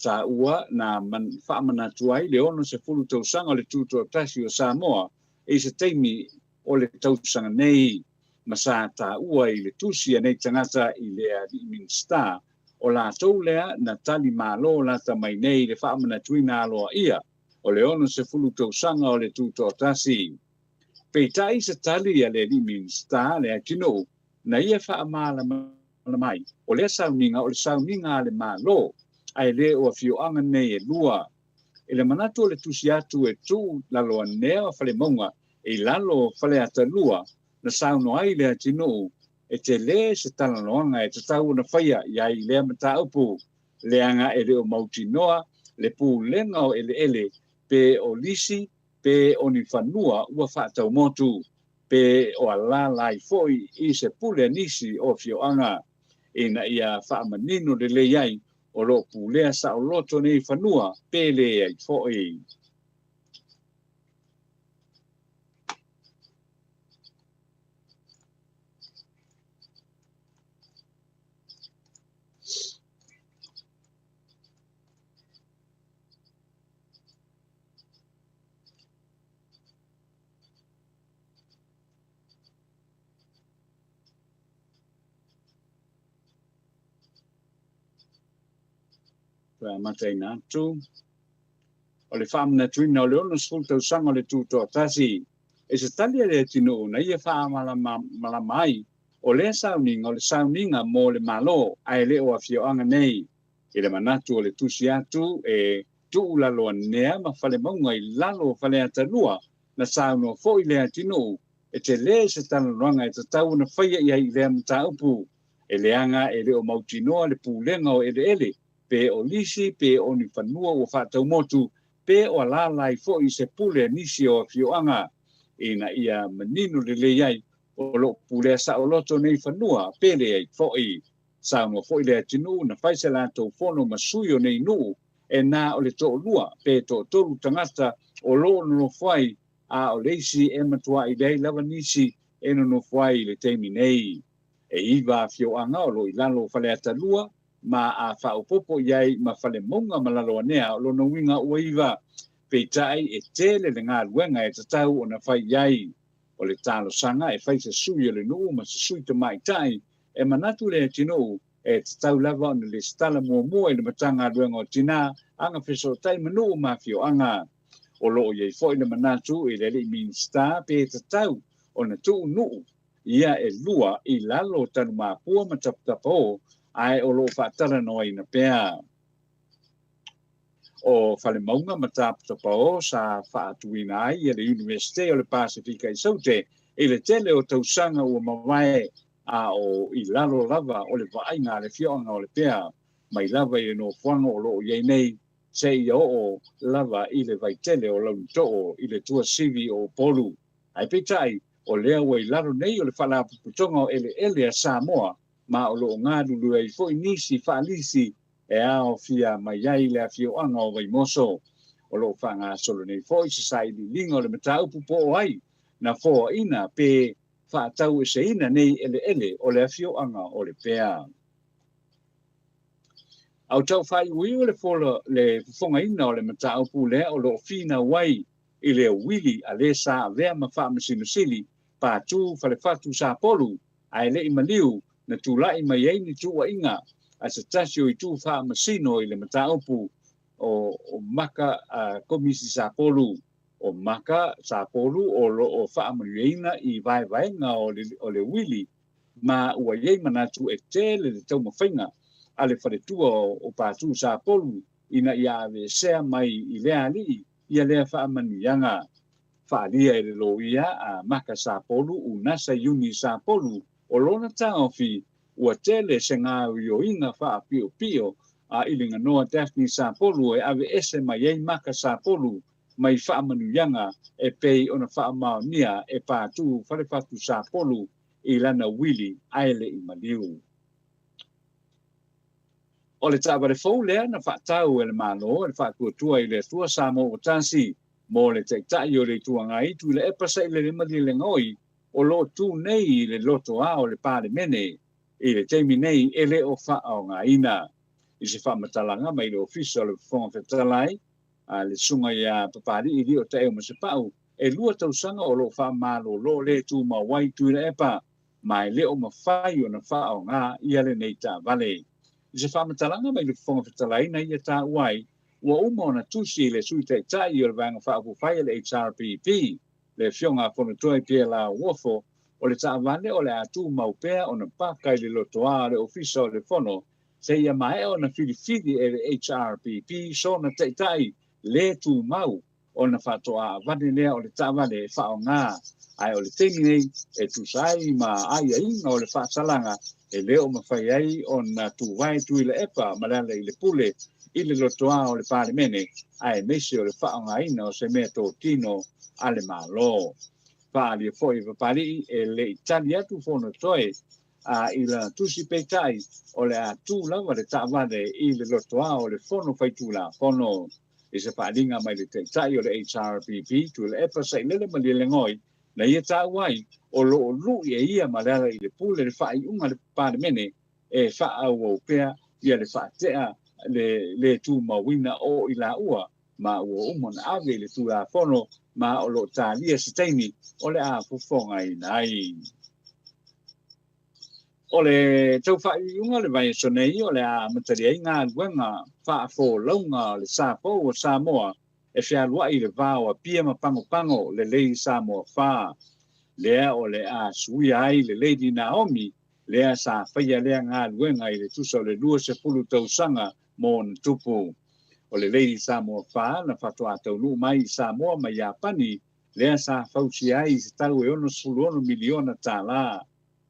taua na faamanatu ai le 60 tausaga o le Tutoatasi o Samoa i se taimi o le tausaga nei ma sa taua i le tusi a nei tagata i le Alii Minisita o latou lea na tali malo lata mai nei i le faamanatuina aloaia o le 60 tausaga o le Tutoatasi. Peitai se tali a le Alii Minisita le atunuu na ia faamalamalama ai, o lea sauniga o le sauniga a le Malo, ae le o afioaga nei e lua. I le manatu o le tusi atu e tuu Laloanea o Falemauga i lalo o Faleata 2, na saunoa ai le atunuu e tele se talanoaga e tatau ona faia i ai i lea mataupu, leaga e le o mautinoa le pulega o eleele pe o lisi pe o ni fanua ua faataumotu, pe o alaala ai foi i se pule a nisi o afioaga, ina ia faamanino lelei ai o lo o pulea saoloto nei fanua pe leai foi. Toe amataina atu. O le faamanatuina o le 60 tausaga o le Tutoatasi, i se tali a le atunuu na ia faamalamalama ai, o lea sauniga o le sauniga mo le Malo ae le o afioaga nei. I le manatu o le tusi atu e tuulaloanea ma Falemauga i lalo o Faleata 2, na saunoa foi le atunuu e tele se talanoaga e tatau ona faia i ai i lea mataupu, e leaga e le o mautinoa le pulega o eleele pe o lisi pe o ni fanua ua faataumotu pe o alaala ai foi i se pule a nisi o afioaga ina ia manino lelei ai o lo o pulea saoloto nei fanua pe leai foi. Saunoa foi le atunuu na fai se latou fono ma sui o nei nuu e na o le toʻalua pe toatolu tagata o loo nonofo ai, a o le isi e matuaʻi leai lava nisi e nonofo ai i le taimi nei. E iva afioaga o loo i lalo o Faleata 2, ma a faaopoopo i ai ma Falemauga ma Laloanea, o lona uiga ua iva. Peitai e tele le galuega e tatau ona fai i ai. O le talosaga e fai se sui o le nuu ma se sui tamaitai e manatu le atunuu e tatau lava ona lesitala muamua i le Matagaluega o Tinā, Agafesootai ma Nuu ma Afioaga. O lo o i ai foi le manatu i le alii Minisita pe tatau ona tuu nuu ia e lua i lalo o Tanumapua ma Taputapaō, ae o lo o faatalanoaina pea. O Falemauga ma Taputapaō sa faatuina ai e le Iunivesite o le Pasefika i Saute i le tele o tausaga ua mavae, a o i lalo lava o le vaaiga a le afioaga o Lepea, mai lava i le nofoaga o lo o i ai nei, seia oo lava i le vaitele o Launitoo i le tuasivi o Upolu. Ae peitai, o lea ua i lalo nei o le Faalapotopotoga o Eleele a Samoa, ma o lo o galulue ai foi nisi faalisi e aofia mai ai le afioaga o Vaimoso. O lo o faagasolo nei foi se sailiiliga o le mataupu po o ai na foaina pe faataueseina nei eleele o le afioaga o Lepea. A o tau faaiuiu le fola le fofogaina o le mataupu lea o lo o finau ai i le uili a le sa avea ma Faamasino Sili Patu Falefatu Sapolu ae le i maliu na tulai mai ai ni tuuaiga a se tasi o itu faamasino i le mataupu o Maka Komisi Sapolu. O Maka Sapolu o lo o faamanuiaina i vaevaega o le uili ma ua i ai manatu e tele le taumafaiga a le faletua o Patu Sapolu ina ia aveesea mai i lea alii ia lea faamanuiaga. Faaalia e le loia a Maka Sapolu Unasa Iuni Sapolu o lona taofi ua tele se gaoioiga faapiopio a Iliganoa Daphne Sapolu e aveese mai ai Maka Sapolu mai faamanuiaga e pei ona faamaonia e Patu Falefatu Sapolu i lana uili ae le i maliu. O le taavale fou lea na faatau e le Malo e le Faatuatua i le Atua Samoa ua tasi mo le Taitai o le Itu Agai Tuilaepa Sailele Malielegaoi o lo o tu nei i le lotoa o le Palemene i le taimi nei e le o faaaogaina. I se faamatalaga mai le Ofisa o le Fofoga Fetalai a le Susuga ia Papali'i Lio Taeu Masepau, e lua tausaga o lo o faamalolo le tumau ai Tuilaepa ma e le o mafai ona faaaoga ia lenei taavale. I se faamatalaga mai le Fofoga Fetalai na ia taua ai, ua uma ona tusi le Sui Taitai o le Vaega Faaupufai a le HRPP, le Afioga a Fonotoe Pierre Lauofo, o le taavale o le a tumau pea ona paka i le lotoa o le Ofisa o le Fono seia maea ona filifili e le HRPP sona taitai le tumau ona faatoa avane lea o le taavale e faaaoga, ae o le taimi nei e tusa ai ma aiaiga o le faasalaga e le o mafai ai ona tuvae Tuilaepa ma Lealailepule i le lotoa o le Palemene aemaise o le faaaogaina o se mea totino a le Malo. Faaalia foi e Papalii e le i tali atu Fonotoe a i lana tusi peitai o le a tu lava le taavale i le lotoa o le Fono Faitulafono. I se faaaliga mai le Taitai o le HRPP, Tuilaepa Sailele Malielegaoi, na ia taua ai, o lo o lui e ia ma Lealailepule le faaiuga a le Palemene e faaauau pea ia le faatea le le tumauina o i laua ma ua uma ona ave i le Tulafono ma o lo o talia se taimi o le a fofogaina ai. O le tau faaiuiuga o le vaiaso nei o le a amatalia ai galuega faafolauga o le sa fou o Samoa e fealuai i le va o Apia ma Pagopago, le Lady Samoa 4. Lea o le a suia ai le Lady Naomi lea sa faia lea galuega i le tusa o le 20 tausaga mo ona tupu. O le Lady Samoa 4 na faatoa taunuu mai i Samoa mai Iapani lea sa fausia ai i se tau e $66 miliona tala.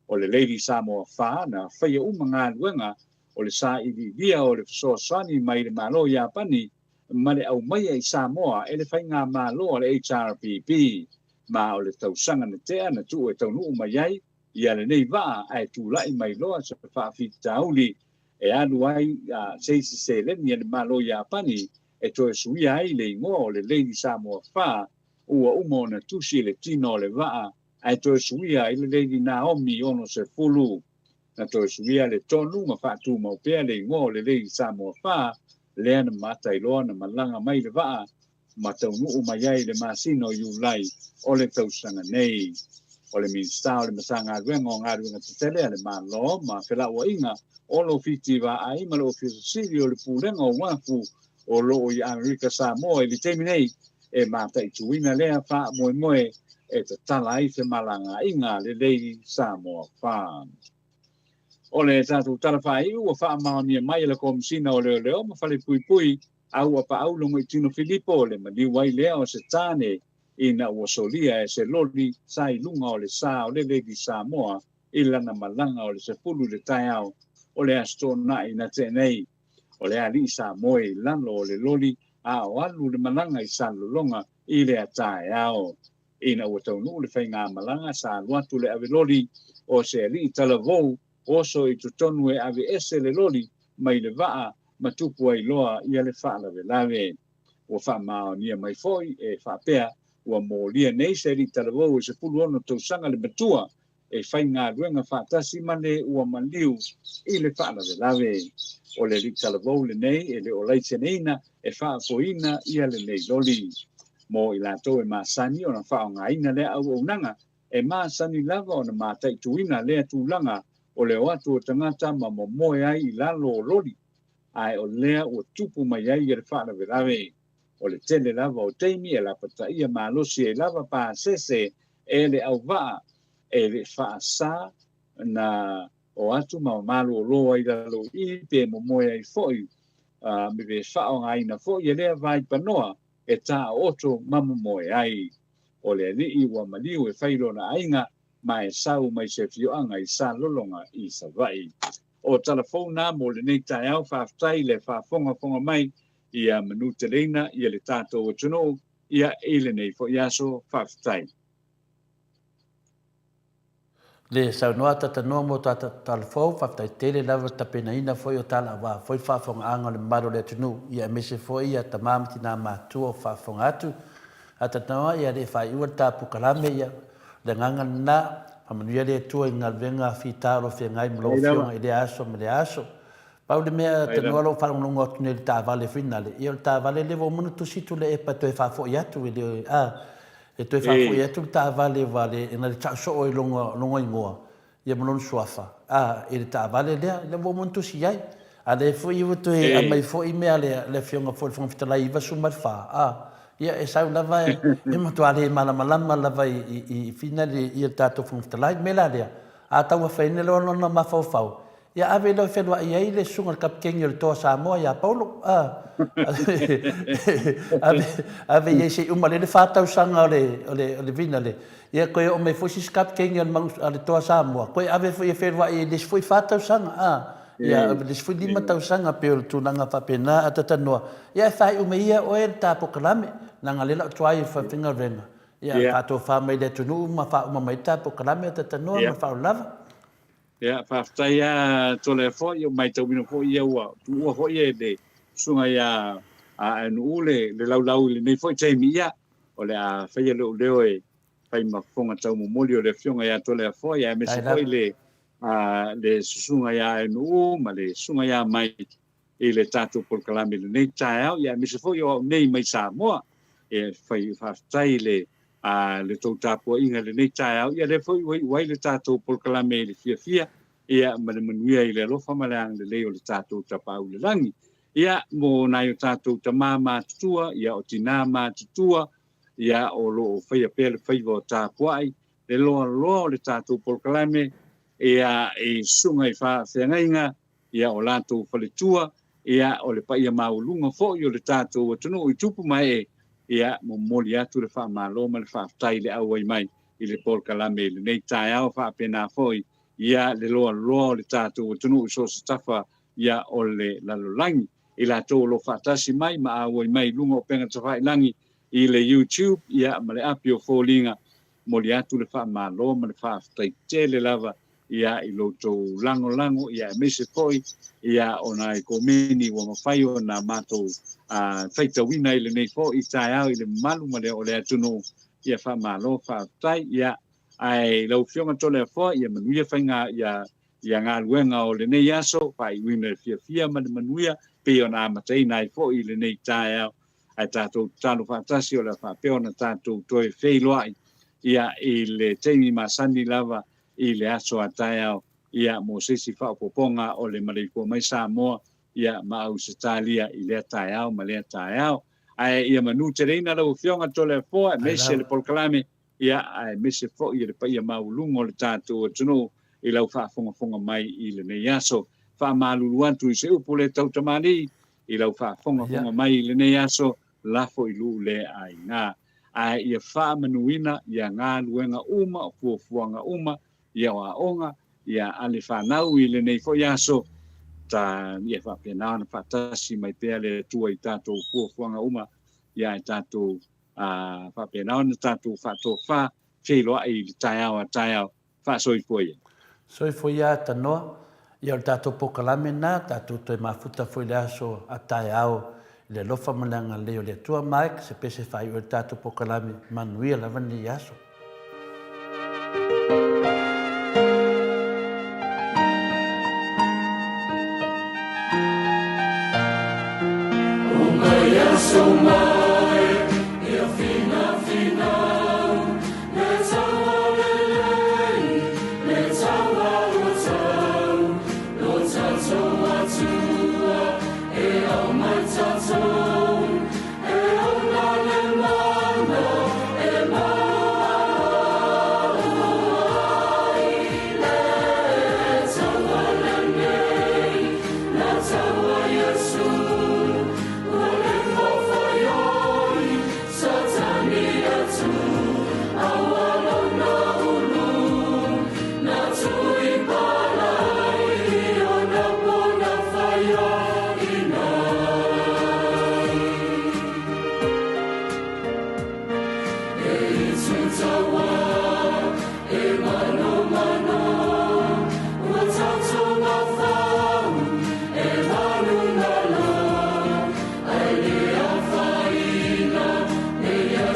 O le Lady Samoa 4 na faia uma galuega o le sailiilia o le fesoasoani mai le Malo Iapani ma le aumaia i Samoa e le faigamalo a le HRPP, ma o le tausaga na tea na tuu e taunuu mai ai ia lenei vaa ae tulai mai loa se faafitauli. e alu ai se isi seleni a le Malo Iapani e toe suia ai le igoa o le Lady Samoa 4 ua uma ona tusi i le tino o le vaa ae toe suia i le Lady Naomi 60. Na toe suia le tonu ma faatumau pea le igoa o le Lady Samoa 4 lea na matailoa na malaga mai le vaa ma taunuu mai ai i le masina o Iulai o le tausaga nei. O le Minisita o le Matagaluega o Galuega Tetele a le Malo ma Felauaiga, Olo Fiti Vaai ma le Ofisa Sili o le Pulega o Uafu o lo o i Amerika Samoa i le taimi nei, e mataituina lea faamoemoe e tatala ai femalagaaiga a le Lady Samoa 4. O le tatou tala faaiu ua faamaonia mai e le Komesina o Leoleo ma Falepuipui a ua paau Logoitino Filipo le maliu ai lea o se tane ina ua solia e se loli sa i luga o le sa o le Lady Samoa i lana malaga o le 10 i le taeao o le Aso Toonai na tea nei. O le alii sa moe i lalo o le loli a o alu le malaga i Salelologa i lea taeao. Ina ua taunuu le faigamalaga sa alu atu le ave loli o se alii talavou oso i totonu e ave ese le loli mai le vaa ma tupu ai loa ia le faalavelave. Ua faamaonia mai foi e faapea ua molia nei se alii talavou e 16 tausaga le matua e faigaluega faatasi ma le ua maliu i le faalavelave. O le alii talavou lenei e le o laiseneina e faafoeina ia lenei loli. Mo i latou e masani ona faaaogaina lea auaunaga, e masani lava ona mataituina lea tulaga o le o atu o tagata ma momoe ai i lalo o loli, ae o lea ua tupu mai ai le faalavelave. O le tele lava o taimi e lapataia malosi ai lava pasese e le auvaa e le faasā na o atu ma malōlō ai lalo i pe momoe ai foi me pe faaaogaina foi e lea vaipanoa e taoto ma momoe ai. O le alii ua maliu e fai lona aiga ma e sau mai se afioaga i Salelologa i Savaii. O tala fou na mo lenei taeao, faafetai le faafogafoga mai ia manuteleina ia le tatou atunuu ia i lenei foi aso. Faafetai. Le saunoa tatanoa mo tata talafou, faafetai tele lava le tapenaina foi o tala aua foi le faafofogaaga o le mamalu o le atunuu, ia aemaise foi ia tama ma tina matutua o faafofoga atu. A tatanoa ia le faaiua le ta polokalame ia le agaga lena, faamanuia le Atua i galuega fita o lo o feagai ma lau afioga i lea aso ma lea aso. Pau le mea tanoa lou faalogologo atu nei i le taavale foi nale, ia o le taavale lea ua uma ona tusi Tuilaepa e toe faafoi atu e le, a, e toe faafoi atu le taavale aua le, na le tau soo i lona, lona igoa, ia ma lona suafa, a, i le taavale lea, lea ua uma ona tusi i ai. A lea foi ua toe aumai foi mea a le, le Afioga foi i le Fofoga Fetalai 94, a, ia e sau lava e, e matua le malamalama lava i, i, i finale ia le tatou Fofoga Fetalai. O le mea la lea, a tauafaina loa lona mafaufau, Ia ave lea e feluai ai le susuga i le Kapiteni o le Toa Samoa ia Paulo. Ave, ave i ai se i uma lea le fa tausaga o le, o le, o le Vinale. Ia toe oo mai foi se isi Kapiteni a le, Manu, a le Toa Samoa, toe ave foi e feluai ai i le isi foi fa tausaga. A, ia, le isi foi lima tausaga pei o le tulaga faapena a tatanoa. Ia e faaiu mai ia oe le ta polokalame, leaga lea la o tuai e faigaluega. Ia, faatofa mai le atunuu ma faauma mai le ta polokalame a tatanoa ma le faaaloalo lava. Ia, faafetai lava Toleafoa, ia ua matauina foi ia ua tuua foi e le susuga ia ANU le, le laulau i lenei foi taimi, ia, o le a faia lou leo e fai ma fofoga taumomoli o le afioga ia Toleafoa, ia aemaise foi le, a, le susuga ia ANU ma le susuga ia Mai i le tatou polokalame i lenei taeao, ia aemaise foi o au nei mai Samoa. E fai faafetai i le a le tou tapuaiga i lenei taeao, ia lea foi ua iu ai le tatou polokalame i le fiafia, ia ma le manuia i le alofa ma le agalelei o le tatou Tapaau i le Lagi. Ia, mo nai o tatou tama matutua, ia o tinā matutua, ia o lo o faia pea le faiva o tapuai, le loaloa o le tatou polokalame, ia i susuga i faafeagaiga, ia o latou faletua, ia o le paia maualuga foi o le tatou atunuu i tupu ma ee, ia momoli atu le faamalo ma le faafetai i le auai mai i le polokalame i lenei taeao, faapena foi ia le loaloa o le tatou atunuu i so o se tafa ia o le lalolagi. I latou o lo o faatasi mai ma auai mai i luga o upega tafailagi i le YouTube ia ma le api o foliga, momoli atu le faamalo ma le faafetai tele lava. ia, i lo outou lagolago, ia, aemaise foi, ia, o nai komeni ua mafai ona matou faitauina i lenei foi taeao i le mamalu ma le o le atunuu. Ia faamalo faafetai. Ia, ae lau Afioga Toleafoa, ia manuia faiga, ia, ia galuega o lenei aso, faaiuina i le fiafia ma le manuia, pei ona amataina ai foi i lenei taeao. Ae tatou tatalo faatasi o le a faapea ona tatou toe feiloai, ia, i le taimi masani lava i le aso a taeao, ia, mo se isi faaopoopoga o le maleifua mai Samoa, ia, ma Ausetalia i lea taeao ma lea taeao. Ae ia manuteleina lau Afioga Toleafoa, aemaise le polokalame, ia, aemaise foi le paia maualuga o le tatou atunuu i lau faafogafoga mai i lenei aso. Faamalulu atu i se upu le tautamalii i lau faafogafoga mai i lenei aso, lafo i luu le aiga. Ae ia faamanuina ia galuega uma, o fuafuaga uma, ia o aoga, ia a le fanau i lenei foi aso, ta ia faapena ona faatasi mai pea le Atua i tatou fuafuaga uma, ia ae tatou faapena ona tatou faatofa feiloai i le taeao a taeao. Faasoifua ia. Soifua ia Tanoa. Ia o le tatou polokalame lena, tatou toe mafuta foi i le aso a taeao i le alofa ma le agalelei o le Atua. Mike, se pese faaiu ai le tatou polokalame, manuia lava lenei aso.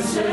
Se